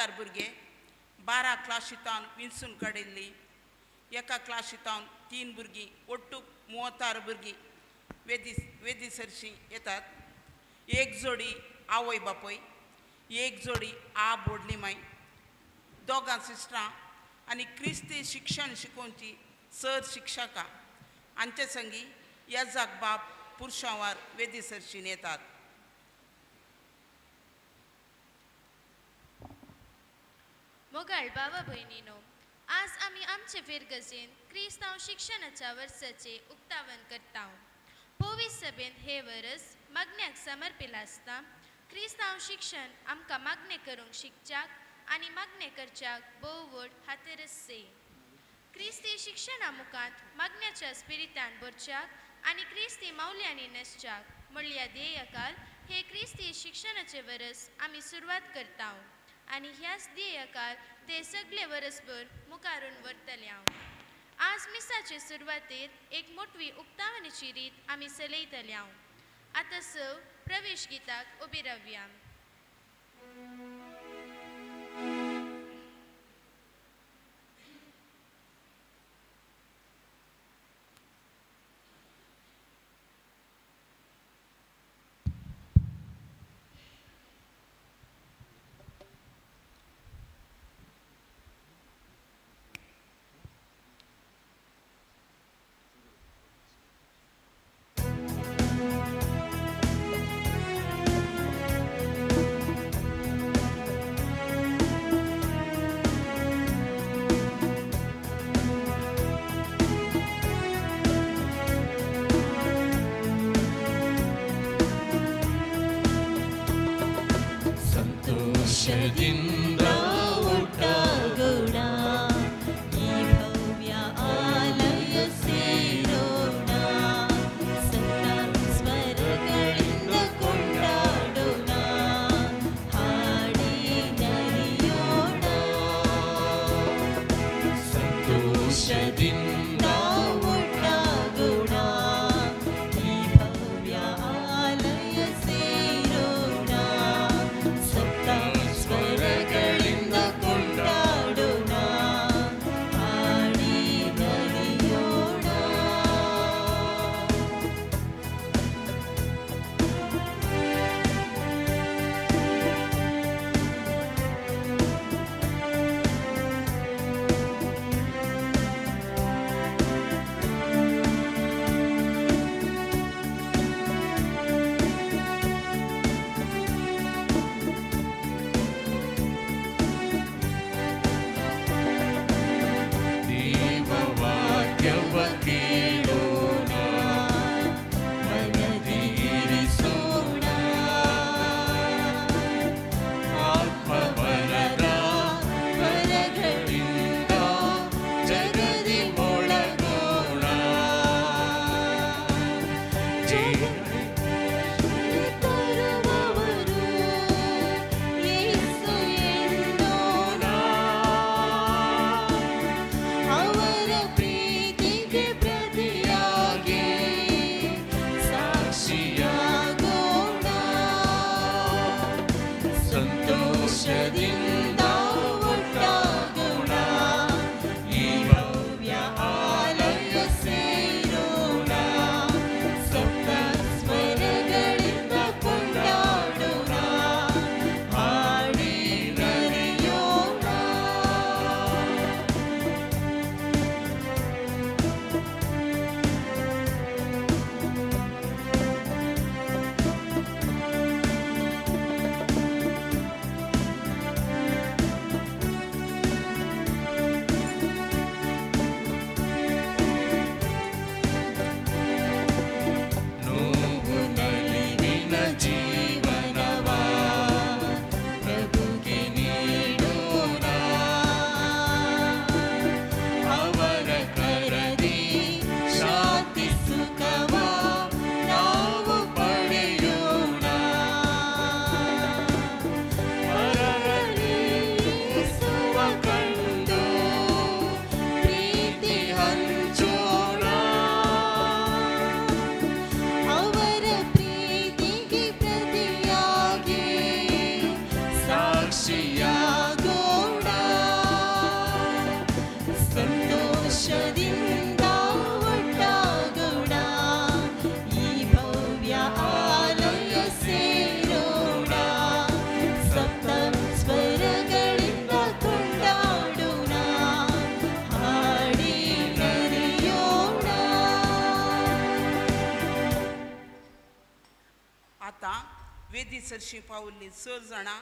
आयतार भुरगे 12 क्लासींतावन विंचून काडिल्ली, एका क्लासींतावन 3 भुरगीं, ಒಟ್ಟು 36 भुरगीं वेदी वेदी सरशीं येतात. एक जोडी आवय बापूय, एक जोडी आ बोडली माय, दोगां सिस्टरां आनी क्रिस्ती शिक्षण शिकोवची सर शिक्षकां हांचे संगी येजाक बाब पुरशांवार वेदी सरशीं येतात. मोगाळ भावा भयणीनो, आज आमी आमचे फिरगजेन क्रिस्तांव शिक्षणाच्या वर्साचे उक्तावण करता. पोवीस सभेंत हे वरस मागण्याक समर्पिल आसता. क्रिस्तांव शिक्षण आमकां मागणें करूंक शिकच्याक आनी मागणें करच्याक भोव व्हड हातेर आसचे. क्रिस्ती शिक्षणा मुखांत मागण्याच्या स्पिरितान भरच्याक आनी क्रिस्ती मावल्यांनी नसच्याक म्हणल्या ध्येयकाल हे क्रिस्ती शिक्षणाचे वरस आमी सुरवात करता आनी ह्याच ध्येयकाल ते सगळे वरसभर मुखारून व्हरतले. हांव आज मिसाचे सुरवातेर एक मोटवी उक्तावणीची रीत आमी चलयतले. हांव आतां सव प्रवेश गिताक उबी रावया. वेदी सरशी पावल्ली 6 जाणां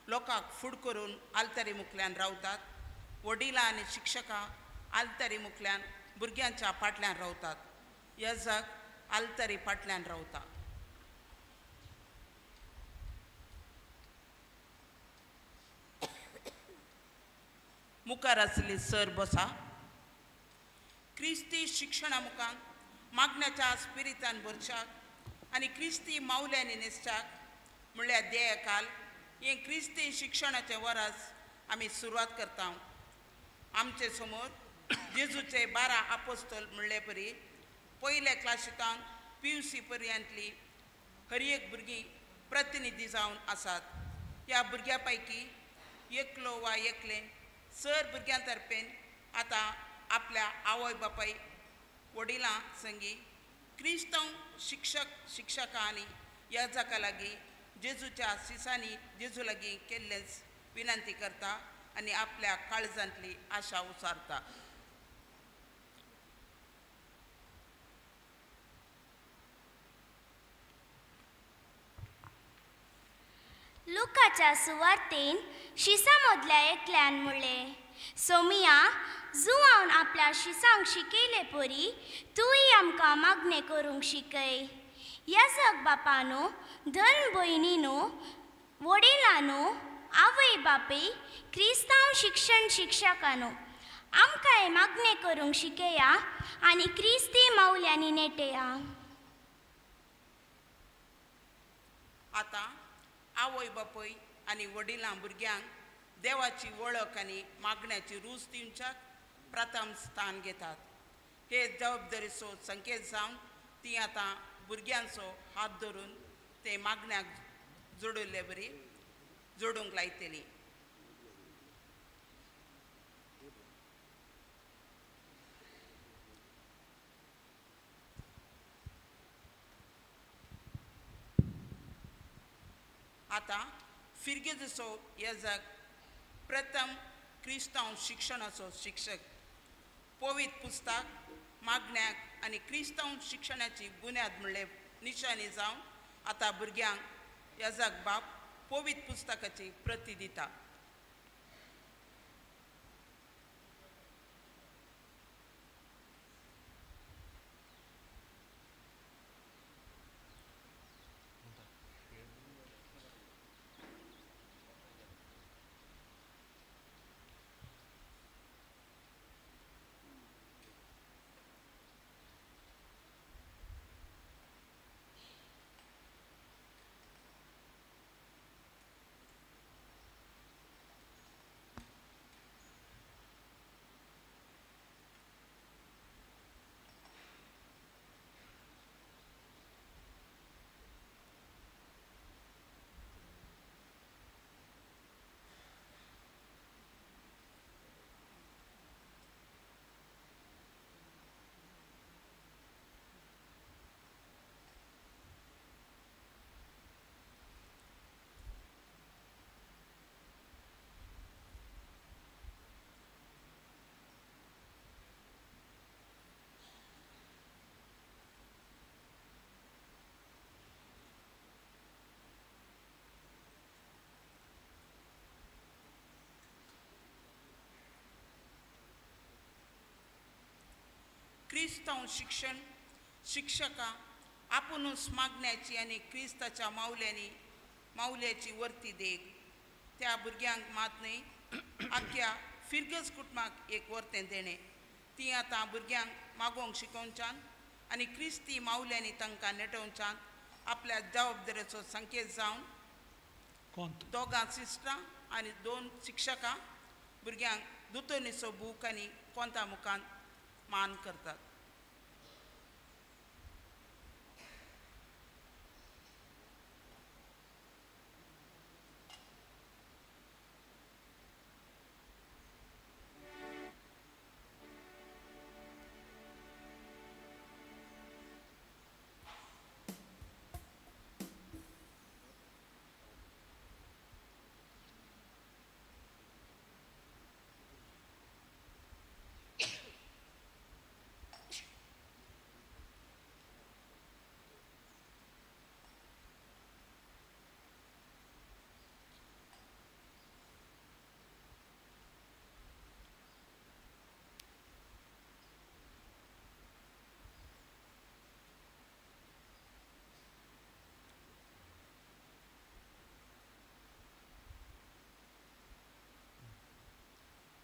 लोकांक फूड करून आलतारी मुखल्यान रावतात. वडिलां आनी शिक्षकां आलतारी मुखल्यान भुरग्यांच्या फाटल्यान रावतात. यजक आलतारी फाटल्यान रावता. मुखार आसली सर बसा. क्रिस्ती शिक्षणा मुखार मागण्याच्या स्पिरितान भरच्याक आनी क्रिस्ती मावल्यांनी न्हेसच्याक म्हणल्यार देयकाल हें क्रिस्ती शिक्षणाचें वरस आमी सुरवात करता. आमचे समोर जेजूचे 12 आपोस्तोल म्हणले परी पयल्या क्लासींतावन PUC पर्यंतली हर एक भुरगीं प्रतिनिधी जावन आसात. ह्या भुरग्यां पैकी एकलो वा एकलें सर भुरग्यां तर्फेन आतां आपल्या आवय बापाय वडिलां संगी क्रिस्तांव शिक्षक शिक्षकां आनी याजका लागीं जेजूच्या सिसांनी जेजू लागीं केल्लेंच विनंती करता आनी आपल्या काळजांतली आशा उसारता. लुकाच्या सुवार्तेन शिसा मदल्या एकल्यान म्हणलें, सोमिया, जुवान आपल्या शिसांक शिकयले परी तूंय आमकां मागणें करूंक शिकय. याजक बापानो, धन भयणीनो, वडिलानो, आवय बापूय, क्रिस्तांव शिक्षण शिक्षकानो, आमकांय मागणें करूंक शिकया आनी क्रिस्ती मावल्यांनी नेटया. आतां आवय बापूय आनी वडिलां भुरग्यांक देवाची वळख आनी मागण्याची रूच दिवच्याक प्रथम स्थान घेतात. हे जबाबदारीचो संकेत जावन ती आतां भुरग्यांचो हात धरून ते मागण्याक जोडिल्ले बरी जोडूंक लायतली. आतां फिर्गेजचो येजक प्रथम क्रिस्तांव शिक्षणाचो शिक्षक पवित्र पुस्तक मागण्याक आनी क्रिस्तांव शिक्षणाची बुन्याद म्हणले निशाणी जावन आतां भुरग्यांक येजक बाप पवित्र पुस्तकाची प्रती दिता. क्रिस्तांव शिक्षण शिक्षकां आपुणूच मागण्याची आनी क्रिस्ताच्या मावल्यांनी मावल्याची वर्ती देख त्या भुरग्यांक मात न्हय आख्या फिरगज कुटुंबाक एक वर्तें देणें. ती आतां भुरग्यांक मागोवंक शिकोवच्यान आनी क्रिस्ती मावल्यांनी तांकां नेटोवच्यान आपल्या जबाबदारेचो संकेत जावन 2 सिस्टरां आनी 2 शिक्षकां भुरग्यांक दुतोनीचो बूक आनी कोंता मुखान मान करतात.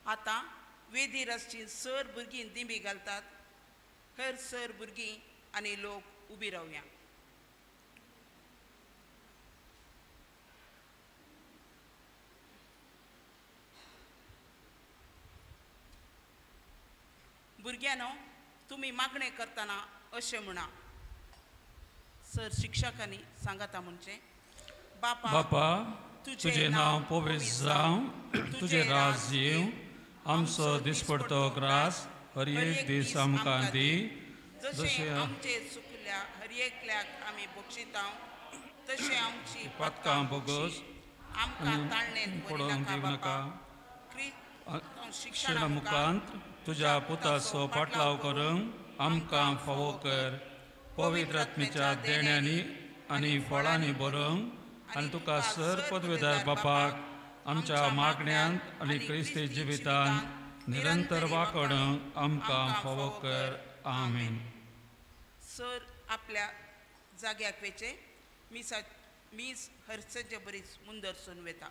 आतां वेदीर आसची सर भुरगीं दिंबी घालतात. हर सर भुरगीं आनी लोक उबी रावया. भुरग्यांनो, तुमी मागणें करतना अशें म्हणा. सर शिक्षकांनी सांगाता म्हणचें, बापा बापा तुजें नांव पवित्र जावं, तुजें राज येवं, आमचो दिसपडतो ग्रास हर एक दीस आमकां दी, जशें आमचे चुकल्या हर एकल्याक आमी बक्षिता तशें आमची पातकां बोगस आमकां ताळणेंत पडोवंक नाका दिवं बापा. नाका, शिक्षणा मुखांत तुज्या पुताचो पाटलाव करूंक आमकां फावो कर. पवित्र आत्म्याच्या देण्यांनी आनी फळांनी बरोवंक आनी तुका सर पदवेदार बापाक आमच्या मागण्यांत आनी क्रिस्ती जिवितांत निरंतर वाकडूंक आमकां फावो कर. आमेन. सर आपल्या जाग्याक वेचें मिसा मीस हरसजे बरीच मुंदरसून वेता.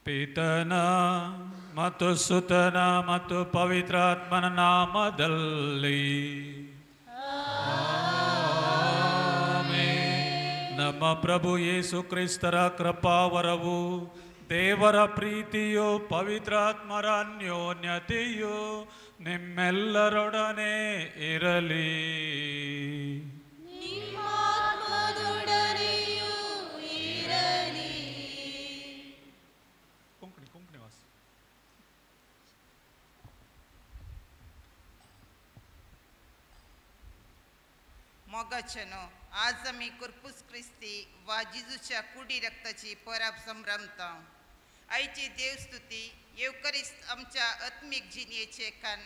ಪಿತನ ಮತ್ತು ಸುತನ ಮತ್ತು ಪವಿತ್ರಾತ್ಮನ ನಾಮದಲ್ಲಿ ಆಮೆನ್. ನಮ್ಮ ಪ್ರಭು ಯೇಸು ಕ್ರಿಸ್ತರ ಕೃಪಾವರವು, ದೇವರ ಪ್ರೀತಿಯು, ಪವಿತ್ರಾತ್ಮರ ಅನ್ಯೋನ್ಯತೆಯು ನಿಮ್ಮೆಲ್ಲರೊಡನೆ ಇರಲಿ. ಕೊಂಕಣಿ ಕೊಂಕಣಿ ವಾಸ. मोगाचेनो, आज आमी कोर्पूस क्रिस्ती वा जिजूच्या कुडी रक्ताची परब संभ्रमता. आयची देवस्तुती येवकरिस्त आमच्या आत्मीक जिणेचे कान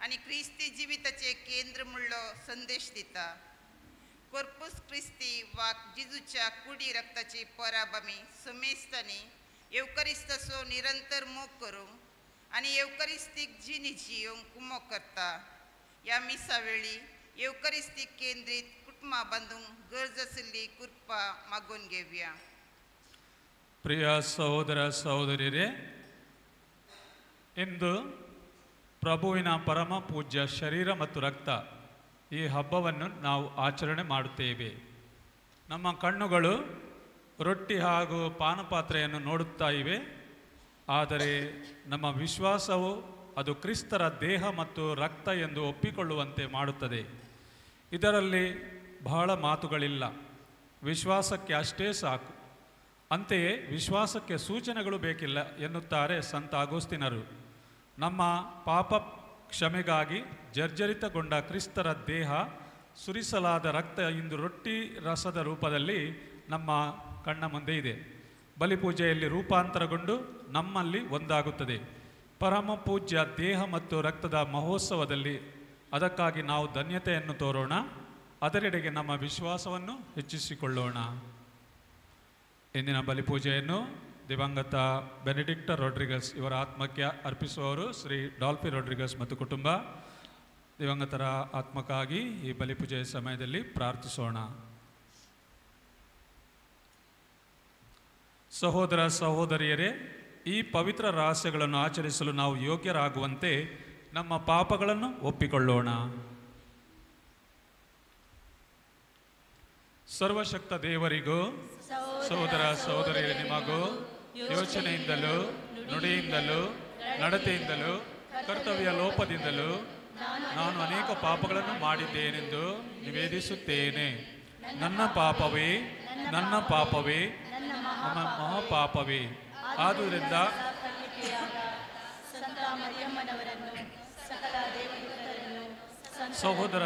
आनी क्रिस्ती जिविताचे केंद्र म्हणलो संदेश दिता. कोर्पूस क्रिस्ती वा जिजूच्या कुडी रक्ताची परब आमी समेस्तांनी येवकरिस्ताचो निरंतर मोग करूंक आनी येवकरिस्तीक जिणी जियोंक कुमोक करता. ह्या मिसा वेळी येवकरिस्तीक केंद्रीत कुटुंबां बांदूंक गरज आशिल्ली कृपा मागून घेवया. ಪ್ರಿಯ ಸಹೋದರ ಸಹೋದರಿಯರೇ, ಇಂದು ಪ್ರಭುವಿನ ಪರಮ ಪೂಜ್ಯ ಶರೀರ ಮತ್ತು ರಕ್ತ ಈ ಹಬ್ಬವನ್ನು ನಾವು ಆಚರಣೆ ಮಾಡುತ್ತೇವೆ. ನಮ್ಮ ಕಣ್ಣುಗಳು ರೊಟ್ಟಿ ಹಾಗೂ ಪಾನಪಾತ್ರೆಯನ್ನು ನೋಡುತ್ತಾ ಇವೆ, ಆದರೆ ನಮ್ಮ ವಿಶ್ವಾಸವು ಅದು ಕ್ರಿಸ್ತರ ದೇಹ ಮತ್ತು ರಕ್ತ ಎಂದು ಒಪ್ಪಿಕೊಳ್ಳುವಂತೆ ಮಾಡುತ್ತದೆ. ಇದರಲ್ಲಿ ಬಹಳ ಮಾತುಗಳಿಲ್ಲ, ವಿಶ್ವಾಸಕ್ಕೆ ಅಷ್ಟೇ ಸಾಕು. ಅಂತೆಯೇ ವಿಶ್ವಾಸಕ್ಕೆ ಸೂಚನೆಗಳು ಬೇಕಿಲ್ಲ ಎನ್ನುತ್ತಾರೆ ಸಂತ ಅಗೋಸ್ತಿನರು. ನಮ್ಮ ಪಾಪ ಕ್ಷಮೆಗಾಗಿ ಜರ್ಜರಿತಗೊಂಡ ಕ್ರಿಸ್ತರ ದೇಹ, ಸುರಿಸಲಾದ ರಕ್ತ ಇಂದು ರೊಟ್ಟಿ ರಸದ ರೂಪದಲ್ಲಿ ನಮ್ಮ ಕಣ್ಣ ಮುಂದೆ ಇದೆ. ಬಲಿಪೂಜೆಯಲ್ಲಿ ರೂಪಾಂತರಗೊಂಡು ನಮ್ಮಲ್ಲಿ ಒಂದಾಗುತ್ತದೆ. ಪರಮ ಪೂಜ್ಯ ದೇಹ ಮತ್ತು ರಕ್ತದ ಮಹೋತ್ಸವದಲ್ಲಿ ಅದಕ್ಕಾಗಿ ನಾವು ಧನ್ಯತೆಯನ್ನು ತೋರೋಣ, ಅದರೆಡೆಗೆ ನಮ್ಮ ವಿಶ್ವಾಸವನ್ನು ಹೆಚ್ಚಿಸಿಕೊಳ್ಳೋಣ. ಇಂದಿನ ಬಲಿಪೂಜೆಯನ್ನು ದಿವಂಗತ ಬೆನೆಡಿಕ್ಟ ರೋಡ್ರಿಗಸ್ ಇವರ ಆತ್ಮಕ್ಕೆ ಅರ್ಪಿಸುವವರು ಶ್ರೀ ಡಾಲ್ಫಿ ರೋಡ್ರಿಗಸ್ ಮತ್ತು ಕುಟುಂಬ. ದಿವಂಗತರ ಆತ್ಮಕ್ಕಾಗಿ ಈ ಬಲಿಪೂಜೆಯ ಸಮಯದಲ್ಲಿ ಪ್ರಾರ್ಥಿಸೋಣ. ಸಹೋದರ ಸಹೋದರಿಯರೇ, ಈ ಪವಿತ್ರ ರಹಸ್ಯಗಳನ್ನು ಆಚರಿಸಲು ನಾವು ಯೋಗ್ಯರಾಗುವಂತೆ ನಮ್ಮ ಪಾಪಗಳನ್ನು ಒಪ್ಪಿಕೊಳ್ಳೋಣ. ಸರ್ವಶಕ್ತ ದೇವರಿಗೂ ಸಹೋದರ ಸಹೋದರಿಯರೇ ನಿಮಗೂ ಯೋಚನೆಯಿಂದಲೂ ನುಡಿಯಿಂದಲೂ ನಡತೆಯಿಂದಲೂ ಕರ್ತವ್ಯ ಲೋಪದಿಂದಲೂ ನಾನು ಅನೇಕ ಪಾಪಗಳನ್ನು ಮಾಡಿದ್ದೇನೆಂದು ನಿವೇದಿಸುತ್ತೇನೆ. ನನ್ನ ಪಾಪವೇ, ನನ್ನ ಪಾಪವೇ, ನಮ್ಮ ಮಹಾಪಾಪವೇ. ಆದುದರಿಂದ ಸಹೋದರ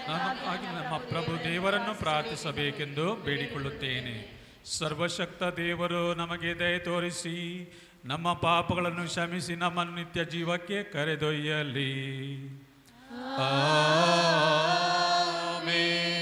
ನಾನು ನಮ್ಮ ಪ್ರಭು ದೇವರನ್ನು ಪ್ರಾರ್ಥಿಸಬೇಕೆಂದು ಬೇಡಿಕೊಳ್ಳುತ್ತೇನೆ. ಸರ್ವಶಕ್ತ ದೇವರು ನಮಗೆ ದಯೆ ತೋರಿಸಿ ನಮ್ಮ ಪಾಪಗಳನ್ನು ಕ್ಷಮಿಸಿ ನಮ್ಮನ್ನು ನಿತ್ಯ ಜೀವಕ್ಕೆ ಕರೆದೊಯ್ಯಲಿ. ಆಮೆನ್.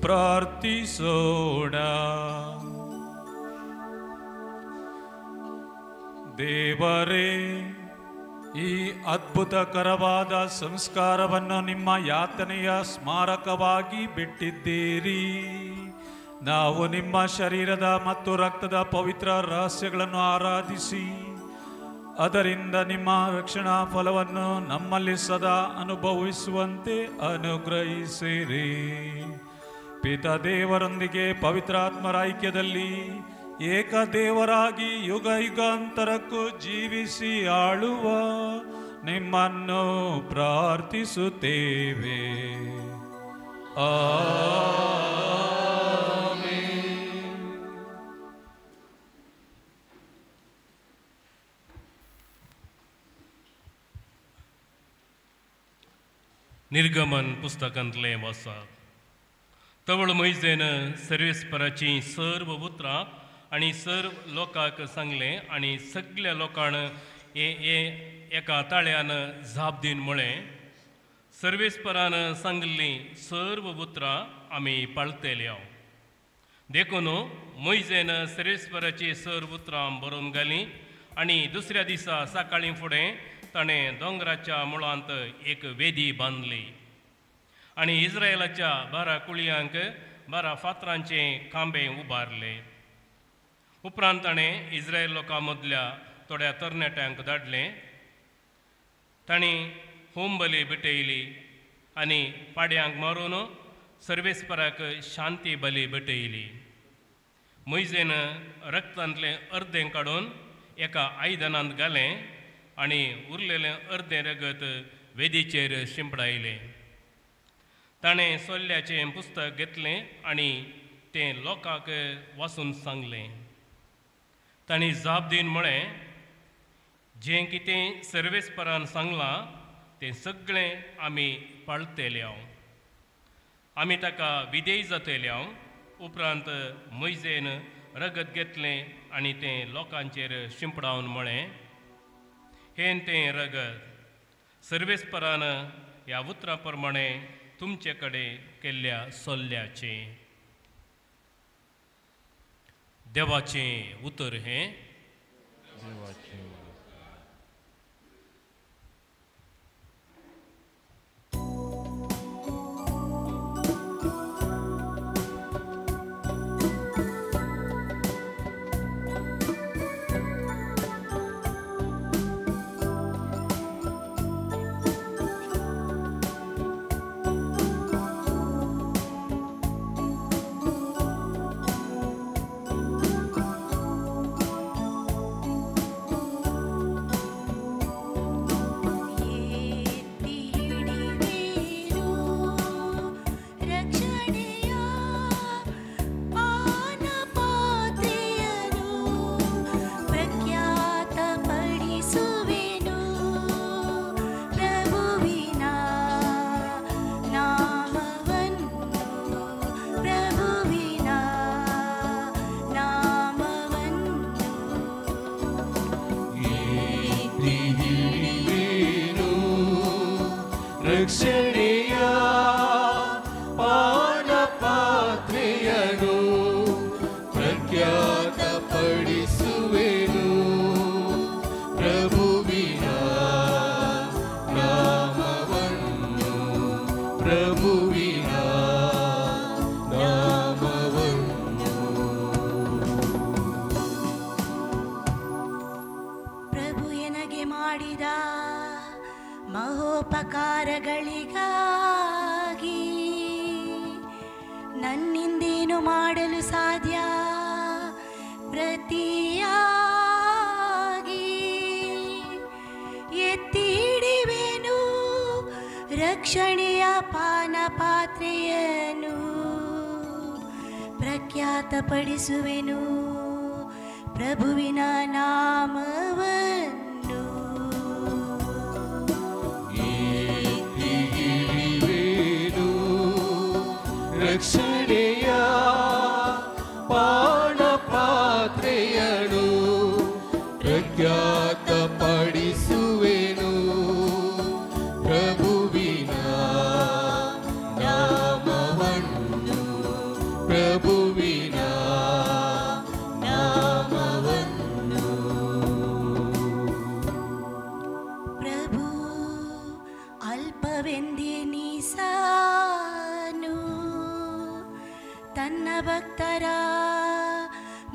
ಪ್ರಾರ್ಥಿಸೋಣ. ದೇವರೇ, ಈ ಅದ್ಭುತಕರವಾದ ಸಂಸ್ಕಾರವನ್ನು ನಿಮ್ಮ ಯಾತನೆಯ ಸ್ಮಾರಕವಾಗಿ ಬಿಟ್ಟಿದ್ದೀರಿ. ನಾವು ನಿಮ್ಮ ಶರೀರದ ಮತ್ತು ರಕ್ತದ ಪವಿತ್ರ ರಹಸ್ಯಗಳನ್ನು ಆರಾಧಿಸಿ ಅದರಿಂದ ನಿಮ್ಮ ರಕ್ಷಣಾ ಫಲವನ್ನು ನಮ್ಮಲ್ಲಿ ಸದಾ ಅನುಭವಿಸುವಂತೆ ಅನುಗ್ರಹಿಸಿರಿ. ಪಿತಾ ದೇವರೊಂದಿಗೆ ಪವಿತ್ರಾತ್ಮರ ಐಕ್ಯದಲ್ಲಿ ಏಕದೇವರಾಗಿ ಯುಗ ಯುಗಾಂತರಕ್ಕೂ ಜೀವಿಸಿ ಆಳುವ ನಿಮ್ಮನ್ನು ಪ್ರಾರ್ಥಿಸುತ್ತೇವೆ. ಆಮೆನ್. निर्गमन पुस्तकांतलें वाचा. तवळ मोयजेन सर्वेस्पराचीं सर्व उतरां आनी सर्व लोकांक सांगलें आनी सगल्या लोकांक हे एका ताळ्यान जाप दिवन म्हळें, सर्वेस्परान सांगिल्लीं सर्व उतरां आमी पाळतेल्या. देखून मोयजेन सर्वेस्पराचीं सर्व उतरां बरोवन घालीं आनी दुसऱ्या दिसा सकाळीं फुडें ताणें दोंगराच्या मुळांत एक वेदी बांदली आनी इस्रायलाच्या 12 कुळयांक 12 फातरांचे खांबे उबारले. उपरांत ताणें इस्रायल लोकां मदल्या थोड्या तरणाट्यांक धाडले. तांणी होम बली भेटयली आनी पाड्यांक मारून सर्वेस्पराक शांती बली भेटयली. मोयजेन रक्तांतलें अर्दें काडून एका आयदनांत घालें आनी उरलेलें अर्दें रगत वेदीचेर शिंपडायलें. ताणें सोल्ल्याचें पुस्तक घेतलें आनी तें लोकांक वाचून सांगलें. तांणी जाप दिवन म्हळें, जें कितें सर्वेस्परान सांगलां तें सगळें आमी पाळतेल्या, आमी ताका विधेय जातेल्या. उपरांत मोयजेन रगत घेतलें आनी तें लोकांचेर शिंपडावन म्हळें, हें तें रगत सर्वेस्परान ह्या उतरां प्रमाणें तुमचे कडेन केल्ल्या सोल्ल्याचें. देवाचें उतर हें. देवाचें. ರಕ್ಷಣೆಯ ಪಾನಪಾತ್ರೆಯನು ಪ್ರಖ್ಯಾತಪಡಿಸುವೆನು ಪ್ರಭುವಿನ ನಾಮವನ್ನು, ಪ್ರಭುವಿನ ನಾಮವನ್ನು. ಪ್ರಭು ಎನಗೆ ಮಾಡಿದ ಮಹೋಪಕಾರಗಳಿಗಾಗಿ ನನ್ನಿಂದೇನು ಮಾಡಲು ಸಾಧ್ಯ ಪ್ರತಿಯಾಗಿ ಎತ್ತಿ ಹಿಡಿವೆನು ರಕ್ಷಣೆಯ ಪಾನಪಾತ್ರೆಯನ್ನು, ಪ್ರಖ್ಯಾತಪಡಿಸುವೆನು ಪ್ರಭುವಿನ ನಾಮವನ್ನು. ರಕ್ಷಣೆಯ ಪಾನಪಾತ್ರೆಯನು ಪ್ರಖ್ಯಾತಪಡಿಸುವೆನು ಪ್ರಭುವಿನ ನಾಮವನ್ನು, ಪ್ರಭುವಿನ ನಾಮವನ್ನು. ಪ್ರಭು ಅಲ್ಪವೆಂದೆನಿಸಾನು ತನ್ನ ಭಕ್ತರ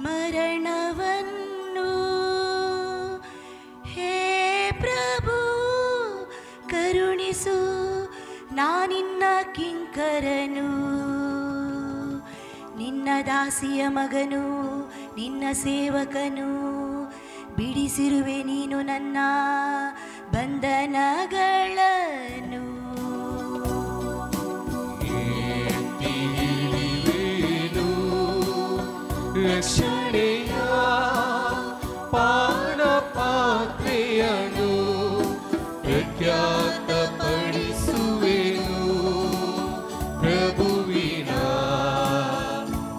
ಮರಣವನ್ನು. ಹೇ ಕಿಂಕರನು, ನಿನ್ನ ದಾಸಿಯ ಮಗನು ನಿನ್ನ ಸೇವಕನು, ಬಿಡಿಸಿರುವೆ ನೀನು ನನ್ನ ಬಂಧನಗಳನ್ನು. ಎತ್ತಿ ಹಿಡಿಯುವೆನು ರಕ್ಷಣೆಯ ಪಾನಪಾತ್ರೆಯನ್ನು, ಪ್ರಖ್ಯಾತಪಡಿಸುವೆನು ಪ್ರಭುವಿನ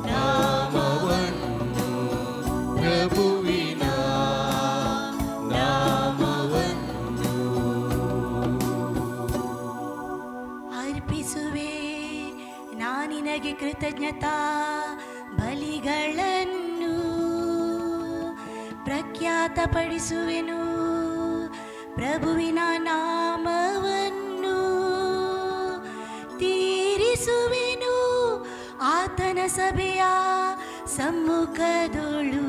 ನಾಮವನ್ನು, ಪ್ರಭುವಿನ ನಾಮವನ್ನು. ಅರ್ಪಿಸುವೆ ನಾನಿನಗೆ ಕೃತಜ್ಞತಾ ಬಲಿಗಳನ್ನು, ಪ್ರಖ್ಯಾತಪಡಿಸುವೆನು ಪ್ರಭುವಿನ ನಾಮವನ್ನು, ತೀರಿಸುವೆನು ಆತನ ಸಭೆಯ ಸಮ್ಮುಖದೊಳು,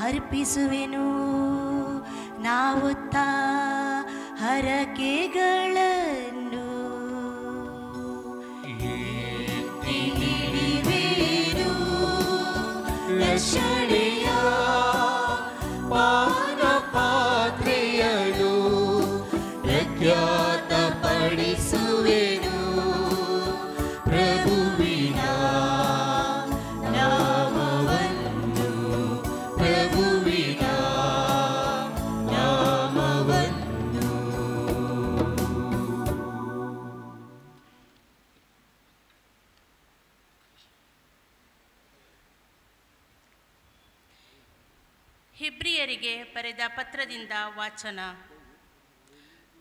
ಅರ್ಪಿಸುವೆನು ನಾವೊತ್ತ ಹರಕೆಗಳನ್ನು. ಎತ್ತಿ ಹಿಡಿಯುವೆನು ರಕ್ಷಣೆಯ ಪಾನಪಾತ್ರೆಯನ್ನು, ಪ್ರಖ್ಯಾತಪಡಿಸುವೆನು ಪ್ರಭುವಿನ ನಾಮವನ್ನು, ಪ್ರಭುವಿನ ನಾಮವನ್ನು. ಹಿಬ್ರಿಯರಿಗೆ ಬರೆದ ಪತ್ರದಿಂದ ವಾಚನ.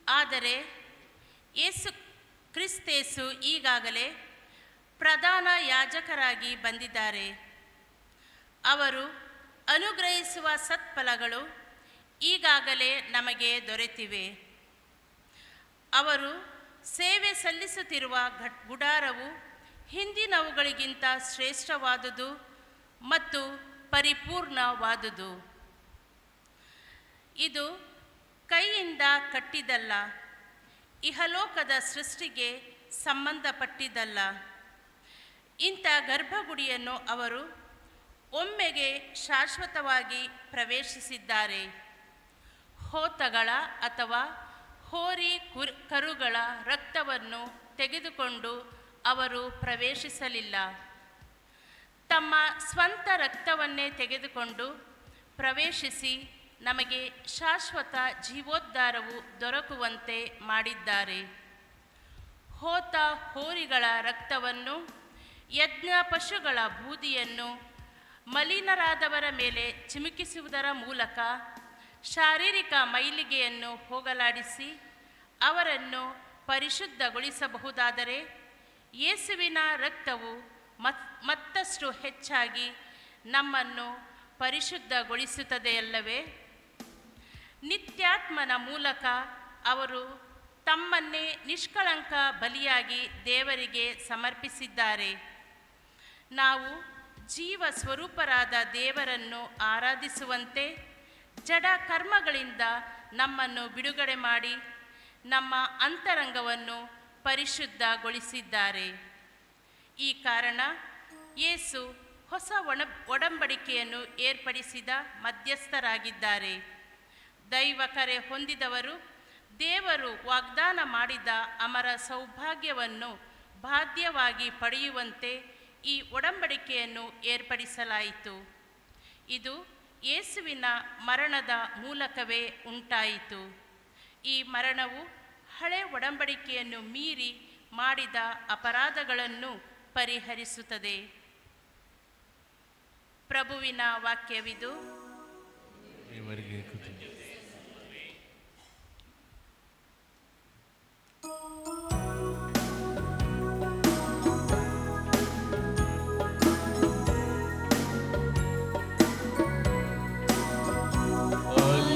ಆದರೆ ಯೇಸು ಕ್ರಿಸ್ತೇಸು ಈಗಾಗಲೇ ಪ್ರಧಾನ ಯಾಜಕರಾಗಿ ಬಂದಿದ್ದಾರೆ. ಅವರು ಅನುಗ್ರಹಿಸುವ ಸತ್ಫಲಗಳು ಈಗಾಗಲೇ ನಮಗೆ ದೊರೆತಿವೆ. ಅವರು ಸೇವೆ ಸಲ್ಲಿಸುತ್ತಿರುವ ಗುಡಾರವು ಹಿಂದಿನವುಗಳಿಗಿಂತ ಶ್ರೇಷ್ಠವಾದುದು ಮತ್ತು ಪರಿಪೂರ್ಣವಾದುದು. ಇದು ಕೈಯಿಂದ ಕಟ್ಟಿದಲ್ಲ, ಇಹಲೋಕದ ಸೃಷ್ಟಿಗೆ ಸಂಬಂಧಪಟ್ಟಿದ್ದಲ್ಲ. ಇಂಥ ಗರ್ಭಗುಡಿಯನ್ನು ಅವರು ಒಮ್ಮೆಗೆ ಶಾಶ್ವತವಾಗಿ ಪ್ರವೇಶಿಸಿದ್ದಾರೆ. ಹೋತಗಳ ಅಥವಾ ಹೋರಿ ಕರುಗಳ ರಕ್ತವನ್ನು ತೆಗೆದುಕೊಂಡು ಅವರು ಪ್ರವೇಶಿಸಲಿಲ್ಲ. ತಮ್ಮ ಸ್ವಂತ ರಕ್ತವನ್ನೇ ತೆಗೆದುಕೊಂಡು ಪ್ರವೇಶಿಸಿ ನಮಗೆ ಶಾಶ್ವತ ಜೀವೋದ್ಧಾರವು ದೊರಕುವಂತೆ ಮಾಡಿದ್ದಾರೆ. ಹೋತ ಹೋರಿಗಳ ರಕ್ತವನ್ನು, ಯಜ್ಞ ಪಶುಗಳ ಬೂದಿಯನ್ನು ಮಲಿನರಾದವರ ಮೇಲೆ ಚಿಮುಕಿಸುವುದರ ಮೂಲಕ ಶಾರೀರಿಕ ಮೈಲಿಗೆಯನ್ನು ಹೋಗಲಾಡಿಸಿ ಅವರನ್ನು ಪರಿಶುದ್ಧಗೊಳಿಸಬಹುದಾದರೆ, ಯೇಸುವಿನ ರಕ್ತವು ಮತ್ತಷ್ಟು ಹೆಚ್ಚಾಗಿ ನಮ್ಮನ್ನು ಪರಿಶುದ್ಧಗೊಳಿಸುತ್ತದೆಯಲ್ಲವೇ? ನಿತ್ಯಾತ್ಮನ ಮೂಲಕ ಅವರು ತಮ್ಮನ್ನೇ ನಿಷ್ಕಳಂಕ ಬಲಿಯಾಗಿ ದೇವರಿಗೆ ಸಮರ್ಪಿಸಿದ್ದಾರೆ. ನಾವು ಜೀವ ಸ್ವರೂಪರಾದ ದೇವರನ್ನು ಆರಾಧಿಸುವಂತೆ ಜಡ ಕರ್ಮಗಳಿಂದ ನಮ್ಮನ್ನು ಬಿಡುಗಡೆ ಮಾಡಿ ನಮ್ಮ ಅಂತರಂಗವನ್ನು ಪರಿಶುದ್ಧಗೊಳಿಸಿದ್ದಾರೆ. ಈ ಕಾರಣ ಯೇಸು ಹೊಸ ಒಡಂಬಡಿಕೆಯನ್ನು ಏರ್ಪಡಿಸಿದ ಮಧ್ಯಸ್ಥರಾಗಿದ್ದಾರೆ. ದೈವ ಕರೆ ಹೊಂದಿದವರು ದೇವರು ವಾಗ್ದಾನ ಮಾಡಿದ ಅಮರ ಸೌಭಾಗ್ಯವನ್ನು ಬಾಧ್ಯವಾಗಿ ಪಡೆಯುವಂತೆ ಈ ಒಡಂಬಡಿಕೆಯನ್ನು ಏರ್ಪಡಿಸಲಾಯಿತು. ಇದು ಯೇಸುವಿನ ಮರಣದ ಮೂಲಕವೇ ಉಂಟಾಯಿತು. ಈ ಮರಣವು ಹಳೆ ಒಡಂಬಡಿಕೆಯನ್ನು ಮೀರಿ ಮಾಡಿದ ಅಪರಾಧಗಳನ್ನು ಪರಿಹರಿಸುತ್ತದೆ. ಪ್ರಭುವಿನ ವಾಕ್ಯವಿದು. ದೇವರಿಗೆ ಕೃತಜ್ಞತೆ.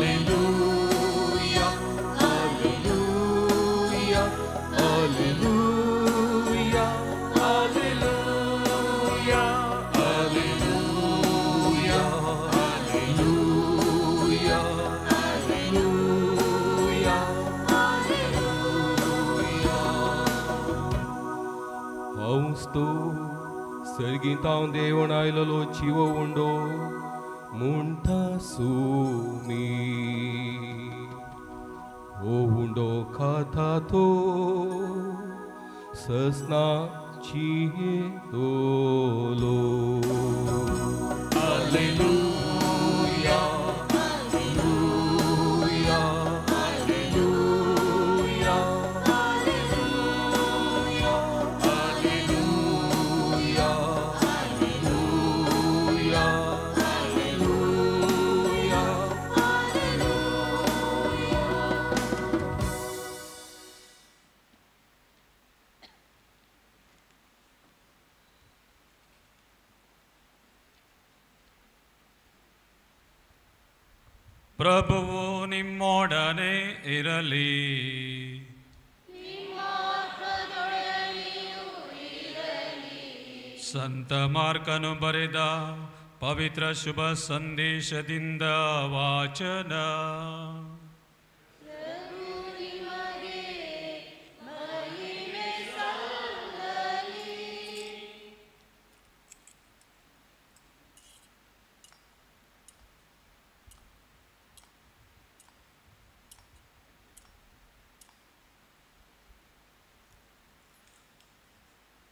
Alleluia, Alleluia, Alleluia, Alleluia, Alleluia, Alleluia, Alleluia, Alleluia. हांवच तो सर्गींत देवण आयलेलो जिवो उंडो म्हणटा सुमी. हो उंडो खाता तो ससना जियेतलो. Hallelujah, hallelujah, hallelujah, hallelujah, hallelujah, hallelujah, hallelujah, hallelujah. ಪ್ರಭುವು ನಿಮ್ಮೊಡನೆ ಇರಲಿ. ಸಂತ ಮಾರ್ಕನು ಬರೆದ ಪವಿತ್ರ ಶುಭ ಸಂದೇಶದಿಂದ ವಾಚನ.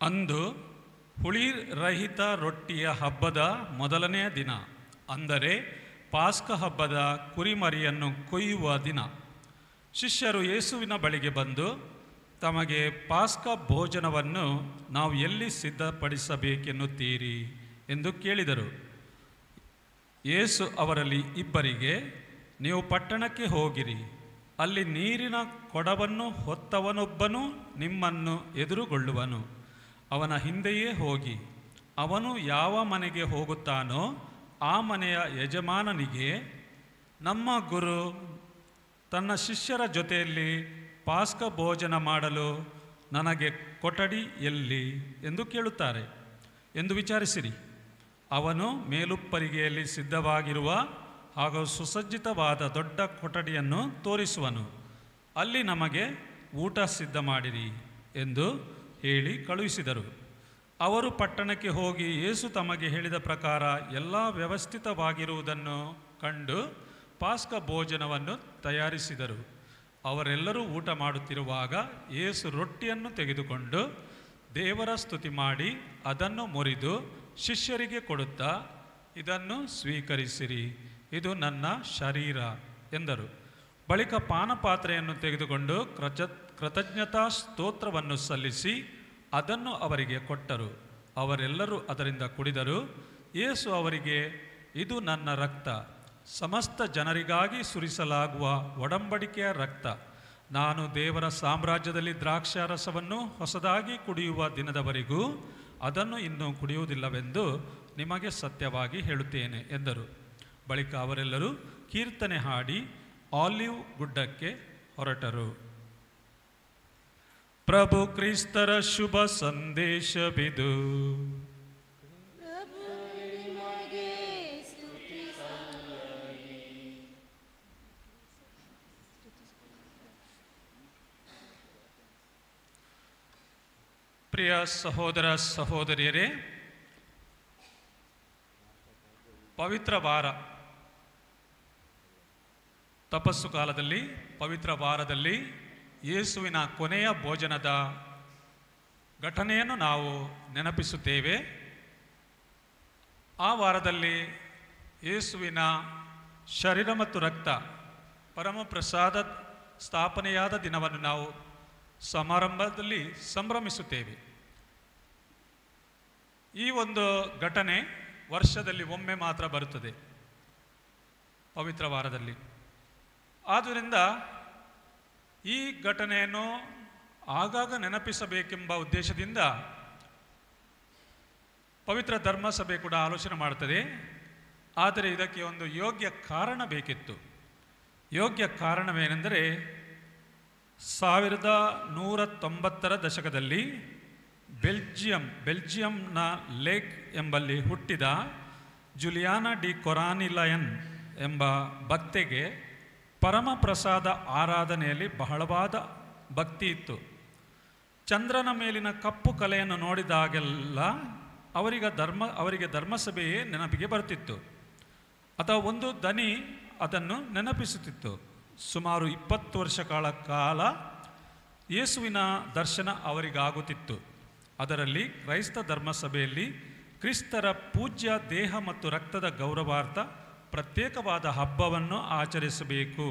ಅಂದು ಹುಳಿರಹಿತ ರೊಟ್ಟಿಯ ಹಬ್ಬದ ಮೊದಲನೆಯ ದಿನ, ಅಂದರೆ ಪಾಸ್ಕ ಹಬ್ಬದ ಕುರಿಮರಿಯನ್ನು ಕೊಯ್ಯುವ ದಿನ, ಶಿಷ್ಯರು ಯೇಸುವಿನ ಬಳಿಗೆ ಬಂದು ತಮಗೆ ಪಾಸ್ಕ ಭೋಜನವನ್ನು ನಾವು ಎಲ್ಲಿ ಸಿದ್ಧಪಡಿಸಬೇಕೆನ್ನುತ್ತೀರಿ ಎಂದು ಕೇಳಿದರು. ಯೇಸು ಅವರಲ್ಲಿ ಇಬ್ಬರಿಗೆ, ನೀವು ಪಟ್ಟಣಕ್ಕೆ ಹೋಗಿರಿ, ಅಲ್ಲಿ ನೀರಿನ ಕೊಡವನ್ನು ಹೊತ್ತವನೊಬ್ಬನು ನಿಮ್ಮನ್ನು ಎದುರುಗೊಳ್ಳುವನು, ಅವನ ಹಿಂದೆಯೇ ಹೋಗಿ, ಅವನು ಯಾವ ಮನೆಗೆ ಹೋಗುತ್ತಾನೋ ಆ ಮನೆಯ ಯಜಮಾನನಿಗೆ, ನಮ್ಮ ಗುರು ತನ್ನ ಶಿಷ್ಯರ ಜೊತೆಯಲ್ಲಿ ಪಾಸ್ಕ ಭೋಜನ ಮಾಡಲು ನನಗೆ ಕೊಠಡಿ ಎಲ್ಲಿ ಎಂದು ಕೇಳುತ್ತಾರೆ ಎಂದು ವಿಚಾರಿಸಿರಿ. ಅವನು ಮೇಲುಪ್ಪರಿಗೆಯಲ್ಲಿ ಸಿದ್ಧವಾಗಿರುವ ಹಾಗೂ ಸುಸಜ್ಜಿತವಾದ ದೊಡ್ಡ ಕೊಠಡಿಯನ್ನು ತೋರಿಸುವನು, ಅಲ್ಲಿ ನಮಗೆ ಊಟ ಸಿದ್ಧ ಮಾಡಿರಿ ಎಂದು ಹೇಳಿ ಕಳುಹಿಸಿದರು. ಅವರು ಪಟ್ಟಣಕ್ಕೆ ಹೋಗಿ ಯೇಸು ತಮಗೆ ಹೇಳಿದ ಪ್ರಕಾರ ಎಲ್ಲ ವ್ಯವಸ್ಥಿತವಾಗಿರುವುದನ್ನು ಕಂಡು ಪಾಸ್ಕ ಭೋಜನವನ್ನು ತಯಾರಿಸಿದರು. ಅವರೆಲ್ಲರೂ ಊಟ ಮಾಡುತ್ತಿರುವಾಗ ಯೇಸು ರೊಟ್ಟಿಯನ್ನು ತೆಗೆದುಕೊಂಡು ದೇವರ ಸ್ತುತಿ ಮಾಡಿ ಅದನ್ನು ಮುರಿದು ಶಿಷ್ಯರಿಗೆ ಕೊಡುತ್ತಾ, ಇದನ್ನು ಸ್ವೀಕರಿಸಿರಿ, ಇದು ನನ್ನ ಶರೀರ ಎಂದರು. ಬಳಿಕ ಪಾನಪಾತ್ರೆಯನ್ನು ತೆಗೆದುಕೊಂಡು ಕೃತಜ್ಞತಾ ಸ್ತೋತ್ರವನ್ನು ಸಲ್ಲಿಸಿ ಅದನ್ನು ಅವರಿಗೆ ಕೊಟ್ಟರು. ಅವರೆಲ್ಲರೂ ಅದರಿಂದ ಕುಡಿದರು. ಯೇಸು ಅವರಿಗೆ, ಇದು ನನ್ನ ರಕ್ತ, ಸಮಸ್ತ ಜನರಿಗಾಗಿ ಸುರಿಸಲಾಗುವ ಒಡಂಬಡಿಕೆಯ ರಕ್ತ. ನಾನು ದೇವರ ಸಾಮ್ರಾಜ್ಯದಲ್ಲಿ ದ್ರಾಕ್ಷಾರಸವನ್ನು ಹೊಸದಾಗಿ ಕುಡಿಯುವ ದಿನದವರೆಗೂ ಅದನ್ನು ಇನ್ನೂ ಕುಡಿಯುವುದಿಲ್ಲವೆಂದು ನಿಮಗೆ ಸತ್ಯವಾಗಿ ಹೇಳುತ್ತೇನೆ ಎಂದರು. ಬಳಿಕ ಅವರೆಲ್ಲರೂ ಕೀರ್ತನೆ ಹಾಡಿ ಆಲಿವ್ ಗುಡ್ಡಕ್ಕೆ ಹೊರಟರು. ಪ್ರಭು ಕ್ರಿಸ್ತರ ಶುಭ ಸಂದೇಶವಿದು. ಪ್ರಿಯ ಸಹೋದರ ಸಹೋದರಿಯರೇ, ಪವಿತ್ರ ವಾರ, ತಪಸ್ಸು ಕಾಲದಲ್ಲಿ ಪವಿತ್ರ ವಾರದಲ್ಲಿ ಯೇಸುವಿನ ಕೊನೆಯ ಭೋಜನದ ಘಟನೆಯನ್ನು ನಾವು ನೆನಪಿಸುತ್ತೇವೆ. ಆ ವಾರದಲ್ಲಿ ಯೇಸುವಿನ ಶರೀರ ಮತ್ತು ರಕ್ತ ಪರಮಪ್ರಸಾದ ಸ್ಥಾಪನೆಯಾದ ದಿನವನ್ನು ನಾವು ಸಮಾರಂಭದಲ್ಲಿ ಸಂಭ್ರಮಿಸುತ್ತೇವೆ. ಈ ಒಂದು ಘಟನೆ ವರ್ಷದಲ್ಲಿ ಒಮ್ಮೆ ಮಾತ್ರ ಬರುತ್ತದೆ, ಪವಿತ್ರ ವಾರದಲ್ಲಿ. ಆದ್ದರಿಂದ ಈ ಘಟನೆಯನ್ನು ಆಗಾಗ ನೆನಪಿಸಬೇಕೆಂಬ ಉದ್ದೇಶದಿಂದ ಪವಿತ್ರ ಧರ್ಮಸಭೆ ಕೂಡ ಆಲೋಚನೆ ಮಾಡ್ತದೆ. ಆದರೆ ಇದಕ್ಕೆ ಒಂದು ಯೋಗ್ಯ ಕಾರಣ ಬೇಕಿತ್ತು. ಯೋಗ್ಯ ಕಾರಣವೇನೆಂದರೆ 1190ರ ದಶಕದಲ್ಲಿ ಬೆಲ್ಜಿಯಂನ ಲೇಕ್ ಎಂಬಲ್ಲಿ ಹುಟ್ಟಿದ ಜುಲಿಯಾನ ಡಿ ಕೊರಾನಿಲಯನ್ ಎಂಬ ಭಕ್ತೆಗೆ ಪರಮಪ್ರಸಾದ ಆರಾಧನೆಯಲ್ಲಿ ಬಹಳವಾದ ಭಕ್ತಿ ಇತ್ತು. ಚಂದ್ರನ ಮೇಲಿನ ಕಪ್ಪು ಕಲೆಯನ್ನು ನೋಡಿದಾಗೆಲ್ಲ ಅವರಿಗೆ ಧರ್ಮಸಭೆಯೇ ನೆನಪಿಗೆ ಬರುತ್ತಿತ್ತು, ಅಥವಾ ಒಂದು ದನಿ ಅದನ್ನು ನೆನಪಿಸುತ್ತಿತ್ತು. ಸುಮಾರು 20 ವರ್ಷಗಳ ಕಾಲ ಯೇಸುವಿನ ದರ್ಶನ ಅವರಿಗಾಗುತ್ತಿತ್ತು. ಅದರಲ್ಲಿ ಕ್ರೈಸ್ತ ಧರ್ಮಸಭೆಯಲ್ಲಿ ಕ್ರಿಸ್ತರ ಪೂಜ್ಯ ದೇಹ ಮತ್ತು ರಕ್ತದ ಗೌರವಾರ್ಥ ಪ್ರತ್ಯೇಕವಾದ ಹಬ್ಬವನ್ನು ಆಚರಿಸಬೇಕು.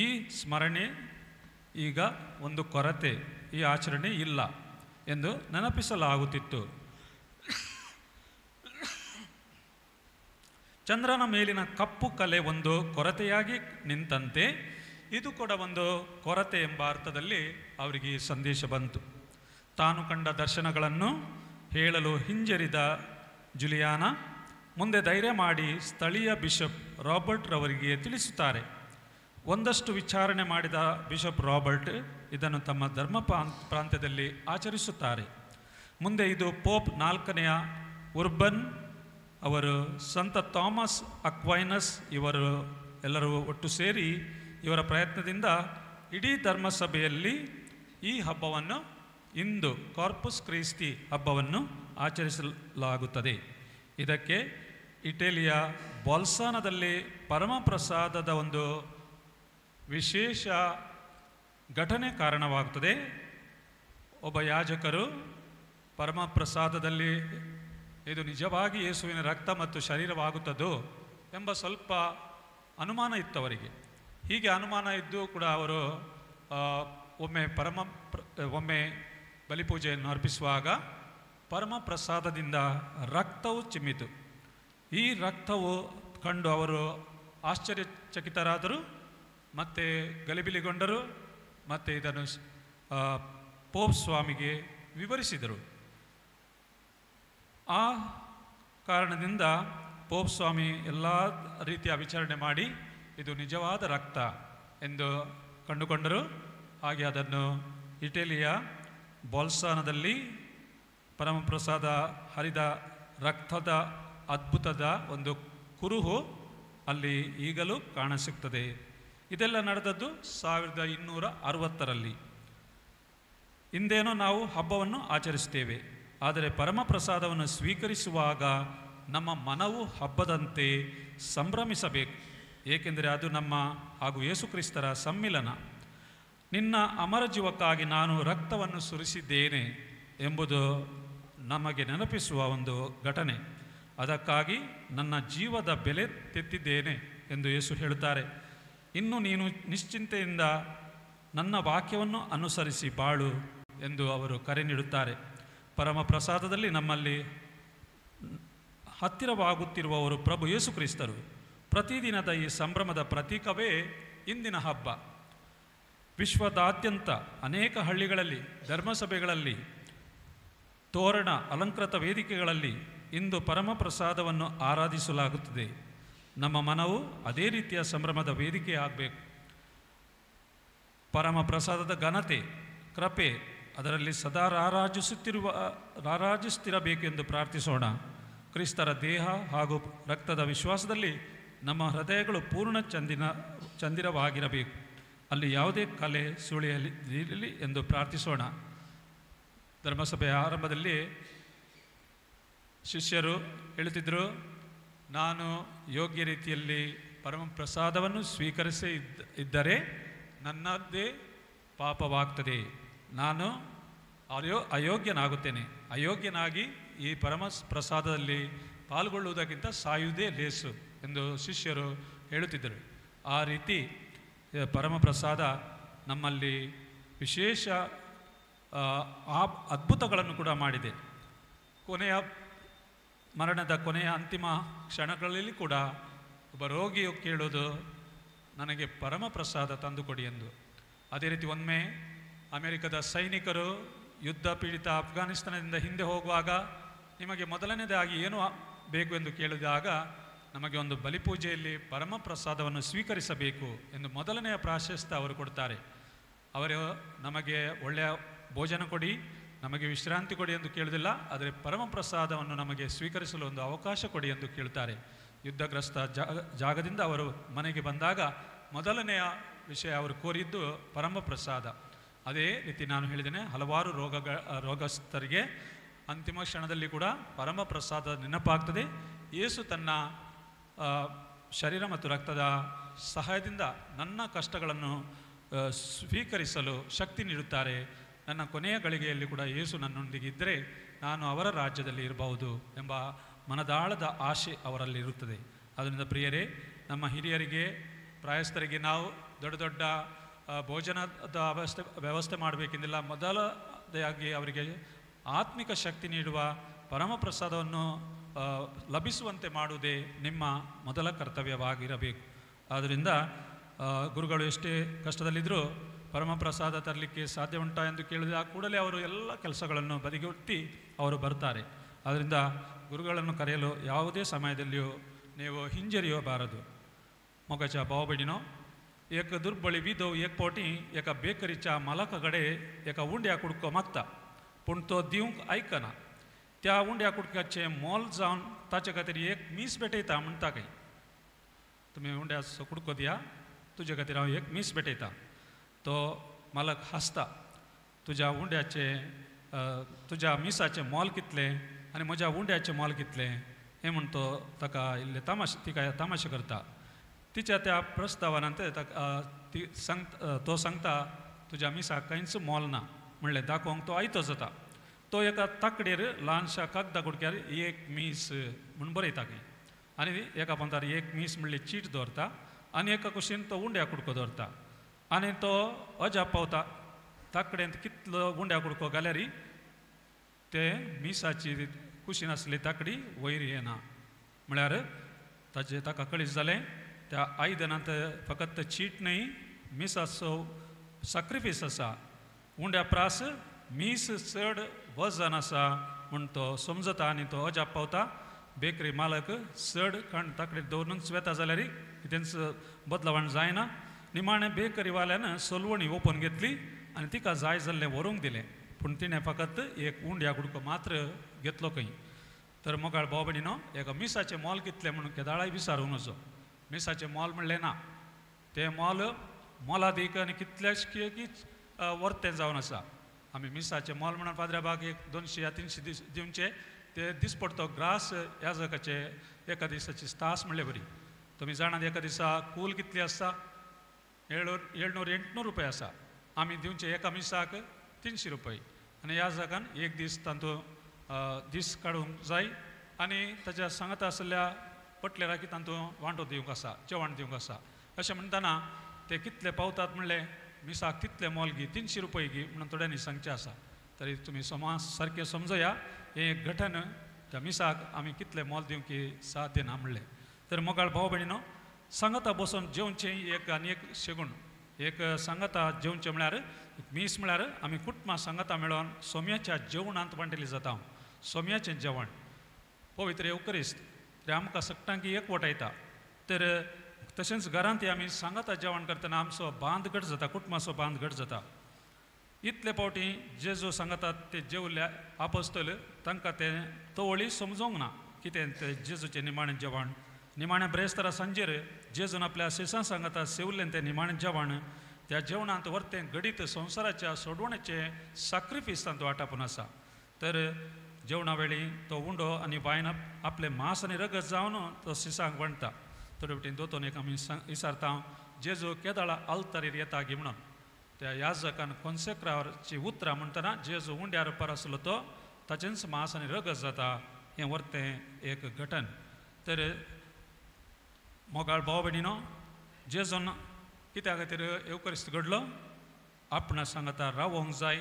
ಈ ಸ್ಮರಣೆ ಈಗ ಒಂದು ಕೊರತೆ, ಈ ಆಚರಣೆ ಇಲ್ಲ ಎಂದು ನೆನಪಿಸಲಾಗುತ್ತಿತ್ತು. ಚಂದ್ರನ ಮೇಲಿನ ಕಪ್ಪು ಕಲೆ ಒಂದು ಕೊರತೆಯಾಗಿ ನಿಂತಂತೆ ಇದು ಕೂಡ ಒಂದು ಕೊರತೆ ಎಂಬ ಅರ್ಥದಲ್ಲಿ ಅವರಿಗೆ ಈ ಸಂದೇಶ ಬಂತು. ತಾನು ಕಂಡ ದರ್ಶನಗಳನ್ನು ಹೇಳಲು ಹಿಂಜರಿದ ಜುಲಿಯಾನ ಮುಂದೆ ಧೈರ್ಯ ಮಾಡಿ ಸ್ಥಳೀಯ ಬಿಷಪ್ ರಾಬರ್ಟ್ ರವರಿಗೆ ತಿಳಿಸುತ್ತಾರೆ. ಒಂದಷ್ಟು ವಿಚಾರಣೆ ಮಾಡಿದ ಬಿಷಪ್ ರಾಬರ್ಟ್ ಇದನ್ನು ತಮ್ಮ ಧರ್ಮ ಪ್ರಾಂತ್ಯದಲ್ಲಿ ಆಚರಿಸುತ್ತಾರೆ. ಮುಂದೆ ಇದು ಪೋಪ್ 4ನೇ ಉರ್ಬನ್ ಅವರು, ಸಂತ ಥಾಮಸ್ ಅಕ್ವೈನಸ್ ಇವರು ಎಲ್ಲರೂ ಒಟ್ಟು ಸೇರಿ ಇವರ ಪ್ರಯತ್ನದಿಂದ ಇಡೀ ಧರ್ಮಸಭೆಯಲ್ಲಿ ಈ ಹಬ್ಬವನ್ನು ಇಂದು ಕಾರ್ಪಸ್ ಕ್ರಿಸ್ತಿ ಹಬ್ಬವನ್ನು ಆಚರಿಸಲಾಗುತ್ತದೆ. ಇದಕ್ಕೆ ಇಟಲಿಯ ಬಾಲ್ಸಾನದಲ್ಲಿ ಪರಮಪ್ರಸಾದದ ಒಂದು ವಿಶೇಷ ಘಟನೆ ಕಾರಣವಾಗುತ್ತದೆ. ಒಬ್ಬ ಯಾಜಕರು ಪರಮಪ್ರಸಾದದಲ್ಲಿ ಇದು ನಿಜವಾಗಿ ಯೇಸುವಿನ ರಕ್ತ ಮತ್ತು ಶರೀರವಾಗುತ್ತದೋ ಎಂಬ ಸ್ವಲ್ಪ ಅನುಮಾನ ಇತ್ತು ಅವರಿಗೆ. ಹೀಗೆ ಅನುಮಾನ ಇದ್ದು ಕೂಡ ಅವರು ಒಮ್ಮೆ ಬಲಿಪೂಜೆಯನ್ನು ಅರ್ಪಿಸುವಾಗ ಪರಮಪ್ರಸಾದದಿಂದ ರಕ್ತವು ಚಿಮ್ಮಿತು. ಈ ರಕ್ತವು ಕಂಡು ಅವರು ಆಶ್ಚರ್ಯಚಕಿತರಾದರು ಮತ್ತು ಗಲಿಬಿಲಿಗೊಂಡರು ಮತ್ತು ಇದನ್ನು ಪೋಪ್ ಸ್ವಾಮಿಗೆ ವಿವರಿಸಿದರು. ಆ ಕಾರಣದಿಂದ ಪೋಪ್ ಸ್ವಾಮಿ ಎಲ್ಲ ರೀತಿಯ ವಿಚಾರಣೆ ಮಾಡಿ ಇದು ನಿಜವಾದ ರಕ್ತ ಎಂದು ಕಂಡುಕೊಂಡರು. ಹಾಗೆ ಅದನ್ನು ಇಟಲಿಯ ಬಾಲ್ಸಾನದಲ್ಲಿ ಪರಮಪ್ರಸಾದ ಹರಿದ ರಕ್ತದ ಅದ್ಭುತದ ಒಂದು ಕುರುಹು ಅಲ್ಲಿ ಈಗಲೂ ಕಾಣಸಿಗ್ತದೆ. ಇದೆಲ್ಲ ನಡೆದದ್ದು 1260ರಲ್ಲಿ. ಇಂದೇನೋ ನಾವು ಹಬ್ಬವನ್ನು ಆಚರಿಸ್ತೇವೆ, ಆದರೆ ಪರಮಪ್ರಸಾದವನ್ನು ಸ್ವೀಕರಿಸುವಾಗ ನಮ್ಮ ಮನವು ಹಬ್ಬದಂತೆ ಸಂಭ್ರಮಿಸಬೇಕು, ಏಕೆಂದರೆ ಅದು ನಮ್ಮ ಹಾಗೂ ಯೇಸುಕ್ರಿಸ್ತರ ಸಮ್ಮಿಲನ. ನಿನ್ನ ಅಮರ ಜೀವಕ್ಕಾಗಿ ನಾನು ರಕ್ತವನ್ನು ಸುರಿಸಿದ್ದೇನೆ ಎಂಬುದು ನಮಗೆ ನೆನಪಿಸುವ ಒಂದು ಘಟನೆ. ಅದಕ್ಕಾಗಿ ನನ್ನ ಜೀವದ ಬೆಲೆ ತೆತ್ತಿದ್ದೇನೆ ಎಂದು ಯೇಸು ಹೇಳುತ್ತಾರೆ. ಇನ್ನು ನೀನು ನಿಶ್ಚಿಂತೆಯಿಂದ ನನ್ನ ವಾಕ್ಯವನ್ನು ಅನುಸರಿಸಿ ಬಾಳು ಎಂದು ಅವರು ಕರೆ ನೀಡುತ್ತಾರೆ. ಪರಮ ಪ್ರಸಾದದಲ್ಲಿ ನಮ್ಮಲ್ಲಿ ಹತ್ತಿರವಾಗುತ್ತಿರುವವರು ಪ್ರಭು ಯೇಸು ಕ್ರಿಸ್ತರು. ಪ್ರತಿದಿನದ ಈ ಸಂಭ್ರಮದ ಪ್ರತೀಕವೇ ಇಂದಿನ ಹಬ್ಬ. ವಿಶ್ವದಾದ್ಯಂತ ಅನೇಕ ಹಳ್ಳಿಗಳಲ್ಲಿ, ಧರ್ಮಸಭೆಗಳಲ್ಲಿ, ತೋರಣ ಅಲಂಕೃತ ವೇದಿಕೆಗಳಲ್ಲಿ ಇಂದು ಪರಮಪ್ರಸಾದವನ್ನು ಆರಾಧಿಸಲಾಗುತ್ತದೆ. ನಮ್ಮ ಮನವು ಅದೇ ರೀತಿಯ ಸಂಭ್ರಮದ ವೇದಿಕೆಯಾಗಬೇಕು. ಪರಮಪ್ರಸಾದದ ಘನತೆ, ಕೃಪೆ ಅದರಲ್ಲಿ ಸದಾ ರಾರಾಜಿಸುತ್ತಿರಬೇಕೆಂದು ಪ್ರಾರ್ಥಿಸೋಣ. ಕ್ರಿಸ್ತರ ದೇಹ ಹಾಗೂ ರಕ್ತದ ವಿಶ್ವಾಸದಲ್ಲಿ ನಮ್ಮ ಹೃದಯಗಳು ಪೂರ್ಣ ಚಂದಿರವಾಗಿರಬೇಕು. ಅಲ್ಲಿ ಯಾವುದೇ ಕಲೆ ಸುಳಿಯಲಿ ಎಂದು ಪ್ರಾರ್ಥಿಸೋಣ. ಧರ್ಮಸಭೆಯ ಆರಂಭದಲ್ಲಿ ಶಿಷ್ಯರು ಹೇಳುತ್ತಿದ್ದರು, ನಾನು ಯೋಗ್ಯ ರೀತಿಯಲ್ಲಿ ಪರಮಪ್ರಸಾದವನ್ನು ಸ್ವೀಕರಿಸಿ ಇದ್ದರೆ ನನ್ನದೇ ಪಾಪವಾಗ್ತದೆ, ನಾನು ಅಯೋಗ್ಯನಾಗುತ್ತೇನೆ, ಅಯೋಗ್ಯನಾಗಿ ಈ ಪರಮ ಪ್ರಸಾದದಲ್ಲಿ ಪಾಲ್ಗೊಳ್ಳುವುದಕ್ಕಿಂತ ಸಾಯುವುದೇ ಲೇಸು ಎಂದು ಶಿಷ್ಯರು ಹೇಳುತ್ತಿದ್ದರು. ಆ ರೀತಿ ಪರಮಪ್ರಸಾದ ನಮ್ಮಲ್ಲಿ ವಿಶೇಷ ಅದ್ಭುತಗಳನ್ನು ಕೂಡ ಮಾಡಿದೆ. ಕೊನೆಯ ಮರಣದ ಕೊನೆಯ ಅಂತಿಮ ಕ್ಷಣಗಳಲ್ಲಿ ಕೂಡ ಒಬ್ಬ ರೋಗಿಯು ಕೇಳೋದು, ನನಗೆ ಪರಮಪ್ರಸಾದ ತಂದುಕೊಡಿ ಎಂದು. ಅದೇ ರೀತಿ ಒಮ್ಮೆ ಅಮೆರಿಕದ ಸೈನಿಕರು ಯುದ್ಧ ಪೀಡಿತ ಅಫ್ಘಾನಿಸ್ತಾನದಿಂದ ಹಿಂದೆ ಹೋಗುವಾಗ ನಿಮಗೆ ಮೊದಲನೇದಾಗಿ ಏನು ಬೇಕು ಎಂದು ಕೇಳಿದಾಗ, ನಮಗೆ ಒಂದು ಬಲಿಪೂಜೆಯಲ್ಲಿ ಪರಮಪ್ರಸಾದವನ್ನು ಸ್ವೀಕರಿಸಬೇಕು ಎಂದು ಮೊದಲನೆಯ ಪ್ರಾಶಸ್ತ್ಯ ಅವರು ಕೊಡ್ತಾರೆ. ಅವರು ನಮಗೆ ಒಳ್ಳೆಯ ಭೋಜನ ಕೊಡಿ, ನಮಗೆ ವಿಶ್ರಾಂತಿ ಕೊಡಿ ಎಂದು ಕೇಳುವುದಿಲ್ಲ, ಆದರೆ ಪರಮಪ್ರಸಾದವನ್ನು ನಮಗೆ ಸ್ವೀಕರಿಸಲು ಒಂದು ಅವಕಾಶ ಕೊಡಿ ಎಂದು ಕೇಳ್ತಾರೆ. ಯುದ್ಧಗ್ರಸ್ತ ಜಾಗದಿಂದ ಅವರು ಮನೆಗೆ ಬಂದಾಗ ಮೊದಲನೆಯ ವಿಷಯ ಅವರು ಕೋರಿದ್ದು ಪರಮಪ್ರಸಾದ. ಅದೇ ರೀತಿ ನಾನು ಹೇಳಿದ್ದೇನೆ, ಹಲವಾರು ರೋಗಸ್ಥರಿಗೆ ಅಂತಿಮ ಕ್ಷಣದಲ್ಲಿ ಕೂಡ ಪರಮ ಪ್ರಸಾದ ನೆನಪಾಗ್ತದೆ. ಯೇಸು ತನ್ನ ಶರೀರ ಮತ್ತು ರಕ್ತದ ಸಹಾಯದಿಂದ ನನ್ನ ಕಷ್ಟಗಳನ್ನು ಸ್ವೀಕರಿಸಲು ಶಕ್ತಿ ನೀಡುತ್ತಾರೆ. ನನ್ನ ಕೊನೆಯ ಗಳಿಗೆಯಲ್ಲಿ ಕೂಡ ಯೇಸು ನನ್ನೊಂದಿಗೆ ಇದ್ದರೆ ನಾನು ಅವರ ರಾಜ್ಯದಲ್ಲಿ ಇರಬಹುದು ಎಂಬ ಮನದಾಳದ ಆಶೆ ಅವರಲ್ಲಿ ಇರುತ್ತದೆ. ಆದ್ದರಿಂದ ಪ್ರಿಯರೇ, ನಮ್ಮ ಹಿರಿಯರಿಗೆ, ಪ್ರಾಯಸ್ಥರಿಗೆ ನಾವು ದೊಡ್ಡ ದೊಡ್ಡ ಭೋಜನದ ವ್ಯವಸ್ಥೆ ಮಾಡಬೇಕೆಂದಿಲ್ಲ. ಮೊದಲದಾಗಿ ಅವರಿಗೆ ಆತ್ಮಿಕ ಶಕ್ತಿ ನೀಡುವ ಪರಮಪ್ರಸಾದವನ್ನು ಲಭಿಸುವಂತೆ ಮಾಡುವುದೇ ನಿಮ್ಮ ಮೊದಲ ಕರ್ತವ್ಯವಾಗಿರಬೇಕು. ಆದ್ದರಿಂದ ಗುರುಗಳು ಎಷ್ಟೇ ಕಷ್ಟದಲ್ಲಿದ್ದರೂ ಪರಮಪ್ರಸಾದ ತರಲಿಕ್ಕೆ ಸಾಧ್ಯ ಉಂಟಾ ಎಂದು ಕೇಳಿದ ಕೂಡಲೇ ಅವರು ಎಲ್ಲ ಕೆಲಸಗಳನ್ನು ಬದಿಗೊತ್ತಿ ಅವರು ಬರ್ತಾರೆ. ಆದ್ದರಿಂದ ಗುರುಗಳನ್ನು ಕರೆಯಲು ಯಾವುದೇ ಸಮಯದಲ್ಲಿಯೂ ನೀವು ಹಿಂಜರಿಯಬಾರದು. ಮೊಗಚ ಬಾವಬಡಿನೋ ಏಕ ದುರ್ಬಳಿ ವಿದೋ ಏಕ ಪೋಟಿ ಏಕ ಬೇಕರಿच्या मालका कडेन एका उंड्या कुडको मागता, पूण तो दिवंक आयकना. त्या उंड्या कुडक्याचें मोल जावन ताचे खातीर एक मीस भेटयता म्हणटा खंय, तुमी उंड्याचो कुडको दिया, तुजे खातीर हांव एक मीस भेटयता. तो मालक हांसता, तुज्या उंड्याचें तुज्या मिसाचें मोल कितलें आनी म्हज्या उंड्याचें मोल कितलें हें म्हण तो ताका इल्लें तामाशे तिका तामाशे करता. तिच्या त्या प्रस्तावानंतर ताका ती सांग तो सांगता तुज्या मिसाक कांयच मोल ना म्हणलें दाखोवंक तो आयतो जाता. तो एका ताकडेर ल्हानशा कागदा कुडक्यार एक मीस म्हूण बरयता खंय, आनी एका पंतार एक मीस म्हणली चीट दवरता आनी एका कुशीन तो उंड्या कुडको दवरता आनी तो अजाप पावता. ताकडेंत कितलो उंड्या कुडको घाल्यार ते मिसाची कुशीन आसली ताकडी वयर येना. म्हळ्यार ताजें ताका कळीत जालें त्या आयदनांत फकत चीट न्हय, मिसाचो साक्रिफीस आसा, उंड्या प्रास मीस चड वजन आसा म्हूण तो समजता आनी तो अजाप पावता. बेकरी मालक चड काण ताकडी दवरूनच वेता जाल्यार कितेंच बदलावण जायना. निमाणें बेकरीवाल्यान सोलवणी ओपन घेतली आनी तिका जाय जाल्लें व्हरूंक दिलें, पूण तिणें फकत एक उंड्या कुडको मात्र घेतलो खंय. तर मोगाळ भाव भयणीनो, एका मिसाचें मोल कितलें म्हणून केदाळाय विचारूंक नजो. मिसाचें मोल म्हणलें ना, तें मोल मोलादीक आनी कितल्याश की वर्तें जावन आसा. आमी मिसाचें मोल म्हणून फादरा बाग एक 200 या 300 दीस दिवचे, ते दिसपडतो ग्रास ह्या जगाचे एका दिसाची तास म्हणले बरी. तुमी जाणात एका दिसा कूल कितली आसता, 700-800 रुपया आसा. आमी दिवचे एका मिसाक 300 रुपये आनी ह्या जागान एक दीस तातूंत दीस काडूंक जाय आनी ताच्या सांगाता आशिल्ल्या पटलेराकी तातूंत वांटो दिवंक आसा, जेवण दिवंक आसा. अशें म्हणटना ते कितले पावतात म्हणलें मिसाक तितले मोल गी, 300 रुपये गी म्हणून थोड्यांनी सांगचें आसा. तरी तुमी समाज सारकें समजया, हें एक घटन त्या मिसाक आमी कितले मोल दिवंक की साध्य ना म्हणलें. तर मोगाळ भाव भयणीनो, सांगाता बसून जेवचें एक आनी एक शेगूण एक सांगाता जेवचें म्हळ्यार मीस म्हळ्यार आमी कुटुंबां सांगाता मेळोन सोम्याच्या जेवणांत वांटेली जाता. सोम्याचें जेवण पवित्र येवकरिस्त ते आमकां सगटांक एकवटायता. तर तशेंच घरांत आमी सांगाता जेवण करतना आमचो बांद घट जाता, कुटुंबाचो बांद घट जाता. इतले फावटी जेजू सांगतात ते जेवल्या आपोस्तल तांकां तें तवळी समजोंक ना कितें तें जेजूचें निमाणें जेवण. निमाणें ब्रेस्तारा सांजेर जेजून आपल्या शिसां सांगता सेवलें तें निमाणें जेवण. त्या जेवणांत वर्तें घडीत संवसाराच्या सोडवणेचें साक्रिफीस तांतूं वाटापून आसा. तर जेवणा वेळी तो उंडो आनी वायन आपलें मांस आनी रगत जावन तो शिसांक वांट्टा. थोडे वटेन दोतोन एक आमी विचारता जेजू केदाळा आल्तारीर येता गी म्हणून. त्या याजकान कोन्सेक्राची उतरां म्हणटना जेजू उंड्यार रुपार आसलो तो ताचेंच मांस आनी रगत जाता हें वर्तें एक घटन. तर मोगाळ भाव भयणीनो, जेजून कित्या खातीर येवकरिस्त घडलो, आपणा सांगाता रावोंक जाय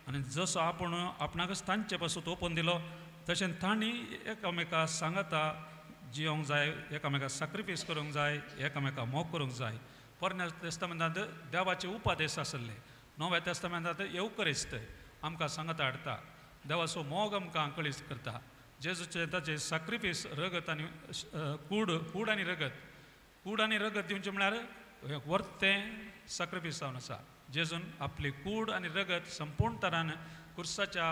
आनी जसो आपूण आपणाकच तांचे पासून ओपून दिलो तशें तांणी एकामेका सांगाता जियोंक जाय, एकामेका साक्रिफीस करूंक जाय, एकामेका मोग करूंक जाय. पोरण्या तेस्तामेंतांत देवाचे उपादेश आसले, नव्या तेस्तामेंतांत येवकरिस्त आमकां सांगाता हाडटा, देवाचो मोग आमकां कळीत करता. जेजूचे ताचे साक्रिफीस रगत आनी कूड कूड आनी रगत, कूड आनी रगत दिवचें म्हळ्यार वर्तें साक्रिफीस जावन आसा. जेजून आपली कूड आनी रगत संपूर्ण तरान कुर्साच्या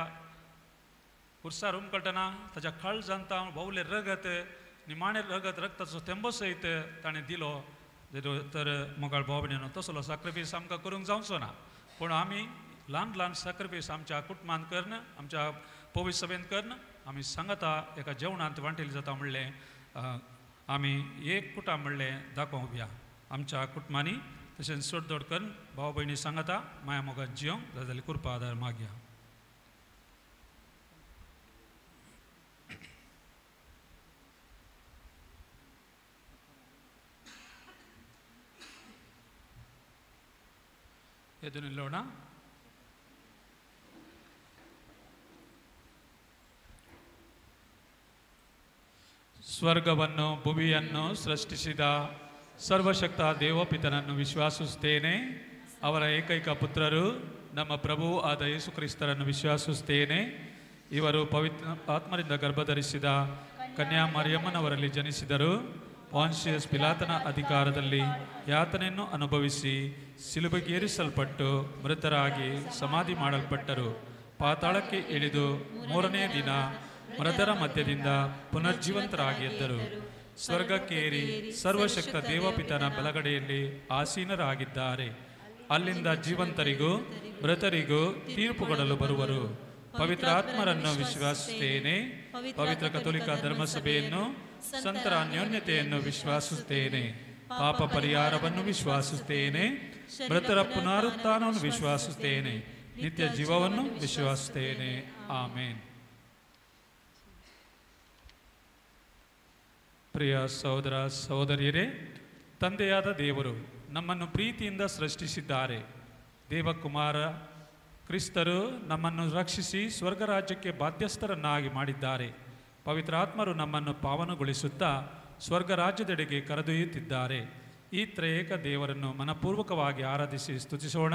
कुर्सार उमकळटना ताच्या काळजांत व्हांवलें रगत, निमाणें रगत रक्ताचो थेंबो सयत ताणें दिलो. तर मोगाळ भाव भयणीनो, तसलो साक्रिफीस आमकां करूंक जावचो ना, पूण आमी ल्हान ल्हान सॅक्रिफायस आमच्या कुटुंबांत करून आमच्या पवित्र सभेंत करून आमी सांगता एका जेवणांत वांटेली जाता म्हणलें आमी एक कुटां म्हणलें दाखोवया आमच्या कुटुंबांनी. तशेंच सोडदोड करून भाव भयणी सांगता माया मोगान जियोंक जाल्यार कृपा आदार मागया. ಎದ್ದು ನಿಲ್ಲೋಣ. ಸ್ವರ್ಗವನ್ನು ಭೂಮಿಯನ್ನು ಸೃಷ್ಟಿಸಿದ ಸರ್ವಶಕ್ತ ದೇವಪಿತನನ್ನು ವಿಶ್ವಾಸಿಸುತ್ತೇನೆ. ಅವರ ಏಕೈಕ ಪುತ್ರರು ನಮ್ಮ ಪ್ರಭು ಆದ ಯೇಸು ಕ್ರಿಸ್ತರನ್ನು ವಿಶ್ವಾಸಿಸುತ್ತೇನೆ. ಇವರು ಪವಿತ್ರ ಆತ್ಮರಿಂದ ಗರ್ಭಧರಿಸಿದ ಕನ್ಯಾ ಮರಿಯಮ್ಮನವರಲ್ಲಿ ಜನಿಸಿದರು. ಪಾನ್ಷಿಯಸ್ ಪಿಲಾತನ ಅಧಿಕಾರದಲ್ಲಿ ಯಾತನೆಯನ್ನು ಅನುಭವಿಸಿ ಸಿಲುಬೆಗೇರಿಸಲ್ಪಟ್ಟು ಮೃತರಾಗಿ ಸಮಾಧಿ ಮಾಡಲ್ಪಟ್ಟರು. ಪಾತಾಳಕ್ಕೆ ಇಳಿದು ಮೂರನೇ ದಿನ ಮೃತರ ಮಧ್ಯದಿಂದ ಪುನರ್ಜೀವಂತರಾಗಿ ಎದ್ದರು. ಸ್ವರ್ಗಕ್ಕೇರಿ ಸರ್ವಶಕ್ತ ದೇವಪಿತನ ಬಲಗಡೆಯಲ್ಲಿ ಆಸೀನರಾಗಿದ್ದಾರೆ. ಅಲ್ಲಿಂದ ಜೀವಂತರಿಗೂ ಮೃತರಿಗೂ ತೀರ್ಪು ಕೊಡಲು ಬರುವರು. ಪವಿತ್ರಾತ್ಮರನ್ನು ವಿಶ್ವಾಸಿಸುತ್ತೇನೆ. ಪವಿತ್ರ ಕಥೋಲಿಕ ಧರ್ಮಸಭೆಯನ್ನು, ಸಂತರ ಅನ್ಯೋನ್ಯತೆಯನ್ನು ವಿಶ್ವಾಸಿಸುತ್ತೇನೆ. ಪಾಪ ಪರಿಹಾರವನ್ನು ವಿಶ್ವಾಸಿಸುತ್ತೇನೆ. ಮೃತರ ಪುನರುತ್ಥಾನವನ್ನು ವಿಶ್ವಾಸಿಸುತ್ತೇನೆ. ನಿತ್ಯ ಜೀವವನ್ನು ವಿಶ್ವಾಸಿಸುತ್ತೇನೆ. ಆಮೇನ್. ಪ್ರಿಯ ಸಹೋದರ ಸಹೋದರಿಯರೇ, ತಂದೆಯಾದ ದೇವರು ನಮ್ಮನ್ನು ಪ್ರೀತಿಯಿಂದ ಸೃಷ್ಟಿಸಿದ್ದಾರೆ. ದೇವಕುಮಾರ ಕ್ರಿಸ್ತರು ನಮ್ಮನ್ನು ರಕ್ಷಿಸಿ ಸ್ವರ್ಗರಾಜ್ಯಕ್ಕೆ ಬಾಧ್ಯಸ್ಥರನ್ನಾಗಿ ಮಾಡಿದ್ದಾರೆ. ಪವಿತ್ರಾತ್ಮರು ನಮ್ಮನ್ನು ಪಾವನಗೊಳಿಸುತ್ತಾ ಸ್ವರ್ಗರಾಜ್ಯದೆಡೆಗೆ ಕರೆದೊಯ್ಯುತ್ತಿದ್ದಾರೆ. ಈ ತ್ರಯೇಕ ದೇವರನ್ನು ಮನಪೂರ್ವಕವಾಗಿ ಆರಾಧಿಸಿ ಸ್ತುತಿಸೋಣ.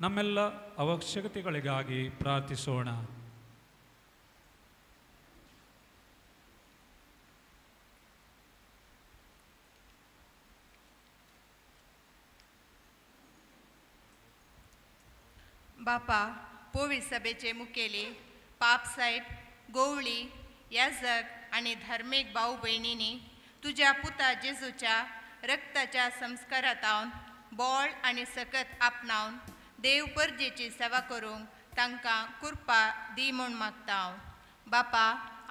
ನಮ್ಮೆಲ್ಲ ಅವಶ್ಯಕತೆಗಳಿಗಾಗಿ ಪ್ರಾರ್ಥಿಸೋಣ. बापा, पोवी सभेचे मुखेली पाप साहेब, गोवळी, याजक आनी धार्मीक भाव भयणींनी तुज्या पुता जेजूच्या रक्ताच्या संस्कारांत बोळ आनी सकत आपणावन देव परजेची सेवा करूंक तांकां कृपा दी म्हूण मागता हांव. बापा,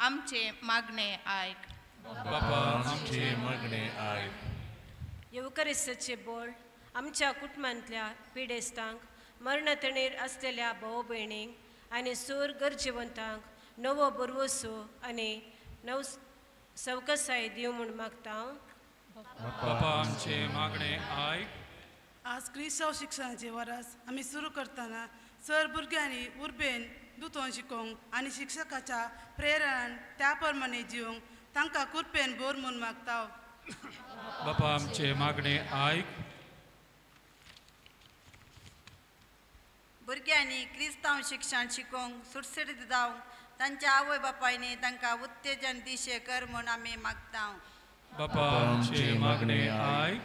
आमचें मागणें आयक. बापा, आमचें मागणें आयक. येवकरिस्ताचें बोळ आमच्या कुटुंबांतल्या पिडेस्तांक, मरणतणेर आसलेल्या भाव भयणींक आनी सूर गरजेवंतांक नवो भरवसो आनी नव सवकसाय दिवं म्हूण मागता. बापा, आमचें मागणें आयक. आज क्रिस्तांव शिक्षणाचें वरस आमी सुरू करतना सर भुरग्यांनी उर्बेन दुतोन शिकोवंक आनी शिक्षकाच्या प्रेरणान त्या प्रमाणे जिवंक तांकां कृपेन भर म्हूण मागता. बापा, आमचें मागणें आयक. भुरग्यांनी क्रिस्तांव शिक्षण शिकोवंक सुटसुटीत जावंक तांच्या आवय बापायनी तांकां उत्तेजन दिशे कर म्हूण आमी मागता. बापा, आमचें मागणें आयक.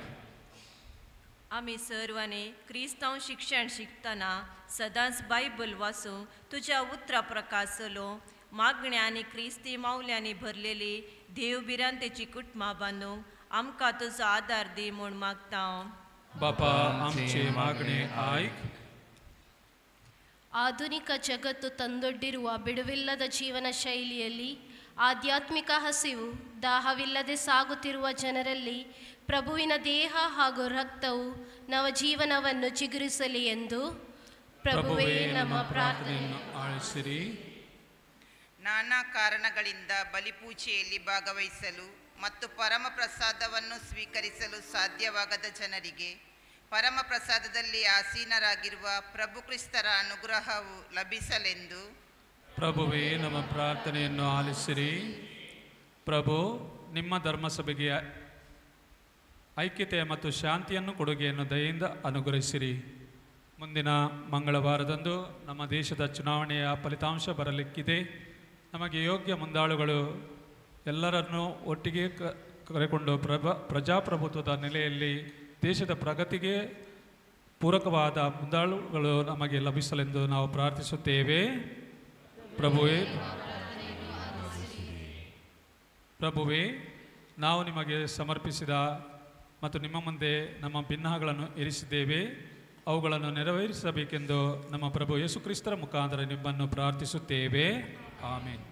आमी सर्वांनी क्रिस्तांव शिक्षण शिकतना सदांच बायबल वाचूंक तुज्या उतरा प्रकाश चलो मागण्या आनी क्रिस्ती मावल्यांनी भरलेली देव भिरांतेची कुटुंबां बांदूंक आमकां तुजो आदार दी म्हूण मागता. बापा, आमचें मागणें आयक. ಆಧುನಿಕ ಜಗತ್ತು ತಂದೊಡ್ಡಿರುವ ಬಿಡುವಿಲ್ಲದ ಜೀವನ ಶೈಲಿಯಲ್ಲಿ ಆಧ್ಯಾತ್ಮಿಕ ಹಸಿವು ದಾಹವಿಲ್ಲದೆ ಸಾಗುತ್ತಿರುವ ಜನರಲ್ಲಿ ಪ್ರಭುವಿನ ದೇಹ ಹಾಗೂ ರಕ್ತವು ನವಜೀವನವನ್ನು ಚಿಗುರಿಸಲಿ ಎಂದು ಪ್ರಭುವೇ ನಮ್ಮ ಪ್ರಾರ್ಥನೆಯನ್ನು ಆಲಿಸಿರಿ. ನಾನಾ ಕಾರಣಗಳಿಂದ ಬಲಿಪೂಜೆಯಲ್ಲಿ ಭಾಗವಹಿಸಲು ಮತ್ತು ಪರಮ ಪ್ರಸಾದವನ್ನು ಸ್ವೀಕರಿಸಲು ಸಾಧ್ಯವಾಗದ ಜನರಿಗೆ ಪರಮ ಪ್ರಸಾದದಲ್ಲಿ ಆಸೀನರಾಗಿರುವ ಪ್ರಭು ಕ್ರಿಸ್ತರ ಅನುಗ್ರಹವು ಲಭಿಸಲೆಂದು ಪ್ರಭುವೇ ನಮ್ಮ ಪ್ರಾರ್ಥನೆಯನ್ನು ಆಲಿಸಿರಿ. ಪ್ರಭು, ನಿಮ್ಮ ಧರ್ಮಸಭೆಗೆ ಐಕ್ಯತೆ ಮತ್ತು ಶಾಂತಿಯನ್ನು ಕೊಡುಗೆಯನ್ನು ದಯೆಯಿಂದ ಅನುಗ್ರಹಿಸಿರಿ. ಮುಂದಿನ ಮಂಗಳವಾರದಂದು ನಮ್ಮ ದೇಶದ ಚುನಾವಣೆಯ ಫಲಿತಾಂಶ ಬರಲಿಕ್ಕಿದೆ. ನಮಗೆ ಯೋಗ್ಯ ಮುಂದಾಳುಗಳು ಎಲ್ಲರನ್ನೂ ಒಟ್ಟಿಗೆ ಕರೆಕೊಂಡು ಪ್ರಜಾಪ್ರಭುತ್ವದ ನೆಲೆಯಲ್ಲಿ ದೇಶದ ಪ್ರಗತಿಗೆ ಪೂರಕವಾದ ಮುಂದಾಳುಗಳು ನಮಗೆ ಲಭಿಸಲೆಂದು ನಾವು ಪ್ರಾರ್ಥಿಸುತ್ತೇವೆ. ಪ್ರಭುವೇ, ನಾವು ನಿಮಗೆ ಸಮರ್ಪಿಸಿದ ಮತ್ತು ನಿಮ್ಮ ಮುಂದೆ ನಮ್ಮ ಭಿನ್ನಗಳನ್ನು ಇರಿಸಿದ್ದೇವೆ. ಅವುಗಳನ್ನು ನೆರವೇರಿಸಬೇಕೆಂದು ನಮ್ಮ ಪ್ರಭು ಯೇಸುಕ್ರಿಸ್ತರ ಮುಖಾಂತರ ನಿಮ್ಮನ್ನು ಪ್ರಾರ್ಥಿಸುತ್ತೇವೆ. ಆಮೇನ್.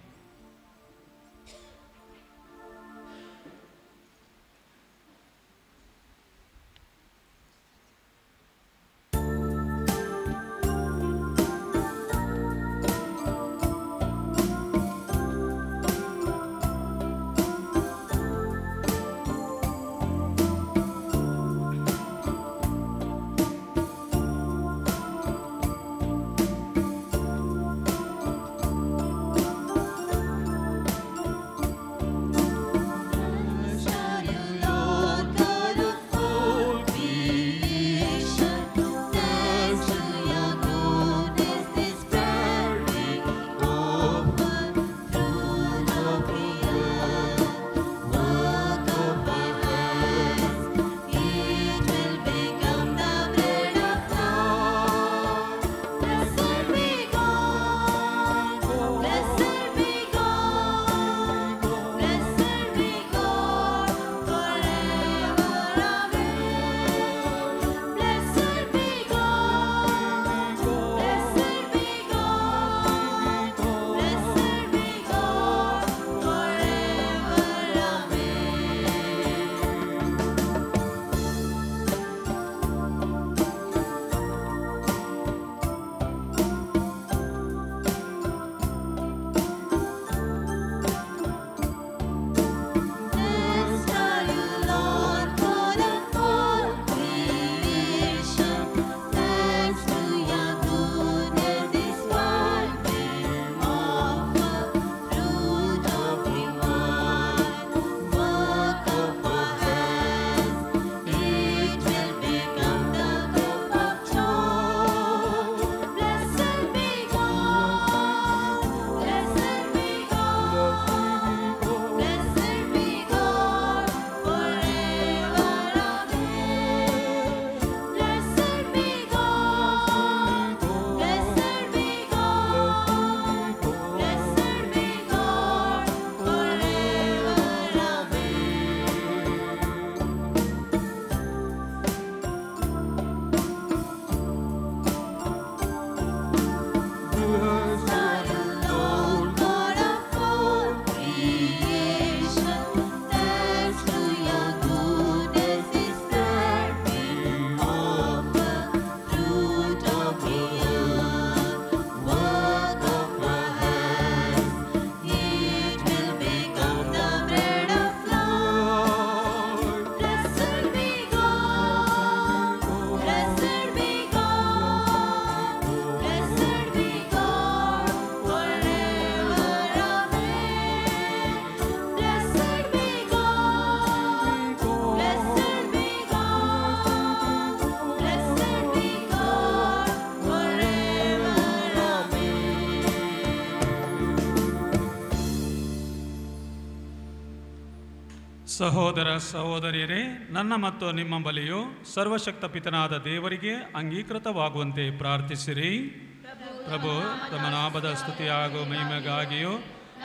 ಸಹೋದರ ಸಹೋದರಿಯರೇ, ನನ್ನ ಮತ್ತು ನಿಮ್ಮ ಬಲಿಯು ಸರ್ವಶಕ್ತ ಪಿತನಾದ ದೇವರಿಗೆ ಅಂಗೀಕೃತವಾಗುವಂತೆ ಪ್ರಾರ್ಥಿಸಿರಿ. ಪ್ರಭು ತಮ್ಮ ನಾಮದ ಸ್ತುತಿ ಹಾಗೂ ಮಹಿಮೆಗಾಗಿಯೂ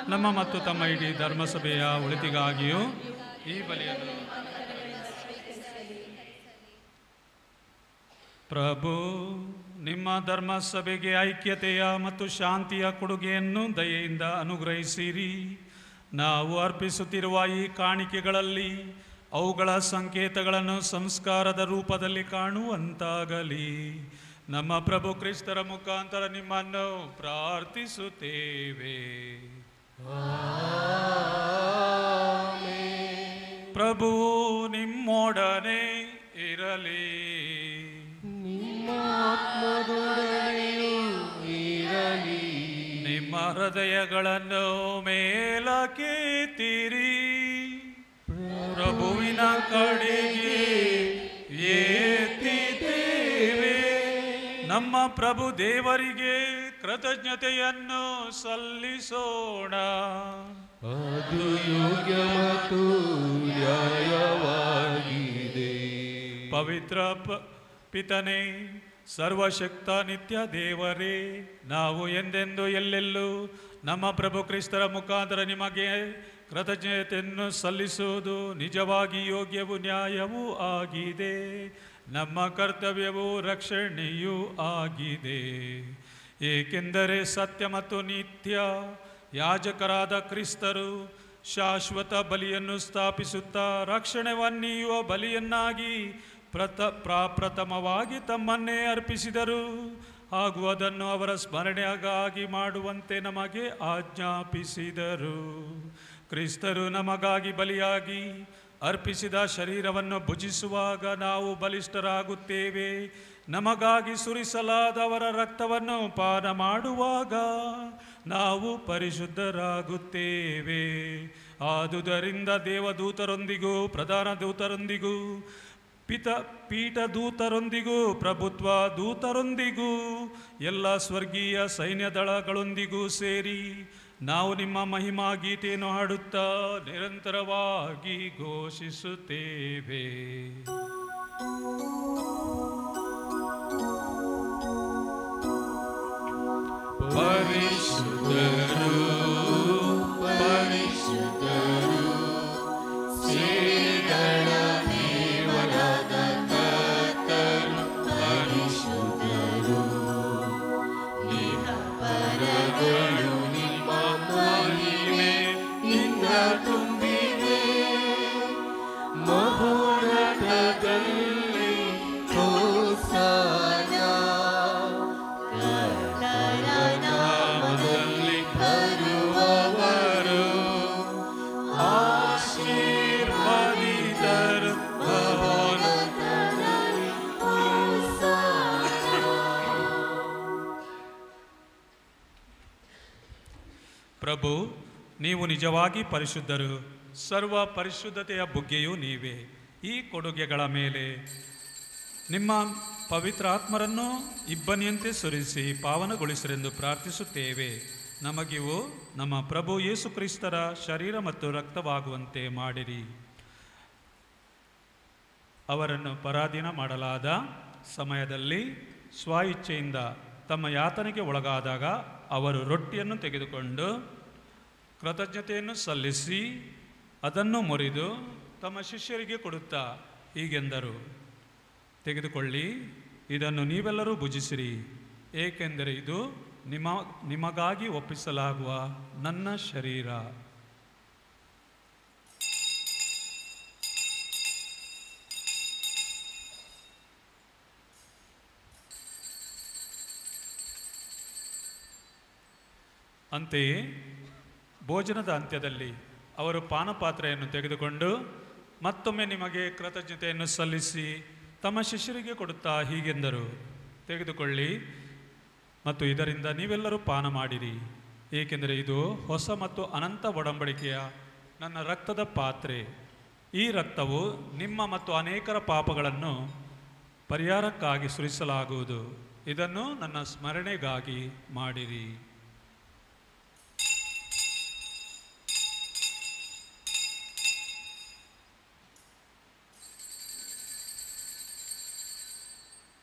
ನಮ್ಮ ಮತ್ತು ತಮ್ಮ ಇಡೀ ಧರ್ಮಸಭೆಯ ಒಳಿತಿಗಾಗಿಯೂ ಈ ಬಲಿಯನ್ನು ಪ್ರಭು ನಿಮ್ಮ ಧರ್ಮಸಭೆಗೆ ಐಕ್ಯತೆಯ ಮತ್ತು ಶಾಂತಿಯ ಕೊಡುಗೆಯನ್ನು ದಯೆಯಿಂದ ಅನುಗ್ರಹಿಸಿರಿ. ನಾವು ಅರ್ಪಿಸುತ್ತಿರುವ ಈ ಕಾಣಿಕೆಗಳಲ್ಲಿ ಅವುಗಳ ಸಂಕೇತಗಳನ್ನು ಸಂಸ್ಕಾರದ ರೂಪದಲ್ಲಿ ಕಾಣುವಂತಾಗಲಿ. ನಮ್ಮ ಪ್ರಭು ಕ್ರಿಸ್ತರ ಮುಖಾಂತರ ನಿಮ್ಮನ್ನು ಪ್ರಾರ್ಥಿಸುತ್ತೇವೆ. ಪ್ರಭು ನಿಮ್ಮೊಡನೆ ಇರಲಿ, ನಿಮ್ಮ ಆತ್ಮದೊಡನೆಯೂ ಇರಲಿ. ನಿಮ್ಮ ಹೃದಯಗಳನ್ನು ಮೇಲಕ್ಕೆತ್ತಿರಿ, ಪ್ರಭುವಿನ ಕಡೆಗೆ ಎತ್ತಿದ್ದೇವೆ. ನಮ್ಮ ಪ್ರಭು ದೇವರಿಗೆ ಕೃತಜ್ಞತೆಯನ್ನು ಸಲ್ಲಿಸೋಣ. ಅದು ಯೋಗ್ಯ ಮತ್ತು ನ್ಯಾಯವಾಗಿದೆ. ಪವಿತ್ರ ಪಿತನೇ, ಸರ್ವಶಕ್ತ ನಿತ್ಯ ದೇವರೇ, ನಾವು ಎಂದೆಂದು ಎಲ್ಲೆಲ್ಲೂ ನಮ್ಮ ಪ್ರಭು ಕ್ರಿಸ್ತರ ಮುಖಾಂತರ ನಿಮಗೆ ಕೃತಜ್ಞತೆಯನ್ನು ಸಲ್ಲಿಸುವುದು ನಿಜವಾಗಿ ಯೋಗ್ಯವೂ ನ್ಯಾಯವೂ ಆಗಿದೆ. ನಮ್ಮ ಕರ್ತವ್ಯವೂ ರಕ್ಷಣೆಯೂ ಆಗಿದೆ. ಏಕೆಂದರೆ ಸತ್ಯ ಮತ್ತು ನಿತ್ಯ ಯಾಜಕರಾದ ಕ್ರಿಸ್ತರು ಶಾಶ್ವತ ಬಲಿಯನ್ನು ಸ್ಥಾಪಿಸುತ್ತಾ ರಕ್ಷಣೆವನ್ನೀಯುವ ಬಲಿಯನ್ನಾಗಿ ಪ್ರಾಪ್ರಥಮವಾಗಿ ತಮ್ಮನ್ನೇ ಅರ್ಪಿಸಿದರು ಹಾಗೂ ಅದನ್ನು ಅವರ ಸ್ಮರಣೆಗಾಗಿ ಮಾಡುವಂತೆ ನಮಗೆ ಆಜ್ಞಾಪಿಸಿದರು. ಕ್ರಿಸ್ತರು ನಮಗಾಗಿ ಬಲಿಯಾಗಿ ಅರ್ಪಿಸಿದ ಶರೀರವನ್ನು ಭುಜಿಸುವಾಗ ನಾವು ಬಲಿಷ್ಠರಾಗುತ್ತೇವೆ. ನಮಗಾಗಿ ಸುರಿಸಲಾದವರ ರಕ್ತವನ್ನು ಪಾನ ಮಾಡುವಾಗ ನಾವು ಪರಿಶುದ್ಧರಾಗುತ್ತೇವೆ. ಆದುದರಿಂದ ದೇವದೂತರೊಂದಿಗೂ ಪ್ರಧಾನ ದೂತರೊಂದಿಗೂ ಪೀಠದೂತರೊಂದಿಗೂ ಪ್ರಭುತ್ವ ದೂತರೊಂದಿಗೂ ಎಲ್ಲ ಸ್ವರ್ಗೀಯ ಸೈನ್ಯದಳಗಳೊಂದಿಗೂ ಸೇರಿ ನಾವು ನಿಮ್ಮ ಮಹಿಮಾ ಗೀತೆಯನ್ನು ಹಾಡುತ್ತಾ ನಿರಂತರವಾಗಿ ಘೋಷಿಸುತ್ತೇವೆ. ಪರಿಶುದ್ಧರು ಪರಿಶುದ್ಧರು ಸೇನೆಗಳ ದೇವರಾದ ಕರ್ತರು ಪರಿಶುದ್ಧರು, ನಿನ್ನ ಪರಗಳು ನಿಮ್ಮ ಮಹಿಮೆಯಿಂದ ತುಂಬಿವೆ. ಮಹೋನ್ನತದಲ್ಲಿ ಹೋಸನ್ನ, ಕರ್ತನ ನಾಮದಲ್ಲಿ ಬರುವವರು ಆಶೀರ್ವದಿತರು. ಮಹೋನ್ನತದಲ್ಲಿ ಹೋಸನ್ನ. ಪ್ರಭು, ನೀವು ನಿಜವಾಗಿ ಪರಿಶುದ್ಧರು, ಸರ್ವ ಪರಿಶುದ್ಧತೆಯ ಬುಗ್ಗೆಯೂ ನೀವೇ. ಈ ಕೊಡುಗೆಗಳ ಮೇಲೆ ನಿಮ್ಮ ಪವಿತ್ರಾತ್ಮರನ್ನು ಇಬ್ಬನಿಯಂತೆ ಸುರಿಸಿ ಪಾವನಗೊಳಿಸಿರೆಂದು ಪ್ರಾರ್ಥಿಸುತ್ತೇವೆ. ನಮಗಿವು ನಮ್ಮ ಪ್ರಭು ಯೇಸು ಕ್ರಿಸ್ತರ ಶರೀರ ಮತ್ತು ರಕ್ತವಾಗುವಂತೆ ಮಾಡಿರಿ. ಅವರನ್ನು ಪರಾಧೀನ ಮಾಡಲಾದ ಸಮಯದಲ್ಲಿ ಸ್ವಇಚ್ಛೆಯಿಂದ ತಮ್ಮ ಯಾತನೆಗೆ ಒಳಗಾದಾಗ ಅವರು ರೊಟ್ಟಿಯನ್ನು ತೆಗೆದುಕೊಂಡು ಕೃತಜ್ಞತೆಯನ್ನು ಸಲ್ಲಿಸಿ ಅದನ್ನು ಮುರಿದು ತಮ್ಮ ಶಿಷ್ಯರಿಗೆ ಕೊಡುತ್ತಾ ಹೀಗೆಂದರು, ತೆಗೆದುಕೊಳ್ಳಿ, ಇದನ್ನು ನೀವೆಲ್ಲರೂ ಭುಜಿಸಿರಿ, ಏಕೆಂದರೆ ಇದು ನಿಮಗಾಗಿ ಒಪ್ಪಿಸಲಾಗುವ ನನ್ನ ಶರೀರ. ಅಂತೆಯೇ ಭೋಜನದ ಅಂತ್ಯದಲ್ಲಿ ಅವರು ಪಾನಪಾತ್ರೆಯನ್ನು ತೆಗೆದುಕೊಂಡು ಮತ್ತೊಮ್ಮೆ ನಿಮಗೆ ಕೃತಜ್ಞತೆಯನ್ನು ಸಲ್ಲಿಸಿ ತಮ್ಮ ಶಿಷ್ಯರಿಗೆ ಕೊಡುತ್ತಾ ಹೀಗೆಂದರು, ತೆಗೆದುಕೊಳ್ಳಿ ಮತ್ತು ಇದರಿಂದ ನೀವೆಲ್ಲರೂ ಪಾನ ಮಾಡಿರಿ, ಏಕೆಂದರೆ ಇದು ಹೊಸ ಮತ್ತು ಅನಂತ ಒಡಂಬಡಿಕೆಯ ನನ್ನ ರಕ್ತದ ಪಾತ್ರೆ. ಈ ರಕ್ತವು ನಿಮ್ಮ ಮತ್ತು ಅನೇಕರ ಪಾಪಗಳನ್ನು ಪರಿಹಾರಕ್ಕಾಗಿ ಸುರಿಸಲಾಗುವುದು. ಇದನ್ನು ನನ್ನ ಸ್ಮರಣೆಗಾಗಿ ಮಾಡಿರಿ.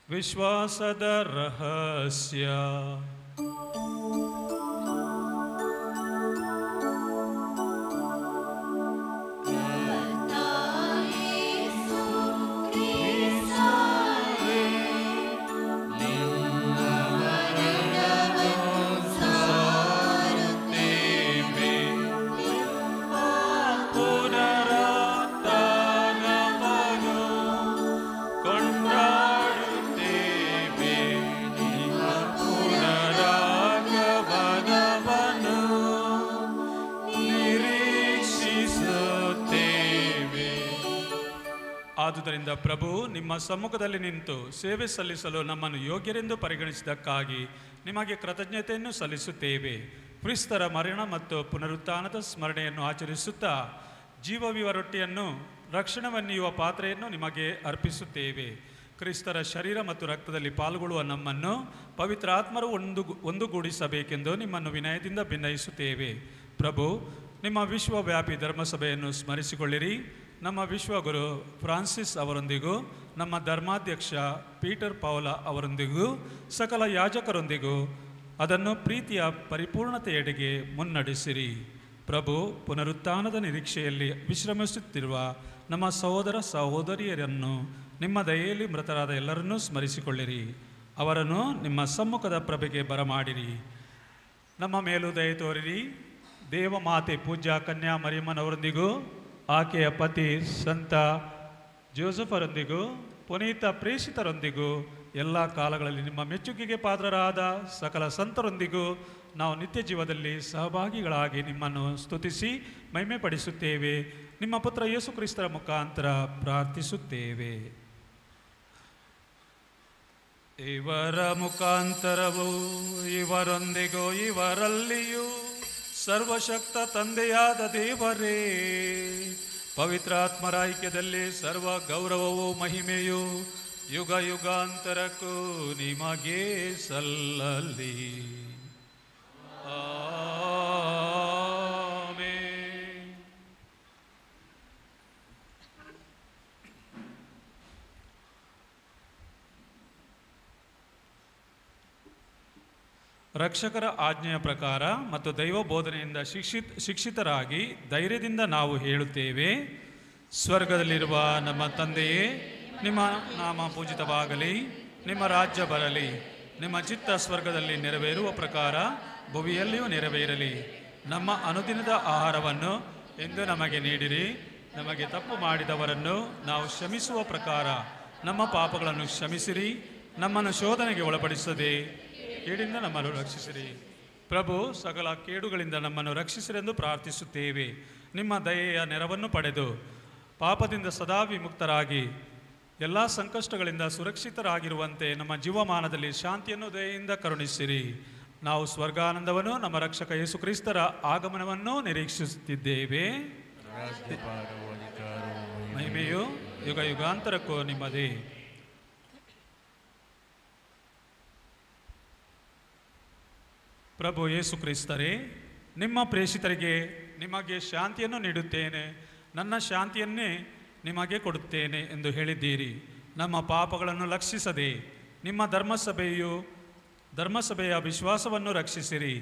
ವಿಶ್ವಾಸದ ರಹಸ್ಯ. ಆದುದರಿಂದ ಪ್ರಭು, ನಿಮ್ಮ ಸಮ್ಮುಖದಲ್ಲಿ ನಿಂತು ಸೇವೆ ಸಲ್ಲಿಸಲು ನಮ್ಮನ್ನು ಯೋಗ್ಯರೆಂದು ಪರಿಗಣಿಸಿದ್ದಕ್ಕಾಗಿ ನಿಮಗೆ ಕೃತಜ್ಞತೆಯನ್ನು ಸಲ್ಲಿಸುತ್ತೇವೆ. ಕ್ರಿಸ್ತರ ಮರಣ ಮತ್ತು ಪುನರುತ್ಥಾನದ ಸ್ಮರಣೆಯನ್ನು ಆಚರಿಸುತ್ತಾ ಜೀವವಿವ ರೊಟ್ಟಿಯನ್ನು ರಕ್ಷಣವನ್ನಿಯುವ ಪಾತ್ರೆಯನ್ನು ನಿಮಗೆ ಅರ್ಪಿಸುತ್ತೇವೆ. ಕ್ರಿಸ್ತರ ಶರೀರ ಮತ್ತು ರಕ್ತದಲ್ಲಿ ಪಾಲ್ಗೊಳ್ಳುವ ನಮ್ಮನ್ನು ಪವಿತ್ರ ಆತ್ಮರು ಒಂದುಗೂಡಿಸಬೇಕೆಂದು ನಿಮ್ಮನ್ನು ವಿನಯದಿಂದ ಭಿನ್ನಯಿಸುತ್ತೇವೆ. ಪ್ರಭು, ನಿಮ್ಮ ವಿಶ್ವವ್ಯಾಪಿ ಧರ್ಮಸಭೆಯನ್ನು ಸ್ಮರಿಸಿಕೊಳ್ಳಿರಿ. ನಮ್ಮ ವಿಶ್ವಗುರು ಫ್ರಾನ್ಸಿಸ್ ಅವರೊಂದಿಗೂ, ನಮ್ಮ ಧರ್ಮಾಧ್ಯಕ್ಷ ಪೀಟರ್ ಪೌಲ ಅವರೊಂದಿಗೂ, ಸಕಲ ಯಾಜಕರೊಂದಿಗೂ ಅದನ್ನು ಪ್ರೀತಿಯ ಪರಿಪೂರ್ಣತೆಯೆಡೆಗೆ ಮುನ್ನಡೆಸಿರಿ. ಪ್ರಭು, ಪುನರುತ್ಥಾನದ ನಿರೀಕ್ಷೆಯಲ್ಲಿ ವಿಶ್ರಮಿಸುತ್ತಿರುವ ನಮ್ಮ ಸಹೋದರ ಸಹೋದರಿಯರನ್ನು ನಿಮ್ಮ ದಯೆಯಲ್ಲಿ ಮೃತರಾದ ಎಲ್ಲರನ್ನೂ ಸ್ಮರಿಸಿಕೊಳ್ಳಿರಿ. ಅವರನ್ನು ನಿಮ್ಮ ಸಮ್ಮುಖದ ಪ್ರಭೆಗೆ ಬರಮಾಡಿರಿ. ನಮ್ಮ ಮೇಲೂ ದಯೆ ತೋರಿರಿ. ದೇವಮಾತೆ ಪೂಜ್ಯ ಕನ್ಯಾ ಮರಿಯಮ್ಮನವರೊಂದಿಗೂ, ಆಕೆಯ ಪತಿ ಸಂತ ಜೋಸೆಫರೊಂದಿಗೂ, ಪುನೀತ ಪ್ರೇಷಿತರೊಂದಿಗೂ, ಎಲ್ಲ ಕಾಲಗಳಲ್ಲಿ ನಿಮ್ಮ ಮೆಚ್ಚುಗೆಗೆ ಪಾತ್ರರಾದ ಸಕಲ ಸಂತರೊಂದಿಗೂ ನಾವು ನಿತ್ಯ ಜೀವದಲ್ಲಿ ಸಹಭಾಗಿಗಳಾಗಿ ನಿಮ್ಮನ್ನು ಸ್ತುತಿಸಿ ಮಹಿಮೆಪಡಿಸುತ್ತೇವೆ. ನಿಮ್ಮ ಪುತ್ರ ಯೇಸು ಕ್ರಿಸ್ತರ ಮುಖಾಂತರ ಪ್ರಾರ್ಥಿಸುತ್ತೇವೆ. ಇವರ ಮುಖಾಂತರವೂ ಇವರೊಂದಿಗೂ ಇವರಲ್ಲಿಯೂ ಸರ್ವಶಕ್ತ ತಂದೆಯಾದ ದೇವರೇ, ಪವಿತ್ರಾತ್ಮರ ಐಕ್ಯದಲ್ಲಿ ಸರ್ವ ಗೌರವವೂ ಮಹಿಮೆಯೂ ಯುಗ ಯುಗಾಂತರಕ್ಕೂ ನಿಮಗೆ ಸಲ್ಲಲಿ. ಆಮೆನ್. ರಕ್ಷಕರ ಆಜ್ಞೆಯ ಪ್ರಕಾರ ಮತ್ತು ದೈವ ಬೋಧನೆಯಿಂದ ಶಿಕ್ಷಿತರಾಗಿ ಧೈರ್ಯದಿಂದ ನಾವು ಹೇಳುತ್ತೇವೆ: ಸ್ವರ್ಗದಲ್ಲಿರುವ ನಮ್ಮ ತಂದೆಯೇ, ನಿಮ್ಮ ನಾಮ ಪೂಜಿತವಾಗಲಿ, ನಿಮ್ಮ ರಾಜ್ಯ ಬರಲಿ, ನಿಮ್ಮ ಚಿತ್ತ ಸ್ವರ್ಗದಲ್ಲಿ ನೆರವೇರುವ ಪ್ರಕಾರ ಭುವಿಯಲ್ಲಿಯೂ ನೆರವೇರಲಿ. ನಮ್ಮ ಅನುದಿನದ ಆಹಾರವನ್ನು ಇಂದು ನಮಗೆ ನೀಡಿರಿ. ನಮಗೆ ತಪ್ಪು ಮಾಡಿದವರನ್ನು ನಾವು ಕ್ಷಮಿಸುವ ಪ್ರಕಾರ ನಮ್ಮ ಪಾಪಗಳನ್ನು ಕ್ಷಮಿಸಿರಿ. ನಮ್ಮನ್ನು ಶೋಧನೆಗೆ ಒಳಪಡಿಸದೆ ಕೇಡಿಂದ ನಮ್ಮನ್ನು ರಕ್ಷಿಸಿರಿ. ಪ್ರಭು, ಸಕಲ ಕೇಡುಗಳಿಂದ ನಮ್ಮನ್ನು ರಕ್ಷಿಸಿರೆಂದು ಪ್ರಾರ್ಥಿಸುತ್ತೇವೆ. ನಿಮ್ಮ ದಯೆಯ ನೆರವನ್ನು ಪಡೆದು ಪಾಪದಿಂದ ಸದಾ ವಿಮುಕ್ತರಾಗಿ ಎಲ್ಲ ಸಂಕಷ್ಟಗಳಿಂದ ಸುರಕ್ಷಿತರಾಗಿರುವಂತೆ ನಮ್ಮ ಜೀವಮಾನದಲ್ಲಿ ಶಾಂತಿಯನ್ನು ದಯೆಯಿಂದ ಕರುಣಿಸಿರಿ. ನಾವು ಸ್ವರ್ಗಾನಂದವನ್ನು, ನಮ್ಮ ರಕ್ಷಕ ಯೇಸು ಕ್ರಿಸ್ತರ ಆಗಮನವನ್ನು ನಿರೀಕ್ಷಿಸುತ್ತಿದ್ದೇವೆ. ಮಹಿಮೆಯು ಯುಗ ಯುಗಾಂತರಕ್ಕೂ ನಿಮ್ಮದೇ. ಪ್ರಭು ಯೇಸು ಕ್ರಿಸ್ತರೇ, ನಿಮ್ಮ ಪ್ರೇಷಿತರಿಗೆ ನಿಮಗೆ ಶಾಂತಿಯನ್ನು ನೀಡುತ್ತೇನೆ, ನನ್ನ ಶಾಂತಿಯನ್ನೇ ನಿಮಗೆ ಕೊಡುತ್ತೇನೆ ಎಂದು ಹೇಳಿದ್ದೀರಿ. ನಮ್ಮ ಪಾಪಗಳನ್ನು ಲಕ್ಷಿಸದೆ ನಿಮ್ಮ ಧರ್ಮಸಭೆಯ ವಿಶ್ವಾಸವನ್ನು ರಕ್ಷಿಸಿರಿ.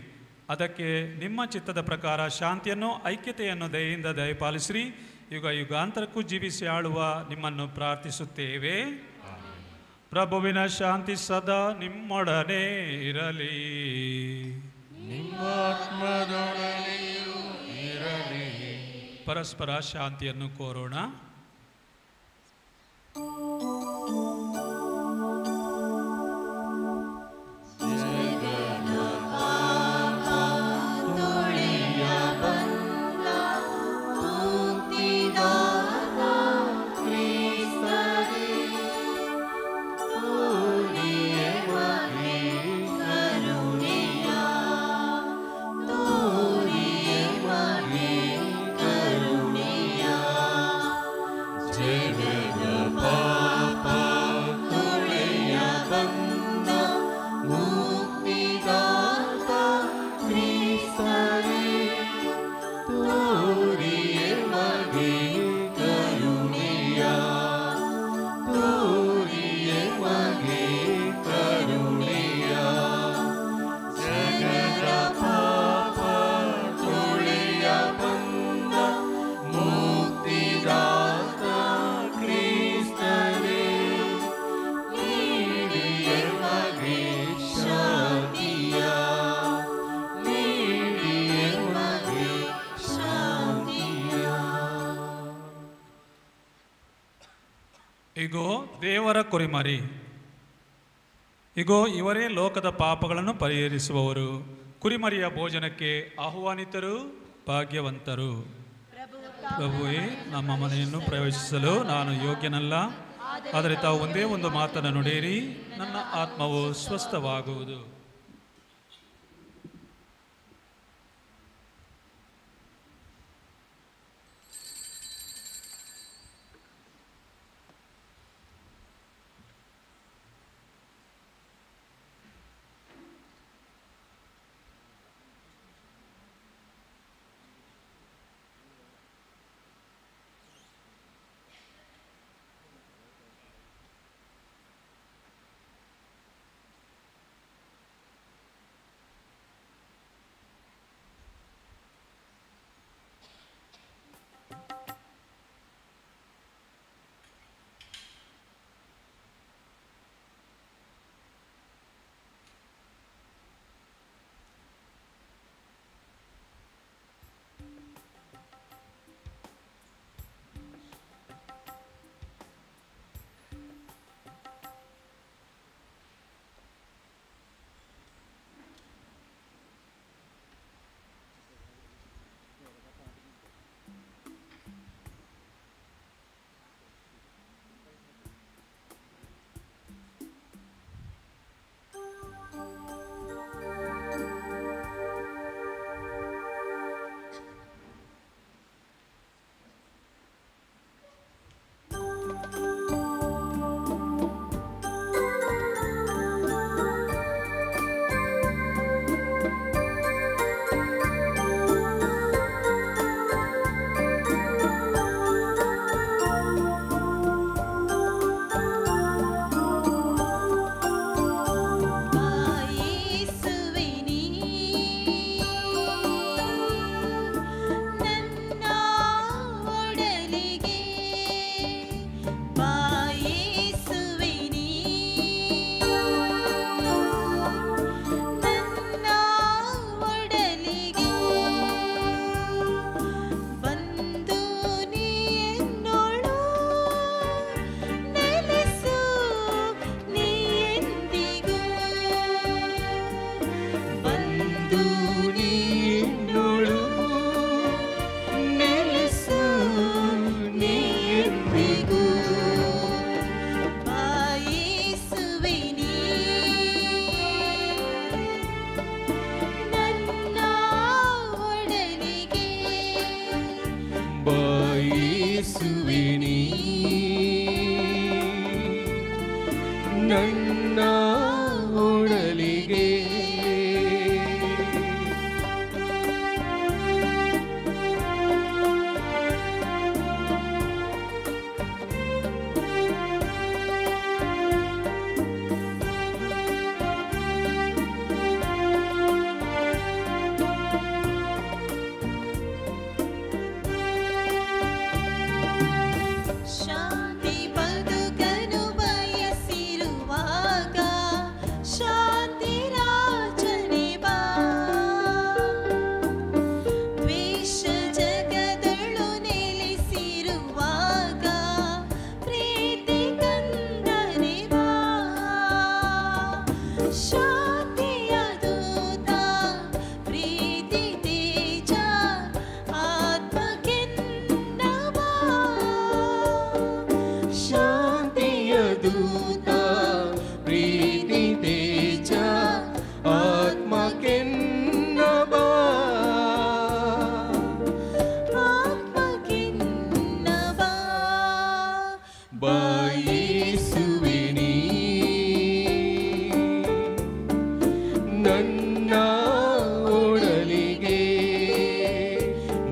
ಅದಕ್ಕೆ ನಿಮ್ಮ ಚಿತ್ತದ ಪ್ರಕಾರ ಶಾಂತಿಯನ್ನು, ಐಕ್ಯತೆಯನ್ನು ದಯೆಯಿಂದ ದಯಪಾಲಿಸಿರಿ. ಯುಗ ಯುಗಾಂತರಕ್ಕೂ ಜೀವಿಸಿ ಆಳುವ ನಿಮ್ಮನ್ನು ಪ್ರಾರ್ಥಿಸುತ್ತೇವೆ. ಪ್ರಭುವಿನ ಶಾಂತಿ ಸದಾ ನಿಮ್ಮೊಡನೆ ಇರಲಿ. ನಿಮ್ಮಾತ್ಮದೊಡನೆಯೂ ಇರಲಿ. ಪರಸ್ಪರ ಶಾಂತಿಯನ್ನು ಕೋರೋಣ. ಇಗೋ ದೇವರ ಕುರಿಮರಿ, ಇಗೋ ಇವರೇ ಲೋಕದ ಪಾಪಗಳನ್ನು ಪರಿಹರಿಸುವವರು. ಕುರಿಮರಿಯ ಭೋಜನಕ್ಕೆ ಆಹ್ವಾನಿತರು ಭಾಗ್ಯವಂತರು. ಪ್ರಭುವೇ, ನಮ್ಮ ಮನೆಯನ್ನು ಪ್ರವೇಶಿಸಲು ನಾನು ಯೋಗ್ಯನಲ್ಲ, ಆದರೆ ತಾವು ಒಂದೇ ಒಂದು ಮಾತನ್ನು ನುಡಿಯಿರಿ, ನನ್ನ ಆತ್ಮವು ಸ್ವಸ್ಥವಾಗುವುದು.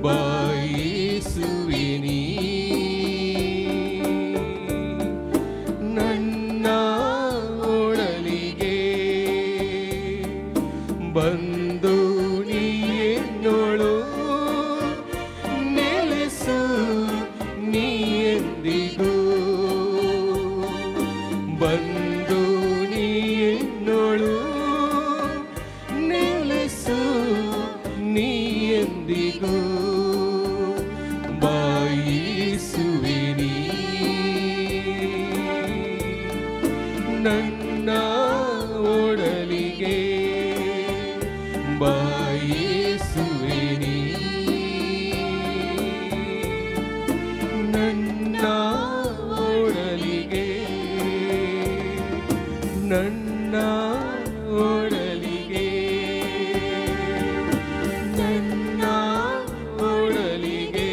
ಬಾಯಿಸುವೆ ನೀ ನನ್ನ ಒಡಲಿಗೆ ಬಂದು ನೀ ಎನ್ನೋಳು ನೆಲೆಸು ನೀ ಎಂದಿಗೂ ಬಂದು ನೀ ಎನ್ನೋಳು ನೆಲೆಸು ನೀ ಎಂದಿಗೂ ಬಾಯಿಸುವೆ ನೀ ನನ್ನ ಒಡಲಿಗೆ ಬಾಯಿಸುವೆ ನೀ ನನ್ನ ಒಡಲಿಗೆ ನನ್ನ ಒಡಲಿಗೆ ನನ್ನ ಒಡಲಿಗೆ.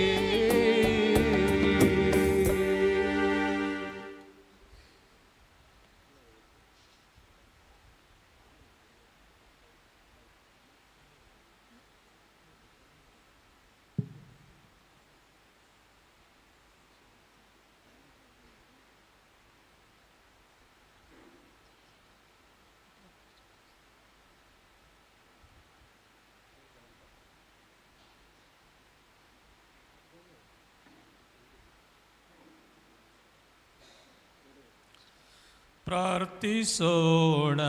ಪ್ರಾರ್ಥಿಸೋಣ.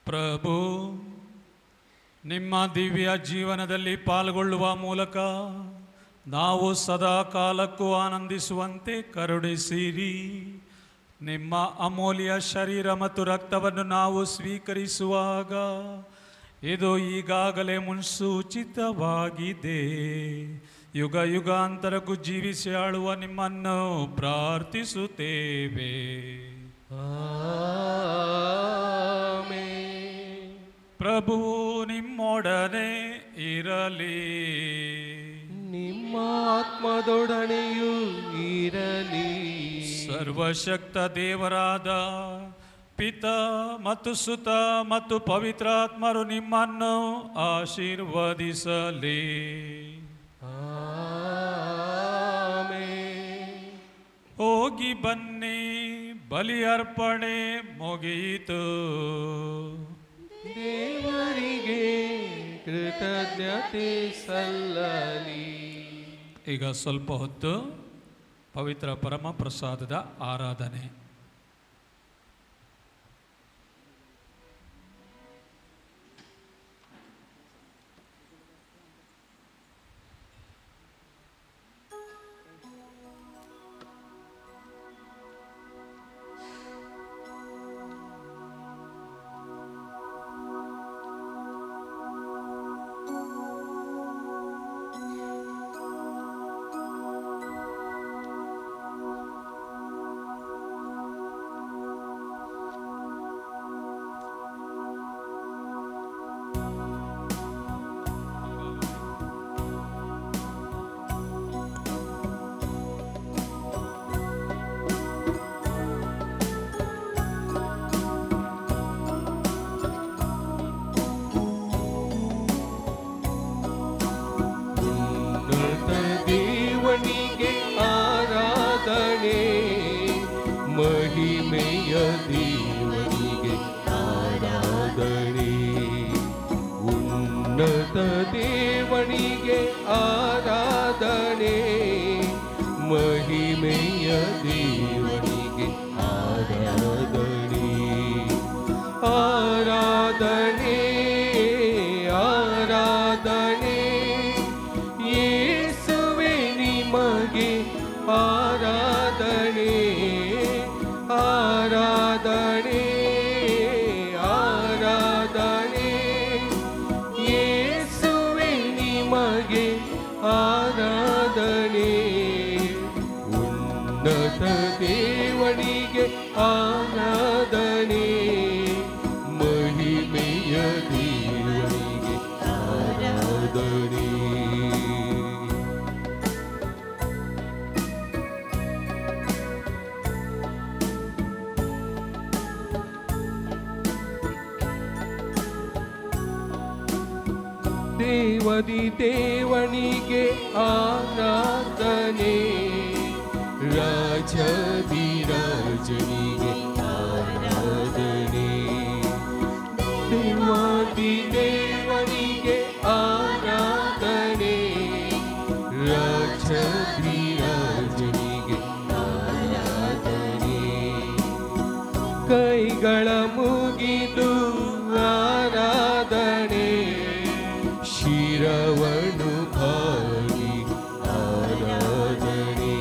ಪ್ರಭು, ನಿಮ್ಮ ದಿವ್ಯ ಜೀವನದಲ್ಲಿ ಪಾಲ್ಗೊಳ್ಳುವ ಮೂಲಕ ನಾವು ಸದಾ ಕಾಲಕ್ಕೂ ಆನಂದಿಸುವಂತೆ ಕರುಣಿಸಿರಿ. ನಿಮ್ಮ ಅಮೂಲ್ಯ ಶರೀರ ಮತ್ತು ರಕ್ತವನ್ನು ನಾವು ಸ್ವೀಕರಿಸುವಾಗ ಇದು ಈಗಾಗಲೇ ಮುನ್ಸೂಚಿತವಾಗಿದೆ. ಯುಗ ಯುಗಾಂತರಕ್ಕೂ ಜೀವಿಸಿ ಆಳುವ ನಿಮ್ಮನ್ನು ಪ್ರಾರ್ಥಿಸುತ್ತೇವೆ. ಆಮೆನ್. ಪ್ರಭುವು ನಿಮ್ಮೊಡನೆ ಇರಲಿ. ನಿಮ್ಮ ಆತ್ಮದೊಡನೆಯೂ ಇರಲಿ. ಸರ್ವಶಕ್ತ ದೇವರಾದ ಪಿತ ಮತ್ತು ಸುತ ಮತ್ತು ಪವಿತ್ರಾತ್ಮರು ನಿಮ್ಮನ್ನು ಆಶೀರ್ವದಿಸಲಿ. ಆಮೆನ್. ಹೋಗಿ ಬನ್ನಿ, ಬಲಿ ಅರ್ಪಣೆ ಮುಗಿಯಿತು. ದೇವರಿಗೆ ಕೃತಜ್ಞತೆ ಸಲ್ಲಲಿ. ಈಗ ಸ್ವಲ್ಪ ಹೊತ್ತು ಪವಿತ್ರ ಪರಮ ಪ್ರಸಾದದ ಆರಾಧನೆ. ಉನ್ನತ ದೇವನಿಗೆ ಆರಾಧನೆ, ಮಹಿಮೆಯ ದೇವನಿಗೆ ಆರಾಧನೆ. ಉನ್ನತ ದೇವನಿಗೆ ಆರಾಧನೆ, ಮಹಿಮೆಯ ದೇವನಿಗೆ ಆರಾಧನೆ. ಆರಾಧನೆ ಆರಾಧನೆ ಯೇಸುವೆ ನಿಮಗೆ ಆರಾಧನೆ. ಆರಾಧನೆ ಆರಾಧನೆ ಯೇಸುವೆ ನಿಮಗೆ ಆರಾಧನೆ. ಉನ್ನತ ದೇವನಿಗೆ ಆರಾಧನೆ, ಮಹಿಮೆಯ ದೇವನಿಗೆ ಆರಾಧನೆ. ದೇವದಿ ದೇವನಿಗೆ ಆರಾಧನೆ, ರಾಜದಿ ರಾಜನಿಗೆ ಆರಾಧನೆ. ದೇವಾದಿ ದೇವನಿಗೆ ಆರಾಧನೆ, ರಾಜದಿ ರಾಜನಿಗೆ ಆರಾಧನೆ. ಕೈಗಳ ಮುಗಿದು ಆರಾಧನೆ, ಶಿರವನು ಬಾಗಿ ಆರಾಧನೆ.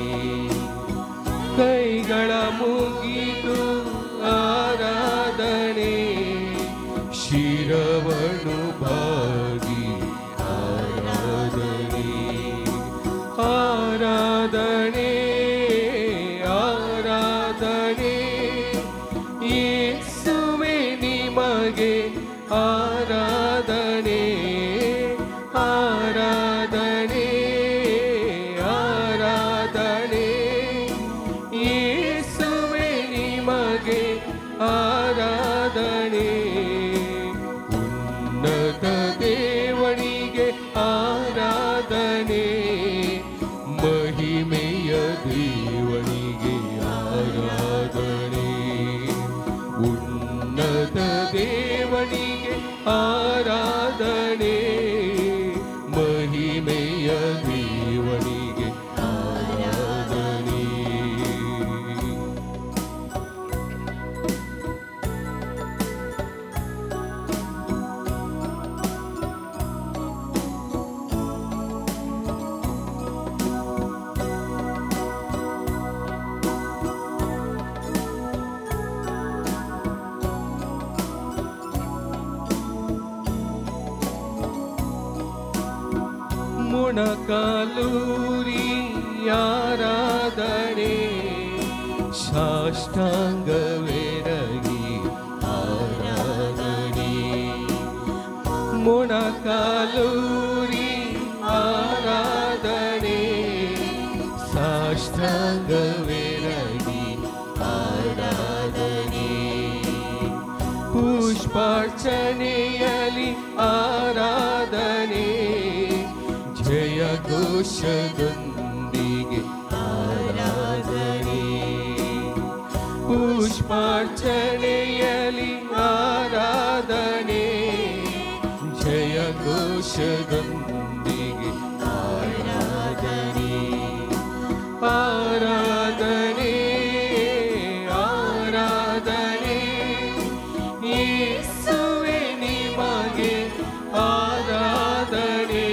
ಕೈಗಳ ಮುಗಿದು ಆರಾಧನೆ, ಶಿರವನು ಬಾಗಿ ಆರಾಧನೆ. ಆರಾಧನೆ ಆರಾಧನೆ ಯೇಸುವೆ ನಿಮಗೆ ಆರಾಧನೆ, ಆರಾಧನೆ ಆರಾಧನೆ ಯೇಸುವೆ ನಿಮಗೆ ಆರಾಧನೆ. ಉನ್ನತ ದೇವನಿಗೆ ಆರಾಧನೆ, ಮಹಿಮೆಯ ದೇವನಿಗೆ ಆರಾಧನೆ. ಉನ್ನತ ದೇವನಿಗೆ ಆರಾಧನೆ, ಮಹಿಮೆಯ ದೇವನಿಗೆ ಆರಾಧನೆ. ಮೊಣಕಾಲೂರಿ ಆರಾಧನೆ, ಸಾಷ್ಟಾಂಗವೆರಗಿ ಆರಾಧನೆ. ಮೊಣಕಾಲೂರಿ ಆರಾಧನೆ, ಸಾಷ್ಟಾಂಗವೆರಗಿ ಆರಾಧನೆ. ಪುಷ್ಪಾರ್ಚನೆಯಲಿ ಆರಾಧನೆ, ಜಯ ಘೋಷದೊಂದಿಗೆ ಆರಾಧನೆ. ಪುಷ್ಪಾರ್ಚನೆಯಲಿ ಆರಾಧನೆ, ಜಯ ಘೋಷದೊಂದಿಗೆ ಆರಾಧನೆ. ಆರಾಧನೆ ಆರಾಧನೆ ಯೇಸುವೆ ನಿಮಗೆ ಆರಾಧನೆ,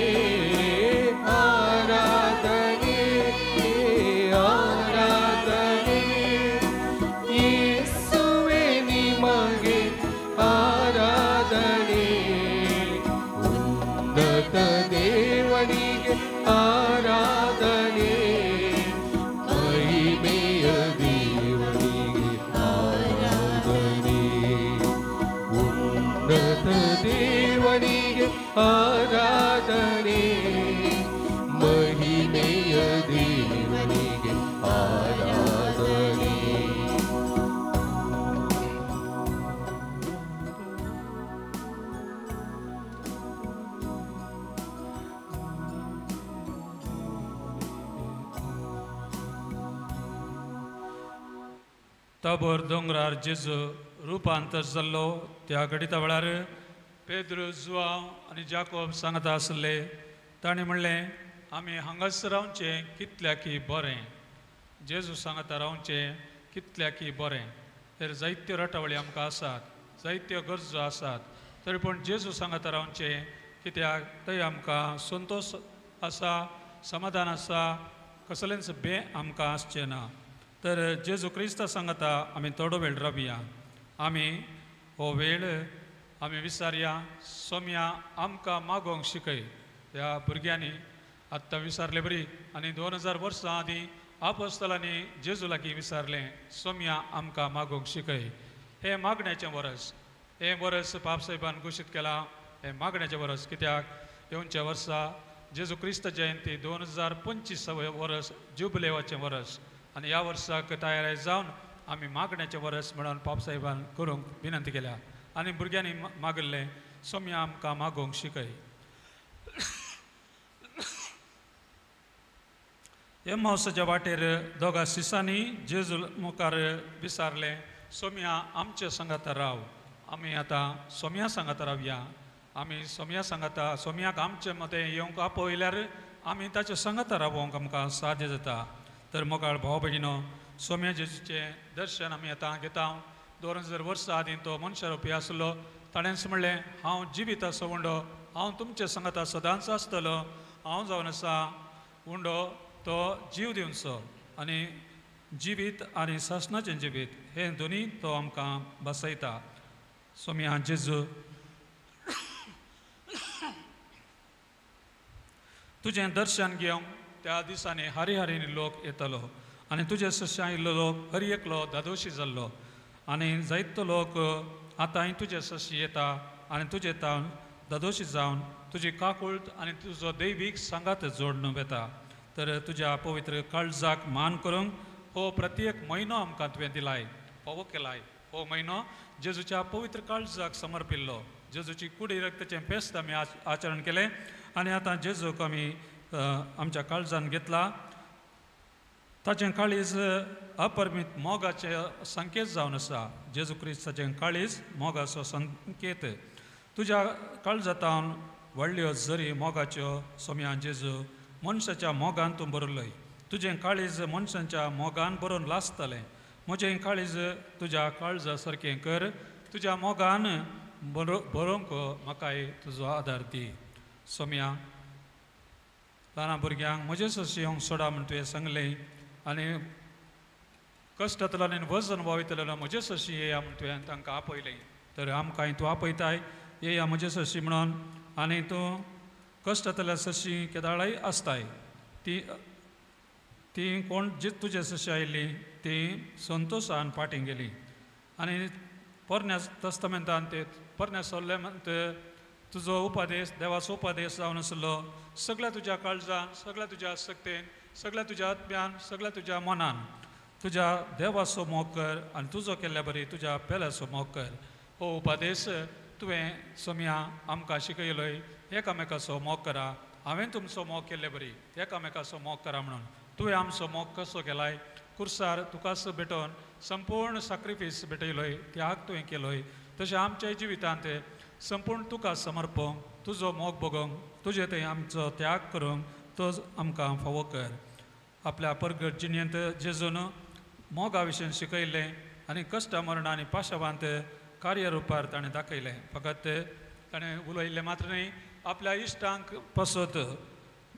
ಆರಾಧನೆ ಆರಾಧನೆ ಯೇಸುವೆ ನಿಮಗೆ ಆರಾಧನೆ. ಉನ್ನತ ದೇವನಿಗೆ ಆರಾಧನೆ, ಮಹಿಮೆಯ ದೇವನಿಗೆ ಆರಾಧನೆ. ಉನ್ನತ ದೇವನಿಗೆ ಆರಾಧನೆ, ಮಹಿಮೆಯ ದೇವನಿಗೆ ಆರಾಧನೆ. तबोर दोंगरार जेजू रुपांतर जाल्लो त्या घडिता वेळार पेद्रू, जुआंव आनी जाकोब सांगता आसले. ताणें म्हणलें, आमी हांगासर रावचें कितल्याकी बरें. जेजू सांगता रावचें कितल्याकी बरें. तर जायत्यो रटावळी आमकां आसात, जायत्यो गरजो आसात, तरी पूण जेजू सांगता रावचें कित्याक थंय आमकां संतोश आसा, समाधान आसा, कसलेंच बें आमकां आसचें ना. तर जेजू क्रिस्ता सांगता आमी थोडो वेळ रावया, आमी हो वेळ आमी विसारया. सोम्या आमकां मागोवंक शिकय. ह्या भुरग्यांनी आत्तां विसारले बरी आनी 2000 वर्सां आदीं आपोस्तलांनी जेजू लागीं विसारलें, सोम्या आमकां मागोवंक शिकय. हें मागण्याचें वरस, हें वरस पापसाहेबान घोशीत केलां. हें मागण्याचें वरस कित्याक येवच्या वर्सा जेजू क्रिस्त जयंती 2025 वरस जुबलेवाचें वरस आनी ह्या वर्साक तयार जावन आमी मागण्याचें वरस म्हणून पापसाहेबान करूंक विनंती केल्या आनी भुरग्यांनी मागिल्लें, सोम्या आमकां मागोवंक शिकय. एम्मावसाच्या वाटेर दोगा सिसांनी जेजू मुखार विचारलें, सोम्या आमचे सांगाता राव. आमी आतां सोम्या सांगाता रावया. आमी सोम्या सांगाता, सोम्याक आमचे मदें येवंक आपयल्यार आमी ताचे सांगाता रावोंक आमकां साध्य जाता. तर मोगाळ भाव भयणीनो, सोम्या जेजूचें दर्शन आमी आतां घेता. 2000 वर्सां आदीं तो मनशा रुपी आसलो. ताणेंच म्हणलें, हांव जिवीत आसा उंडो, हांव तुमचे सांगाता सदांच आसतलो. हांव जावन आसा उंडो, तो जीव दिवचो आनी जिवीत आनी सासणाचें जिवीत हें दोनी तो आमकां बसयता. सोम्या जेजू, तुजें दर्शन घेवंक त्या दिसांनी हारी हारीनी लोक येतालो आनी तुजे सश्यां आयिल्लो लोक हर एकलो दादोशी जाल्लो आनी जायतो लोक आतांय तुजे सशी येता आनी तुजे तावन दादोशी जावन तुजी काकूळट आनी तुजो दैवीक सांगात जोडून वेता. तर तुज्या पवित्र काळजाक मान करूंक हो प्रत्येक म्हयनो आमकां तुवें दिलाय, फावो केलाय. हो म्हयनो जेजूच्या पवित्र काळजाक समर्पिल्लो. जेजूची कुडी रक्ताचें फेस्त आमी आचरण केलें आनी आतां जेजूक आमी आमच्या काळजान घेतला. ताचें काळीज अपरमीत मोगाचें संकेत जावन आसा. जेजू क्रिस्ताचें काळीज मोगाचो संकेत. तुज्या काळजातावन व्हडल्यो जरी मोगाच्यो सोम्या जेजू मनशाच्या मोगान तूं बरयलोय. तुजें काळीज मनशांच्या मोगान बरोवन लासतलें. म्हजें काळीज तुज्या काळजा सारकें कर. तुज्या मोगान बरोवंक म्हाकाय तुजो आदार दी. सोम्या, ल्हान भुरग्यांक म्हजें सशी येवंक सोडा म्हण तुवें सांगलें आनी कश्टांतलो आनी वजन वावयतलो म्हजें सशी येया म्हण तुवें तांकां आपयलें. तर आमकांय तूं आपयताय, येया म्हजें सशी म्हणून. आनी तूं कश्टांतल्या सशी केदाळाय आसताय. ती ती कोण जी तुजे सशी आयिल्ली ती संतोशान फाटीं गेली. आनी पोरण्या तस्तमेंतान ते पोरण्या सोल्लें तुजो उपदेश देवाचो उपदेश जावन आसलो. सगळ्या तुज्या काळजान, सगळ्या तुज्या शक्तेन, सगळ्या तुज्या आत्म्यान, सगळ्या तुज्या मनान तुज्या देवाचो मोग कर आनी तुजो केल्ल्या बरी तुज्या पेल्याचो मोग कर. हो उपदेश तुवें सोम्या आमकां शिकयलोय. एकामेकाचो मोग करा, हांवें तुमचो मोग केल्ले बरी एकामेकाचो मोग करा म्हणून. तुवें आमचो मोग कसो केलाय? कुर्सार तुकाच भेटोवन संपूर्ण साक्रिफीस भेटयलोय, त्याग तुवें केलोय. तशें आमच्या जिवितांत संपूर्ण तुका समर्पूंक, तुजो मोग भोगोवंक, तुजे थंय आमचो त्याग करूंक तो आमकां फावो कर. आपल्या परगट जिणेंत जेजून मोगा विशीं शिकयलें आनी कश्टा मरण आनी पाशावांत कार्यरुपार ताणें दाखयलें. फकत ताणें उलयल्लें मात्र न्हय, आपल्या इश्टांक पसत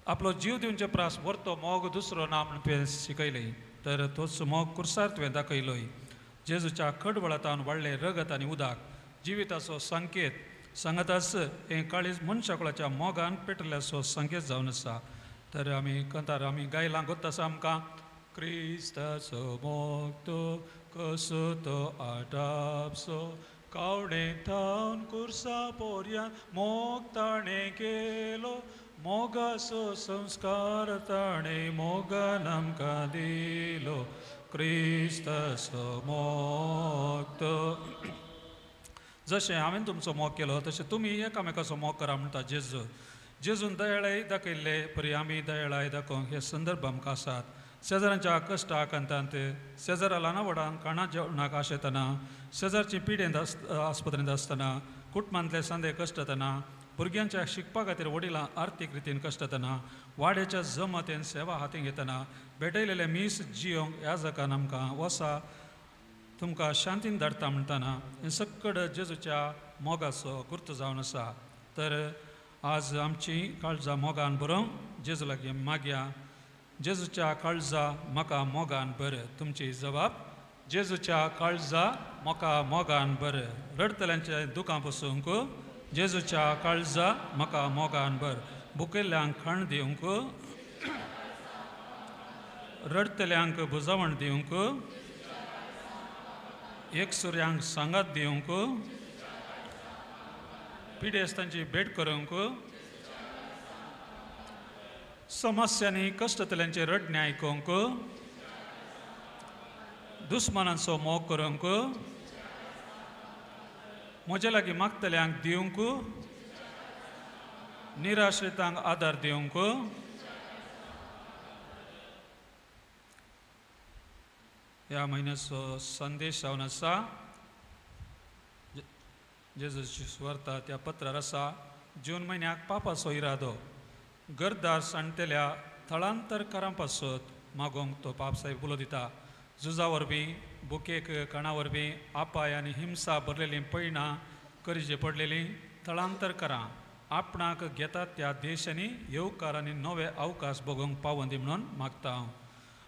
आपलो जीव दिवचे प्रास व्हरतो मोग दुसरो ना म्हण तुवें शिकयलें. तर तोच मोग कुर्सार तुवें दाखयलोय. जेजूच्या खडवळांतावन वाडलें रगत आनी उदक जिविताचो संकेत सांगताच हें काळीज मनशाकुळाच्या मोगान पेटल्याचो संकेत जावन आसा. तर आमी कंतार आमी गायलां गोत्ता आसा आमकां, क्रिस्ताचो मोग तो कसो तो आटापसो, कावडे थावन कुर्सा पोरयान मोग ताणें केलो, मोगाचो संस्कार ताणें मोगान आमकां दिलो, क्रिस्ताचो मोग तो. जशें हांवें तुमचो मोग केलो तशें तुमी एकामेकाचो मोग करा म्हणटा जेजू. जेजून दयाळाय दाखयल्ले परी आमी दयाळाय दाखोवंक हे संदर्भ आमकां आसात. शेजारांच्या कश्टा आकांतांत, शेजारा ल्हाना व्हडांक खाणा जेवणाक आशेतना, शेजारची पिडेंत आस्पत्रेंत आसतना, कुटुंबांतले सांदे कश्टतना, भुरग्यांच्या शिकपा खातीर वडिलां आर्थीक रितीन कश्टतना, वाड्याच्या जमतेन सेवा हातीन घेतना, भेटयलेले मीस जियोंक ह्या जगान आमकां वसा तुमकां शांतीन धाडटा म्हणटना हें सक्कड जेजूच्या मोगाचो गुर्त जावन आसा. तर आज आमची काळजां मोगान बरोवंक जेजू लागीं मागया. जेजूच्या काळजा म्हाका मोगान बर. तुमची जबाब, जेजूच्या काळजा म्हाका मोगान बर. रडटल्यांच्या दुकां पसूंक जेजूच्या काळजा म्हाका मोगान बर. भुकेल्ल्यांक खाण दिवंक, रडटल्यांक बुजावण दिवंक, एकसुऱ्यांक सांगात दिवंक, पिडेस्तांची भेट करूंक, समस्यांनी कश्टतल्यांचे रडणें आयकूंक, दुस्मानांचो मोग करूंक, म्हजे लागीं मागतल्यांक दिवंक, निराश्रितांक आदार दिवंक, ह्या म्हयन्याचो संदेश जावन आसा जेजूची सुवार्ता त्या पत्रार आसा. जून म्हयन्याक पापाचो इरादो घरदार सांडटेल्या थळांतरकारां पासत मागोवंक तो पाप साहेब उलो दिता. झुजा वरवीं, बुकेक काणा वरवीं, आपाय आनी हिंसा भरलेलीं पयणां करचे पडलेलीं थळांतरकारां आपणाक घेतात त्या देशांनी येवकार आनी नवे अवकाश भोगोवंक पावंदी म्हणून मागता हांव.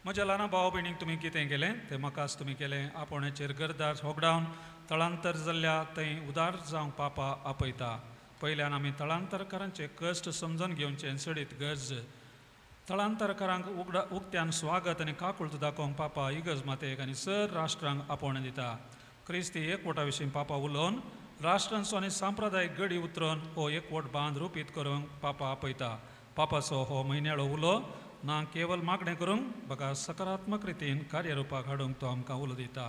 म्हज्या ल्हान भाव भयणीक तुमी कितें केलें तें म्हाकाच तुमी केलें. आपोवण्याचेर घरदार होगडावन थळांतर जाल्ल्या थंय उदार जावंक पापा आपयता. पयल्यान आमी थळांतरकारांचे कश्ट समजून घेवचें चडीत गरज. थळांतरकारांक उक्त्यान स्वागत आनी काकुळट दाखोवंक पापा इगर्ज मातेक आनी सर राष्ट्रांक आपोवणें दिता. क्रिस्ती एकवटा विशीं पापा उलोवन राष्ट्रांचो आनी सांप्रदायीक गडी उतरून हो एकवट बांद रुपीत करूंक पापा आपयता. पापाचो हो म्हयन्याळो उलो ना केवल मागणें करूंक बगा सकारात्मक रितीन कार्यरुपाक हाडूंक तो आमकां उलो दिता.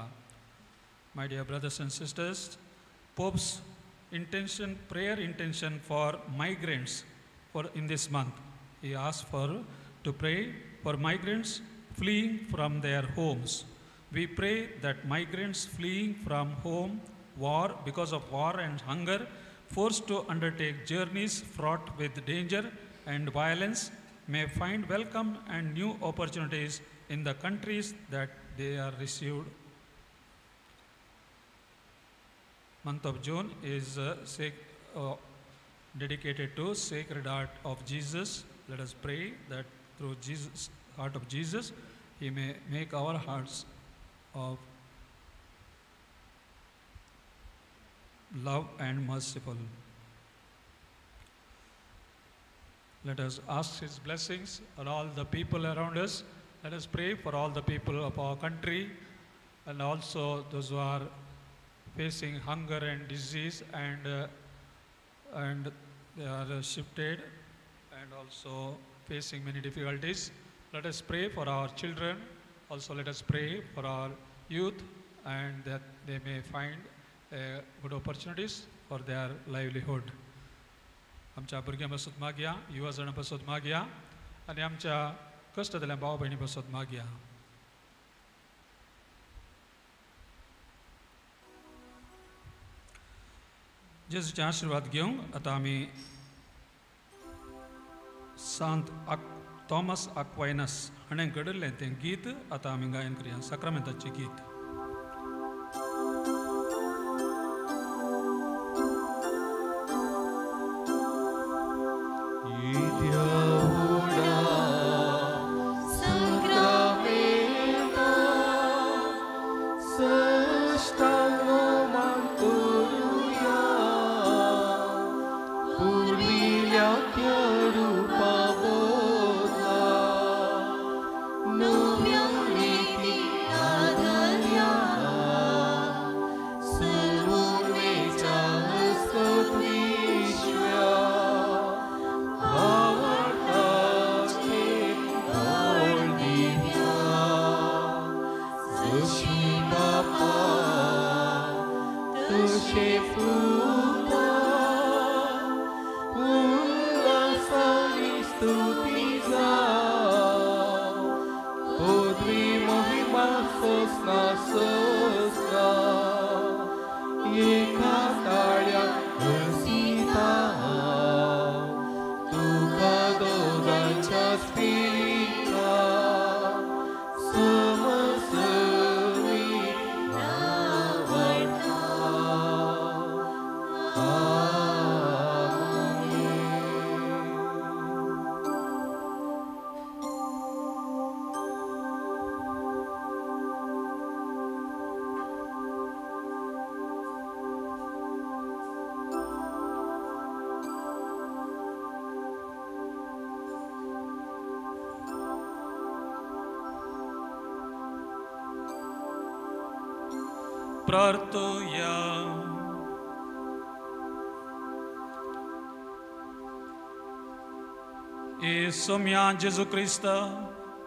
My dear brothers and sisters, Pope's intention, prayer intention for migrants for in this month. He asked for to pray for migrants fleeing from their homes. We pray that migrants fleeing from home, war, because of war and hunger, forced to undertake journeys fraught with danger and violence, may find welcome and new opportunities in the countries that they are received. Month of June is dedicated to Sacred Heart of Jesus. Let us pray that through Jesus, heart of Jesus, he may make our hearts of love and merciful. Let us ask his blessings on all the people around us. Let us pray for all the people of our country and also those who are facing hunger and disease and they are shifted and also facing many difficulties. Let us pray for our children. Also let us pray for our youth and that they may find good opportunities for their livelihood. आमच्या भुरग्यां पासत मागया, युवा जाणां पासत मागया आनी आमच्या कश्ट जाल्ल्या भाव भयणी पासत मागया. जेजूचे आशिर्वाद घेवंक आतां आमी सांत थॉमस आक्वायनस हाणें घडयल्लें तें गीत आतां आमी गायन करया, साक्रामेंताचें गीत. प्रार्थुया. ए सोम्या जेजू क्रिस्त,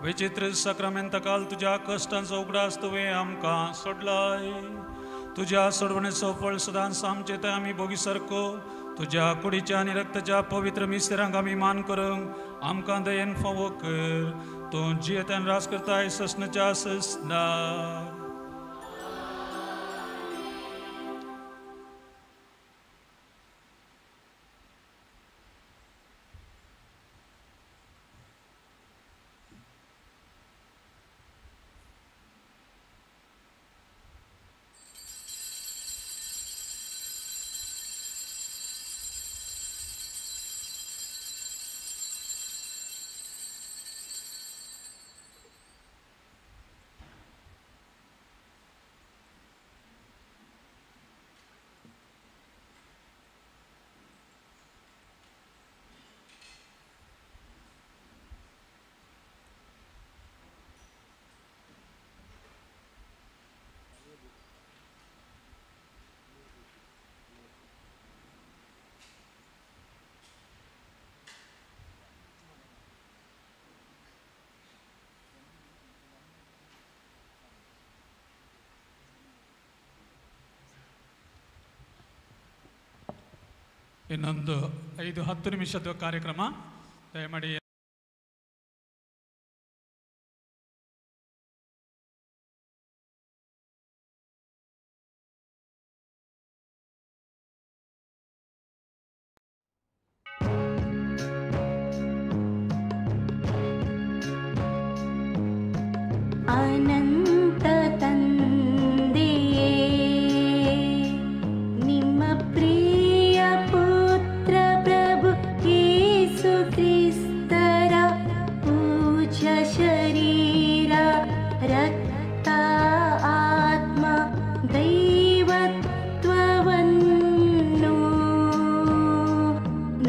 विचित्र साक्रामेंता काल तुज्या कश्टांचो उगडास तुवें आमकां सोडलाय. तुज्या सोडवणेचो फळ सदांच आमचे थंय आमी भोगी सारको तुज्या कुडीच्या आनी रक्ताच्या पवित्र मिस्तेरांक आमी मान करूंक आमकां दयेन फावो कर. तूं जियेतान राज करताय ससनाच्या ससना. ಇನ್ನೊಂದು 5-10 ನಿಮಿಷದ ಕಾರ್ಯಕ್ರಮ. ದಯಮಾಡಿ ಅನಂತ ತಂದೆಯೇ, ನಿಮ್ಮ ಪ್ರಿಯ ಪುತ್ರ ಪ್ರಭು ಯೇಸು ಕ್ರಿಸ್ತರ ಪೂಜ್ಯ ಶರೀರ ರಕ್ತ ಆತ್ಮ ದೈವತ್ವವನ್ನು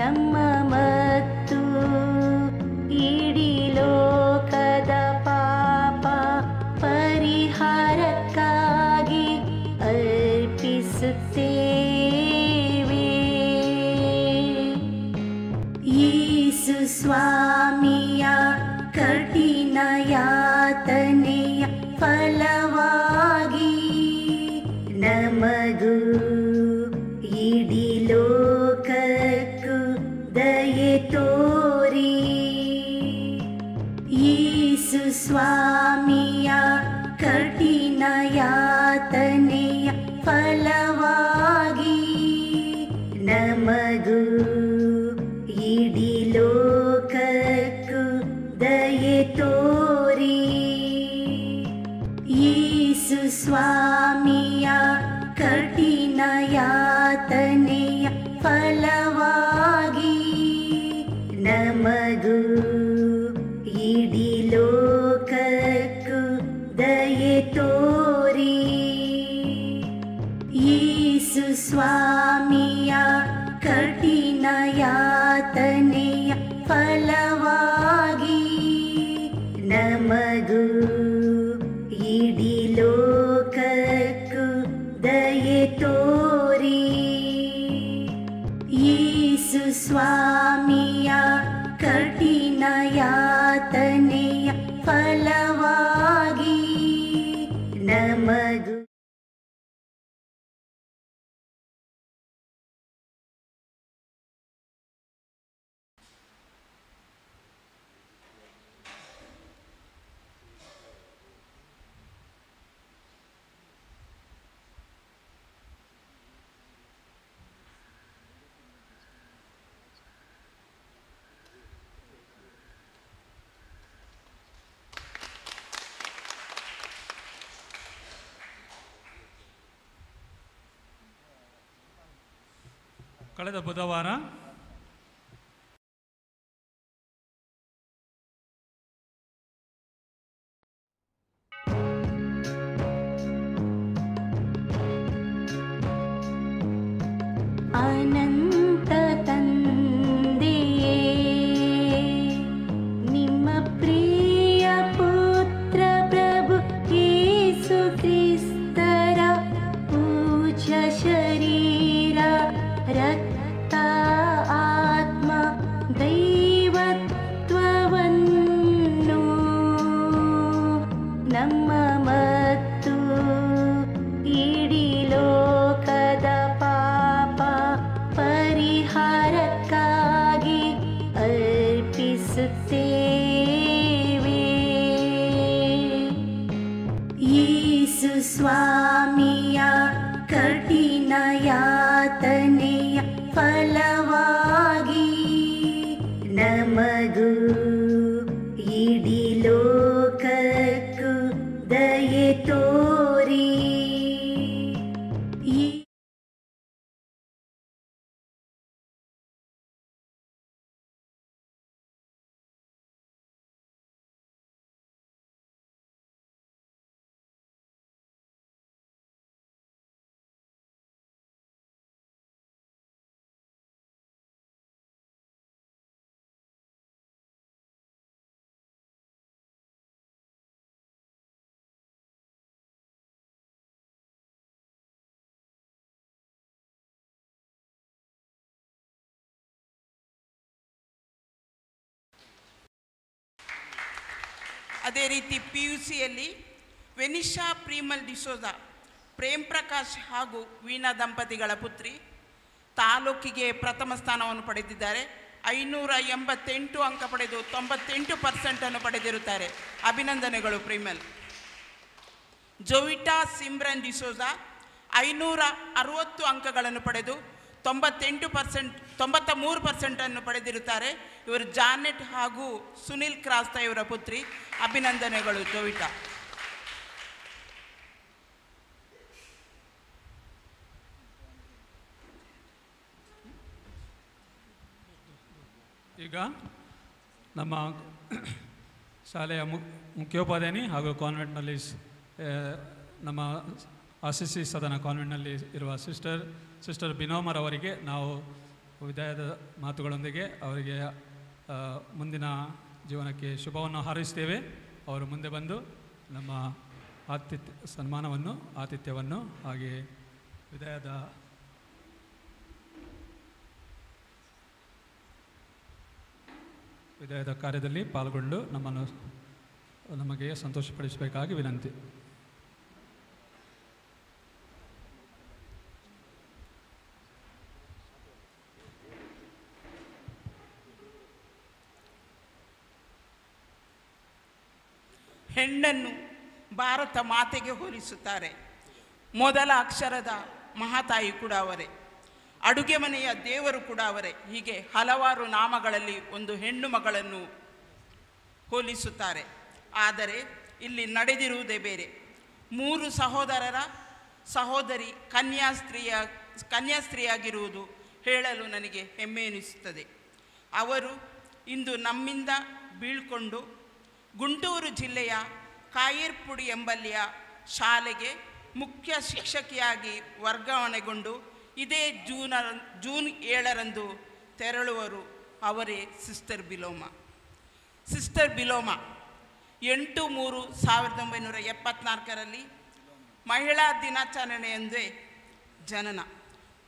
ನಮ್ಮ ಮತ್ತು ಇಡೀ ಲೋಕದ ಪಾಪ ಪರಿಹಾರಕ್ಕಾಗಿ ಅರ್ಪಿಸುತ್ತೇವೆ. ಯೇಸು ಸ್ವಾಮಿಯ ಕಠಿಣ ಯಾತನೆಯ ಫಲವಾಗಿ ನಮಗೂ ಇಡೀ ಲೋಕಕ್ಕೂ ದಯೆ ತೋರಿ. ಯೇಸು ಸ್ವಾಮಿಯ ಕಠಿಣ ಯಾತನೆಯ ಫಲವಾಗಿ ನಮಗೂ ಇಡೀ ಲೋಕಕ್ಕೂ ದಯೆ ತೋರಿ. ಯೇಸು ಸ್ವಾಮಿಯ ಕಠಿಣ ಯಾತನೆಯ ಫಲವಾಗಿ ನಮಗೂ ಇಡೀ ಲೋಕಕ್ಕೂ ದಯೆ ತೋರಿ. ಯೇಸು ಸ್ವಾಮಿಯ ಕಠಿಣ ಯಾತನೆಯ ಫಲವಾಗಿ ನಮಗೂ ಇಡೀ ಲೋಕಕ್ಕೂ ದಯೆ ತೋರಿ. ಯೇಸು ಸ್ವಾಮಿಯ ಕಠಿಣ ಯಾತನೆಯ ಫಲವಾಗಿ ನಮಗೂ ಕಳೆದ ಬುಧವಾರ ಅನಂತ ತಂದೆಯೇ, ನಿಮ್ಮ ಪ್ರಿಯ ಪುತ್ರ ಪ್ರಭು ಯೇಸು ಕ್ರಿಸ್ತರ ಪೂಜ್ಯ ಶರೀರ ರಕ್ತ ಆತ್ಮ ದೈವತ್ವವನ್ನು ನಮ್ಮ ಮತ್ತು ಇಡೀ ಲೋಕದ ಪಾಪ ಪರಿಹಾರಕ್ಕಾಗಿ ಅರ್ಪಿಸುತ್ತೇವೆ. ಯೇಸು ಸ್ವಾಮಿಯ ಕಠಿಣ ಯಾತನೆಯ ಫಲವಾಗಿ ನಮಗೂ ಇಡೀ ಲೋಕಕ್ಕೂ ದಯೆ ತೋರಿ. ಅದೇ ರೀತಿ PUCಯಲ್ಲಿ ವೆನಿಶಾ ಪ್ರೀಮಲ್ ಡಿಸೋಜಾ ಪ್ರೇಮ್ ಪ್ರಕಾಶ್ ಹಾಗೂ ವೀಣಾ ದಂಪತಿಗಳ ಪುತ್ರಿ. ತಾಲೂಕಿಗೆ ಪ್ರಥಮ ಸ್ಥಾನವನ್ನು ಪಡೆದಿದ್ದಾರೆ. 588 ಅಂಕ ಪಡೆದು 98% ಪಡೆದಿರುತ್ತಾರೆ. ಅಭಿನಂದನೆಗಳು ಪ್ರಿಮಲ್. ಜೋವಿಟಾ ಸಿಮ್ರನ್ ಡಿಸೋಜಾ 560 ಅಂಕಗಳನ್ನು ಪಡೆದು 98%, 93% ಪಡೆದಿರುತ್ತಾರೆ. ಇವರು ಜಾನೆಟ್ ಹಾಗೂ ಸುನಿಲ್ ಕ್ರಾಸ್ತಾ ಇವರ ಪುತ್ರಿ. ಅಭಿನಂದನೆಗಳು ಜೋವಿಟಾ. ಈಗ ನಮ್ಮ ಶಾಲೆಯ ಮುಖ್ಯೋಪಾಧ್ಯಾಯಿನಿ ಹಾಗೂ ಕಾನ್ವೆಂಟ್ನಲ್ಲಿ ನಮ್ಮ ಆಸಿಸಿ ಸದನ ಕಾನ್ವೆಂಟ್ನಲ್ಲಿ ಇರುವ ಸಿಸ್ಟರ್ ಬಿನೋಮರವರಿಗೆ ನಾವು ವಿದಾಯದ ಮಾತುಗಳೊಂದಿಗೆ ಅವರಿಗೆ ಮುಂದಿನ ಜೀವನಕ್ಕೆ ಶುಭವನ್ನು ಹಾರೈಸ್ತೇವೆ. ಅವರು ಮುಂದೆ ಬಂದು ನಮ್ಮ ಆತಿಥ್ಯ ಸನ್ಮಾನವನ್ನು, ಆತಿಥ್ಯವನ್ನು ಹಾಗೆ ವಿದಾಯದ ಕಾರ್ಯದಲ್ಲಿ ಪಾಲ್ಗೊಂಡು ನಮಗೆ ಸಂತೋಷಪಡಿಸಬೇಕಾಗಿ ವಿನಂತಿ. ಹೆಣ್ಣನ್ನು ಭಾರತ ಮಾತೆಗೆ ಹೋಲಿಸುತ್ತಾರೆ. ಮೊದಲ ಅಕ್ಷರದ ಮಹಾತಾಯಿ ಕೂಡ ಅವರೇ, ಅಡುಗೆ ಮನೆಯ ದೇವರು ಕೂಡ ಅವರೇ. ಹೀಗೆ ಹಲವಾರು ನಾಮಗಳಲ್ಲಿ ಒಂದು ಹೆಣ್ಣು ಮಗಳನ್ನು ಹೋಲಿಸುತ್ತಾರೆ. ಆದರೆ ಇಲ್ಲಿ ನಡೆದಿರುವುದೇ ಬೇರೆ. 3 ಸಹೋದರರ ಸಹೋದರಿ ಕನ್ಯಾಸ್ತ್ರೀಯಾಗಿರುವುದು ಹೇಳಲು ನನಗೆ ಹೆಮ್ಮೆ ಎನಿಸುತ್ತದೆ. ಅವರು ಇಂದು ನಮ್ಮಿಂದ ಬೀಳ್ಕೊಂಡು ಗುಂಟೂರು ಜಿಲ್ಲೆಯ ಕಾಯರ್ಪುಡಿ ಎಂಬಲ್ಲಿಯ ಶಾಲೆಗೆ ಮುಖ್ಯ ಶಿಕ್ಷಕಿಯಾಗಿ ವರ್ಗಾವಣೆಗೊಂಡು ಇದೇ ಜೂನ್ 7ರಂದು ತೆರಳುವರು. ಅವರೇ ಸಿಸ್ಟರ್ ಬಿಲೋಮಾ. ಸಿಸ್ಟರ್ ಬಿಲೋಮಾ 8/3/1974ರಲ್ಲಿ ಮಹಿಳಾ ದಿನಾಚರಣೆಯಂದೇ ಜನನ.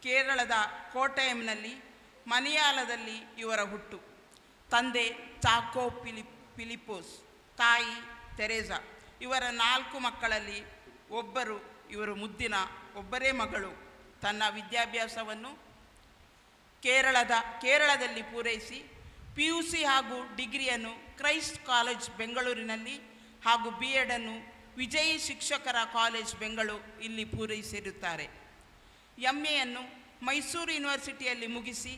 ಕೇರಳದ ಕೋಟಯಂನಲ್ಲಿ ಮಲಯಾಳದಲ್ಲಿ ಇವರ ಹುಟ್ಟು. ತಂದೆ ಚಾಕೋ ಫಿಲಿಪೋಸ್, ತಾಯಿ ತೆರೇಸಾ. ಇವರ 4 ಮಕ್ಕಳಲ್ಲಿ ಒಬ್ಬರು ಇವರು ಮುದ್ದಿನ ಒಬ್ಬರೇ ಮಗಳು. ತನ್ನ ವಿದ್ಯಾಭ್ಯಾಸವನ್ನು ಕೇರಳದಲ್ಲಿ ಪೂರೈಸಿ PUC ಹಾಗೂ ಡಿಗ್ರಿಯನ್ನು ಕ್ರೈಸ್ಟ್ ಕಾಲೇಜ್ ಬೆಂಗಳೂರಿನಲ್ಲಿ ಹಾಗೂ B.Ed.ಅನ್ನು ವಿಜಯಿ ಶಿಕ್ಷಕರ ಕಾಲೇಜ್ ಬೆಂಗಳೂರು ಇಲ್ಲಿ ಪೂರೈಸಿರುತ್ತಾರೆ. MA.ಯನ್ನು ಮೈಸೂರು ಯೂನಿವರ್ಸಿಟಿಯಲ್ಲಿ ಮುಗಿಸಿ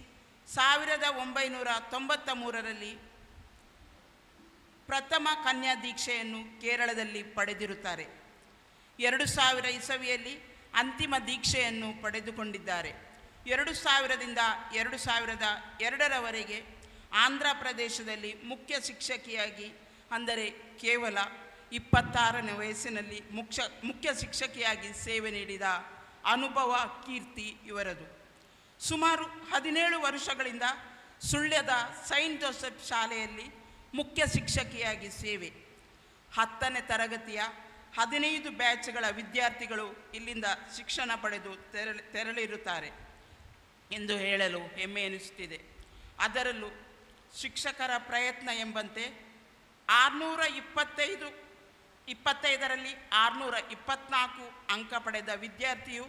1993ರಲ್ಲಿ ಪ್ರಥಮ ಕನ್ಯಾ ದೀಕ್ಷೆಯನ್ನು ಕೇರಳದಲ್ಲಿ ಪಡೆದಿರುತ್ತಾರೆ. 2000 ಇಸವಿಯಲ್ಲಿ ಅಂತಿಮ ದೀಕ್ಷೆಯನ್ನು ಪಡೆದುಕೊಂಡಿದ್ದಾರೆ. 2000ದಿಂದ 2002ರವರೆಗೆ ಆಂಧ್ರ ಪ್ರದೇಶದಲ್ಲಿ ಮುಖ್ಯ ಶಿಕ್ಷಕಿಯಾಗಿ, ಅಂದರೆ ಕೇವಲ 26ನೇ ವಯಸ್ಸಿನಲ್ಲಿ ಮುಖ್ಯ ಶಿಕ್ಷಕಿಯಾಗಿ ಸೇವೆ ನೀಡಿದ ಅನುಭವ ಕೀರ್ತಿ ಇವರದು. ಸುಮಾರು 17 ವರ್ಷಗಳಿಂದ ಸುಳ್ಯದ ಸೈಂಟ್ ಜೋಸೆಫ್ ಶಾಲೆಯಲ್ಲಿ ಮುಖ್ಯ ಶಿಕ್ಷಕಿಯಾಗಿ ಸೇವೆ. 10ನೇ ತರಗತಿಯ 15 ಬ್ಯಾಚ್ಗಳ ವಿದ್ಯಾರ್ಥಿಗಳು ಇಲ್ಲಿಂದ ಶಿಕ್ಷಣ ಪಡೆದು ತೆರಳಿರುತ್ತಾರೆ ಎಂದು ಹೇಳಲು ಹೆಮ್ಮೆ ಎನಿಸುತ್ತಿದೆ. ಅದರಲ್ಲೂ ಶಿಕ್ಷಕರ ಪ್ರಯತ್ನ ಎಂಬಂತೆ 625ರಲ್ಲಿ 624 ಅಂಕ ಪಡೆದ ವಿದ್ಯಾರ್ಥಿಯು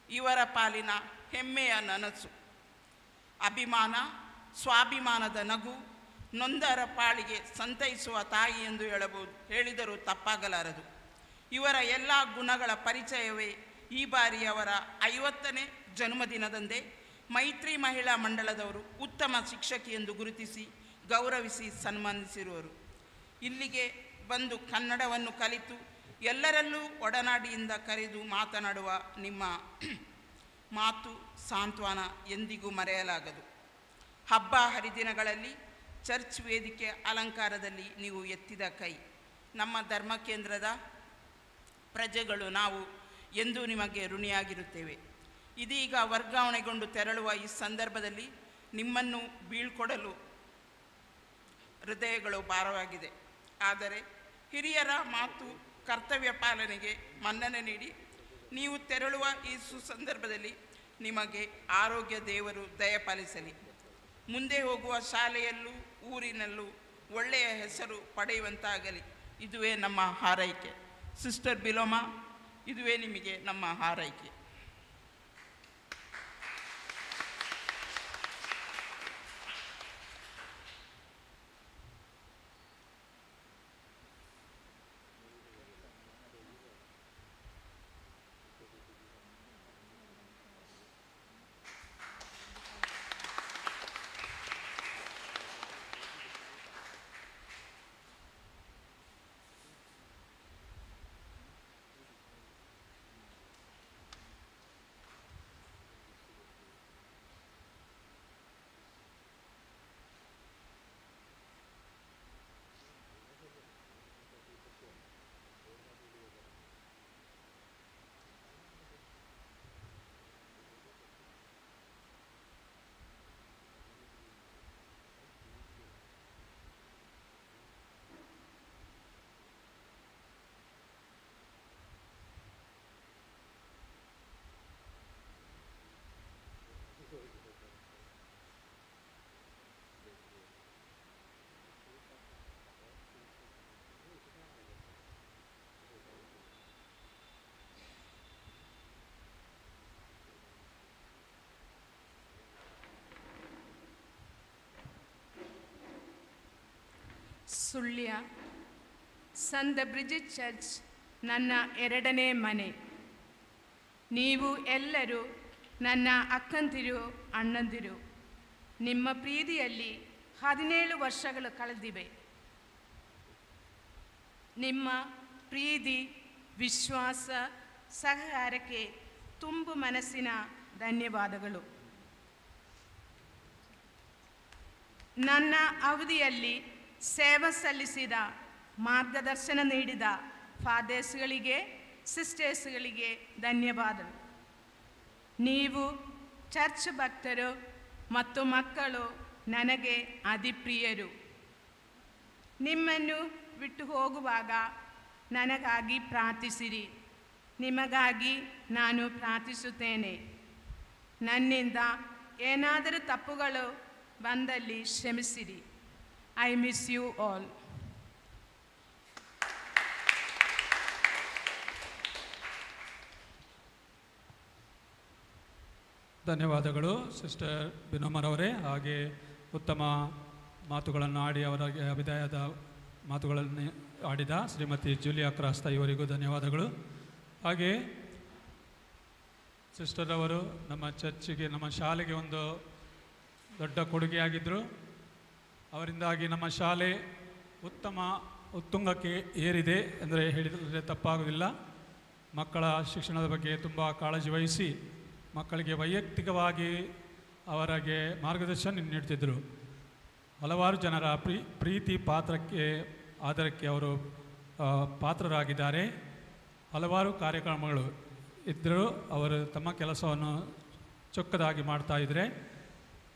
ಇವರ ಪಾಲಿನ ಹೆಮ್ಮೆಯ ನನಸು. ಅಭಿಮಾನ, ಸ್ವಾಭಿಮಾನದ ನಗು, ನೊಂದರ ಪಾಳಿಗೆ ಸಂತೈಸುವ ತಾಯಿ ಎಂದು ಹೇಳಿದರೂ ತಪ್ಪಾಗಲಾರದು. ಇವರ ಎಲ್ಲ ಗುಣಗಳ ಪರಿಚಯವೇ ಈ ಬಾರಿ ಅವರ 50ನೇ ಜನ್ಮದಿನದಂದೇ ಮೈತ್ರಿ ಮಹಿಳಾ ಮಂಡಳದವರು ಉತ್ತಮ ಶಿಕ್ಷಕಿ ಎಂದು ಗುರುತಿಸಿ ಗೌರವಿಸಿ ಸನ್ಮಾನಿಸಿರುವರು. ಇಲ್ಲಿಗೆ ಬಂದು ಕನ್ನಡವನ್ನು ಕಲಿತು ಎಲ್ಲರಲ್ಲೂ ಒಡನಾಡಿಯಿಂದ ಕರೆದು ಮಾತನಾಡುವ ನಿಮ್ಮ ಮಾತು ಸಾಂತ್ವನ ಎಂದಿಗೂ ಮರೆಯಲಾಗದು. ಹಬ್ಬ ಹರಿದಿನಗಳಲ್ಲಿ ಚರ್ಚ್ ವೇದಿಕೆ ಅಲಂಕಾರದಲ್ಲಿ ನೀವು ಎತ್ತಿದ ಕೈ ನಮ್ಮ ಧರ್ಮ ಕೇಂದ್ರದ ಪ್ರಜೆಗಳು ನಾವು ಎಂದೂ ನಿಮಗೆ ಋಣಿಯಾಗಿರುತ್ತೇವೆ. ಇದೀಗ ವರ್ಗಾವಣೆಗೊಂಡು ತೆರಳುವ ಈ ಸಂದರ್ಭದಲ್ಲಿ ನಿಮ್ಮನ್ನು ಬೀಳ್ಕೊಡಲು ಹೃದಯಗಳು ಭಾರವಾಗಿದೆ. ಆದರೆ ಹಿರಿಯರ ಮಾತು ಕರ್ತವ್ಯ ಪಾಲನೆಗೆ ಮನ್ನಣೆ ನೀಡಿ ನೀವು ತೆರಳುವ ಈ ಸುಸಂದರ್ಭದಲ್ಲಿ ನಿಮಗೆ ಆರೋಗ್ಯ ದೇವರು ದಯಪಾಲಿಸಲಿ. ಮುಂದೆ ಹೋಗುವ ಶಾಲೆಯಲ್ಲೂ ಊರಿನಲ್ಲೂ ಒಳ್ಳೆಯ ಹೆಸರು ಪಡೆಯುವಂತಾಗಲಿ. ಇದುವೇ ನಮ್ಮ ಹಾರೈಕೆ. ಸಿಸ್ಟರ್ ಬಿಲೋಮಾ, ಇದುವೇ ನಿಮಗೆ ನಮ್ಮ ಹಾರೈಕೆ. ಸುಳ್ಯ ಸಂತ ಬ್ರಿಜಿಟ್ ಚರ್ಚ್ ನನ್ನ ಎರಡನೇ ಮನೆ. ನೀವು ಎಲ್ಲರೂ ನನ್ನ ಅಕ್ಕಂದಿರು, ಅಣ್ಣಂದಿರು. ನಿಮ್ಮ ಪ್ರೀತಿಯಲ್ಲಿ 17 ವರ್ಷಗಳು ಕಳೆದಿವೆ. ನಿಮ್ಮ ಪ್ರೀತಿ, ವಿಶ್ವಾಸ, ಸಹಕಾರಕ್ಕೆ ತುಂಬು ಮನಸ್ಸಿನ ಧನ್ಯವಾದಗಳು. ನನ್ನ ಅವಧಿಯಲ್ಲಿ ಸೇವೆ ಸಲ್ಲಿಸಿದ, ಮಾರ್ಗದರ್ಶನ ನೀಡಿದ ಫಾದರ್ಸ್ಗಳಿಗೆ, ಸಿಸ್ಟರ್ಸ್ಗಳಿಗೆ ಧನ್ಯವಾದಗಳು. ನೀವು ಚರ್ಚ್ ಭಕ್ತರು ಮತ್ತು ಮಕ್ಕಳು ನನಗೆ ಅತಿಪ್ರಿಯರು. ನಿಮ್ಮನ್ನು ಬಿಟ್ಟು ಹೋಗುವಾಗ ನನಗಾಗಿ ಪ್ರಾರ್ಥಿಸಿರಿ. ನಿಮಗಾಗಿ ನಾನು ಪ್ರಾರ್ಥಿಸುತ್ತೇನೆ. ನನ್ನಿಂದ ಏನಾದರೂ ತಪ್ಪುಗಳು ಬಂದಲ್ಲಿ ಕ್ಷಮಿಸಿರಿ. I miss you all. ಧನ್ಯವಾದಗಳು ಸಿಸ್ಟರ್ ಬಿನೋಮರವರೇ. ಹಾಗೆ ಉತ್ತಮ ಮಾತುಗಳನ್ನು ಆಡಿ ಅವರಿಗೆ ಅಭಿದಾಯದ ಮಾತುಗಳನ್ನು ಆಡಿದ ಶ್ರೀಮತಿ ಜೂಲಿಯಾ ಕ್ರಾಸ್ತ ಇವರಿಗೂ ಧನ್ಯವಾದಗಳು. ಹಾಗೆ ಸಿಸ್ಟರ್ ಅವರು ನಮ್ಮ ಚರ್ಚಿಗೆ, ನಮ್ಮ ಶಾಲೆಗೆ ಒಂದು ದೊಡ್ಡ ಕೊಡುಗೆಯಾಗಿದ್ದರು. ಅವರಿಂದಾಗಿ ನಮ್ಮ ಶಾಲೆ ಉತ್ತಮ ಉತ್ತುಂಗಕ್ಕೆ ಏರಿದೆ ಅಂದರೆ ಹೇಳಿದರೆ ತಪ್ಪಾಗುವುದಿಲ್ಲ. ಮಕ್ಕಳ ಶಿಕ್ಷಣದ ಬಗ್ಗೆ ತುಂಬ ಕಾಳಜಿ ವಹಿಸಿ ಮಕ್ಕಳಿಗೆ ವೈಯಕ್ತಿಕವಾಗಿ ಅವರಿಗೆ ಮಾರ್ಗದರ್ಶನ ನೀಡ್ತಿದ್ದರು. ಹಲವಾರು ಜನರ ಪ್ರೀತಿ ಪಾತ್ರಕ್ಕೆ, ಆದರಕ್ಕೆ ಅವರು ಪಾತ್ರರಾಗಿದ್ದಾರೆ. ಹಲವಾರು ಕಾರ್ಯಕ್ರಮಗಳು ಇದ್ದರೂ ಅವರು ತಮ್ಮ ಕೆಲಸವನ್ನು ಚೊಕ್ಕದಾಗಿ ಮಾಡ್ತಾಯಿದ್ದಾರೆ.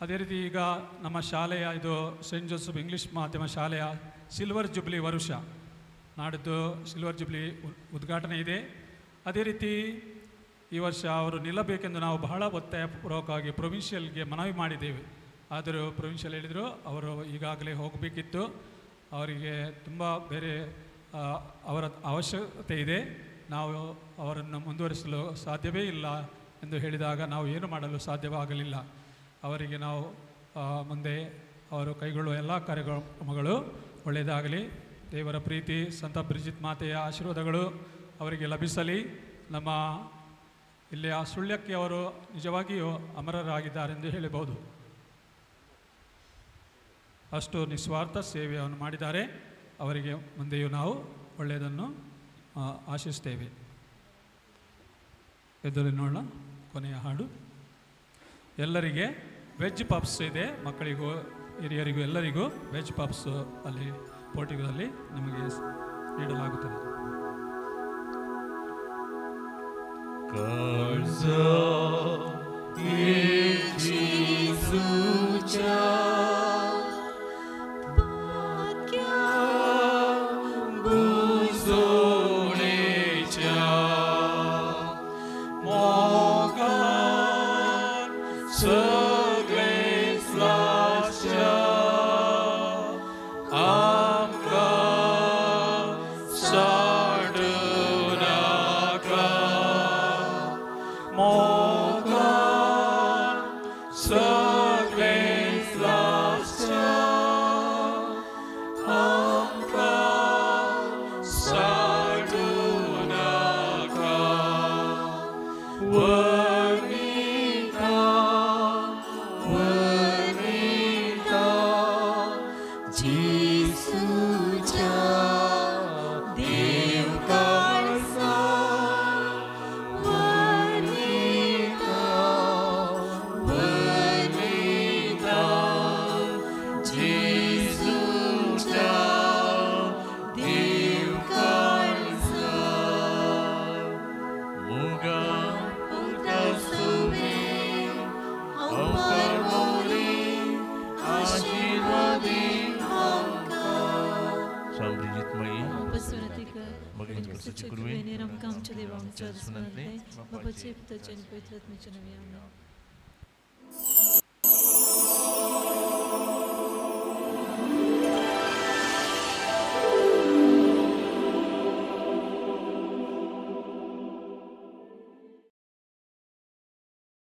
ಅದೇ ರೀತಿ ಈಗ ನಮ್ಮ ಶಾಲೆಯ ಇದು ಸೈಂಟ್ ಜೋಸೆಫ್ ಇಂಗ್ಲೀಷ್ ಮಾಧ್ಯಮ ಶಾಲೆಯ ಸಿಲ್ವರ್ ಜುಬ್ಲಿ ವರುಷ, ನಾಡಿದ್ದು ಸಿಲ್ವರ್ ಜುಬ್ಲಿ ಉದ್ಘಾಟನೆ ಇದೆ. ಅದೇ ರೀತಿ ಈ ವರ್ಷ ಅವರು ನಿಲ್ಲಬೇಕೆಂದು ನಾವು ಬಹಳ ಒತ್ತಾಯಪೂರ್ವಕವಾಗಿ ಪ್ರೊವಿನ್ಷಿಯಲ್ಗೆ ಮನವಿ ಮಾಡಿದ್ದೇವೆ. ಆದರೂ ಪ್ರೊವಿನ್ಷಿಯಲ್ ಹೇಳಿದರು ಅವರು ಈಗಾಗಲೇ ಹೋಗಬೇಕಿತ್ತು, ಅವರಿಗೆ ತುಂಬ ಬೇರೆ ಅವರ ಅವಶ್ಯಕತೆ ಇದೆ, ನಾವು ಅವರನ್ನು ಮುಂದುವರಿಸಲು ಸಾಧ್ಯವೇ ಇಲ್ಲ ಎಂದು ಹೇಳಿದಾಗ ನಾವು ಏನು ಮಾಡಲು ಸಾಧ್ಯವಾಗಲಿಲ್ಲ. ಅವರಿಗೆ ನಾವು ಮುಂದೆ ಅವರು ಕೈಗೊಳ್ಳುವ ಎಲ್ಲ ಕಾರ್ಯಕ್ರಮಗಳು ಒಳ್ಳೆಯದಾಗಲಿ. ದೇವರ ಪ್ರೀತಿ, ಸಂತ ಬ್ರಿಜಿತ್ ಮಾತೆಯ ಆಶೀರ್ವಾದಗಳು ಅವರಿಗೆ ಲಭಿಸಲಿ. ನಮ್ಮ ಇಲ್ಲಿ ಆ ಸುಳ್ಯಕ್ಕೆ ಅವರು ನಿಜವಾಗಿಯೂ ಅಮರರಾಗಿದ್ದಾರೆಂದು ಹೇಳಬಹುದು. ಅಷ್ಟು ನಿಸ್ವಾರ್ಥ ಸೇವೆಯನ್ನು ಮಾಡಿದ್ದಾರೆ. ಅವರಿಗೆ ಮುಂದೆಯೂ ನಾವು ಒಳ್ಳೆಯದನ್ನು ಆಶಿಸ್ತೇವೆ. ಎದುರು ನೋಡೋಣ ಕೊನೆಯ ಹಾಡು. ಎಲ್ಲರಿಗೆ ವೆಜ್ ಪಪ್ಸ್ ಇದೆ, ಮಕ್ಕಳಿಗೂ ಹಿರಿಯರಿಗೂ ಎಲ್ಲರಿಗೂ ವೆಜ್ ಪಪ್ಸ್ ಅಲ್ಲಿ ಪೋರ್ಟಿಗೋದಲ್ಲಿ ನಿಮಗೆ ನೀಡಲಾಗುತ್ತದೆ.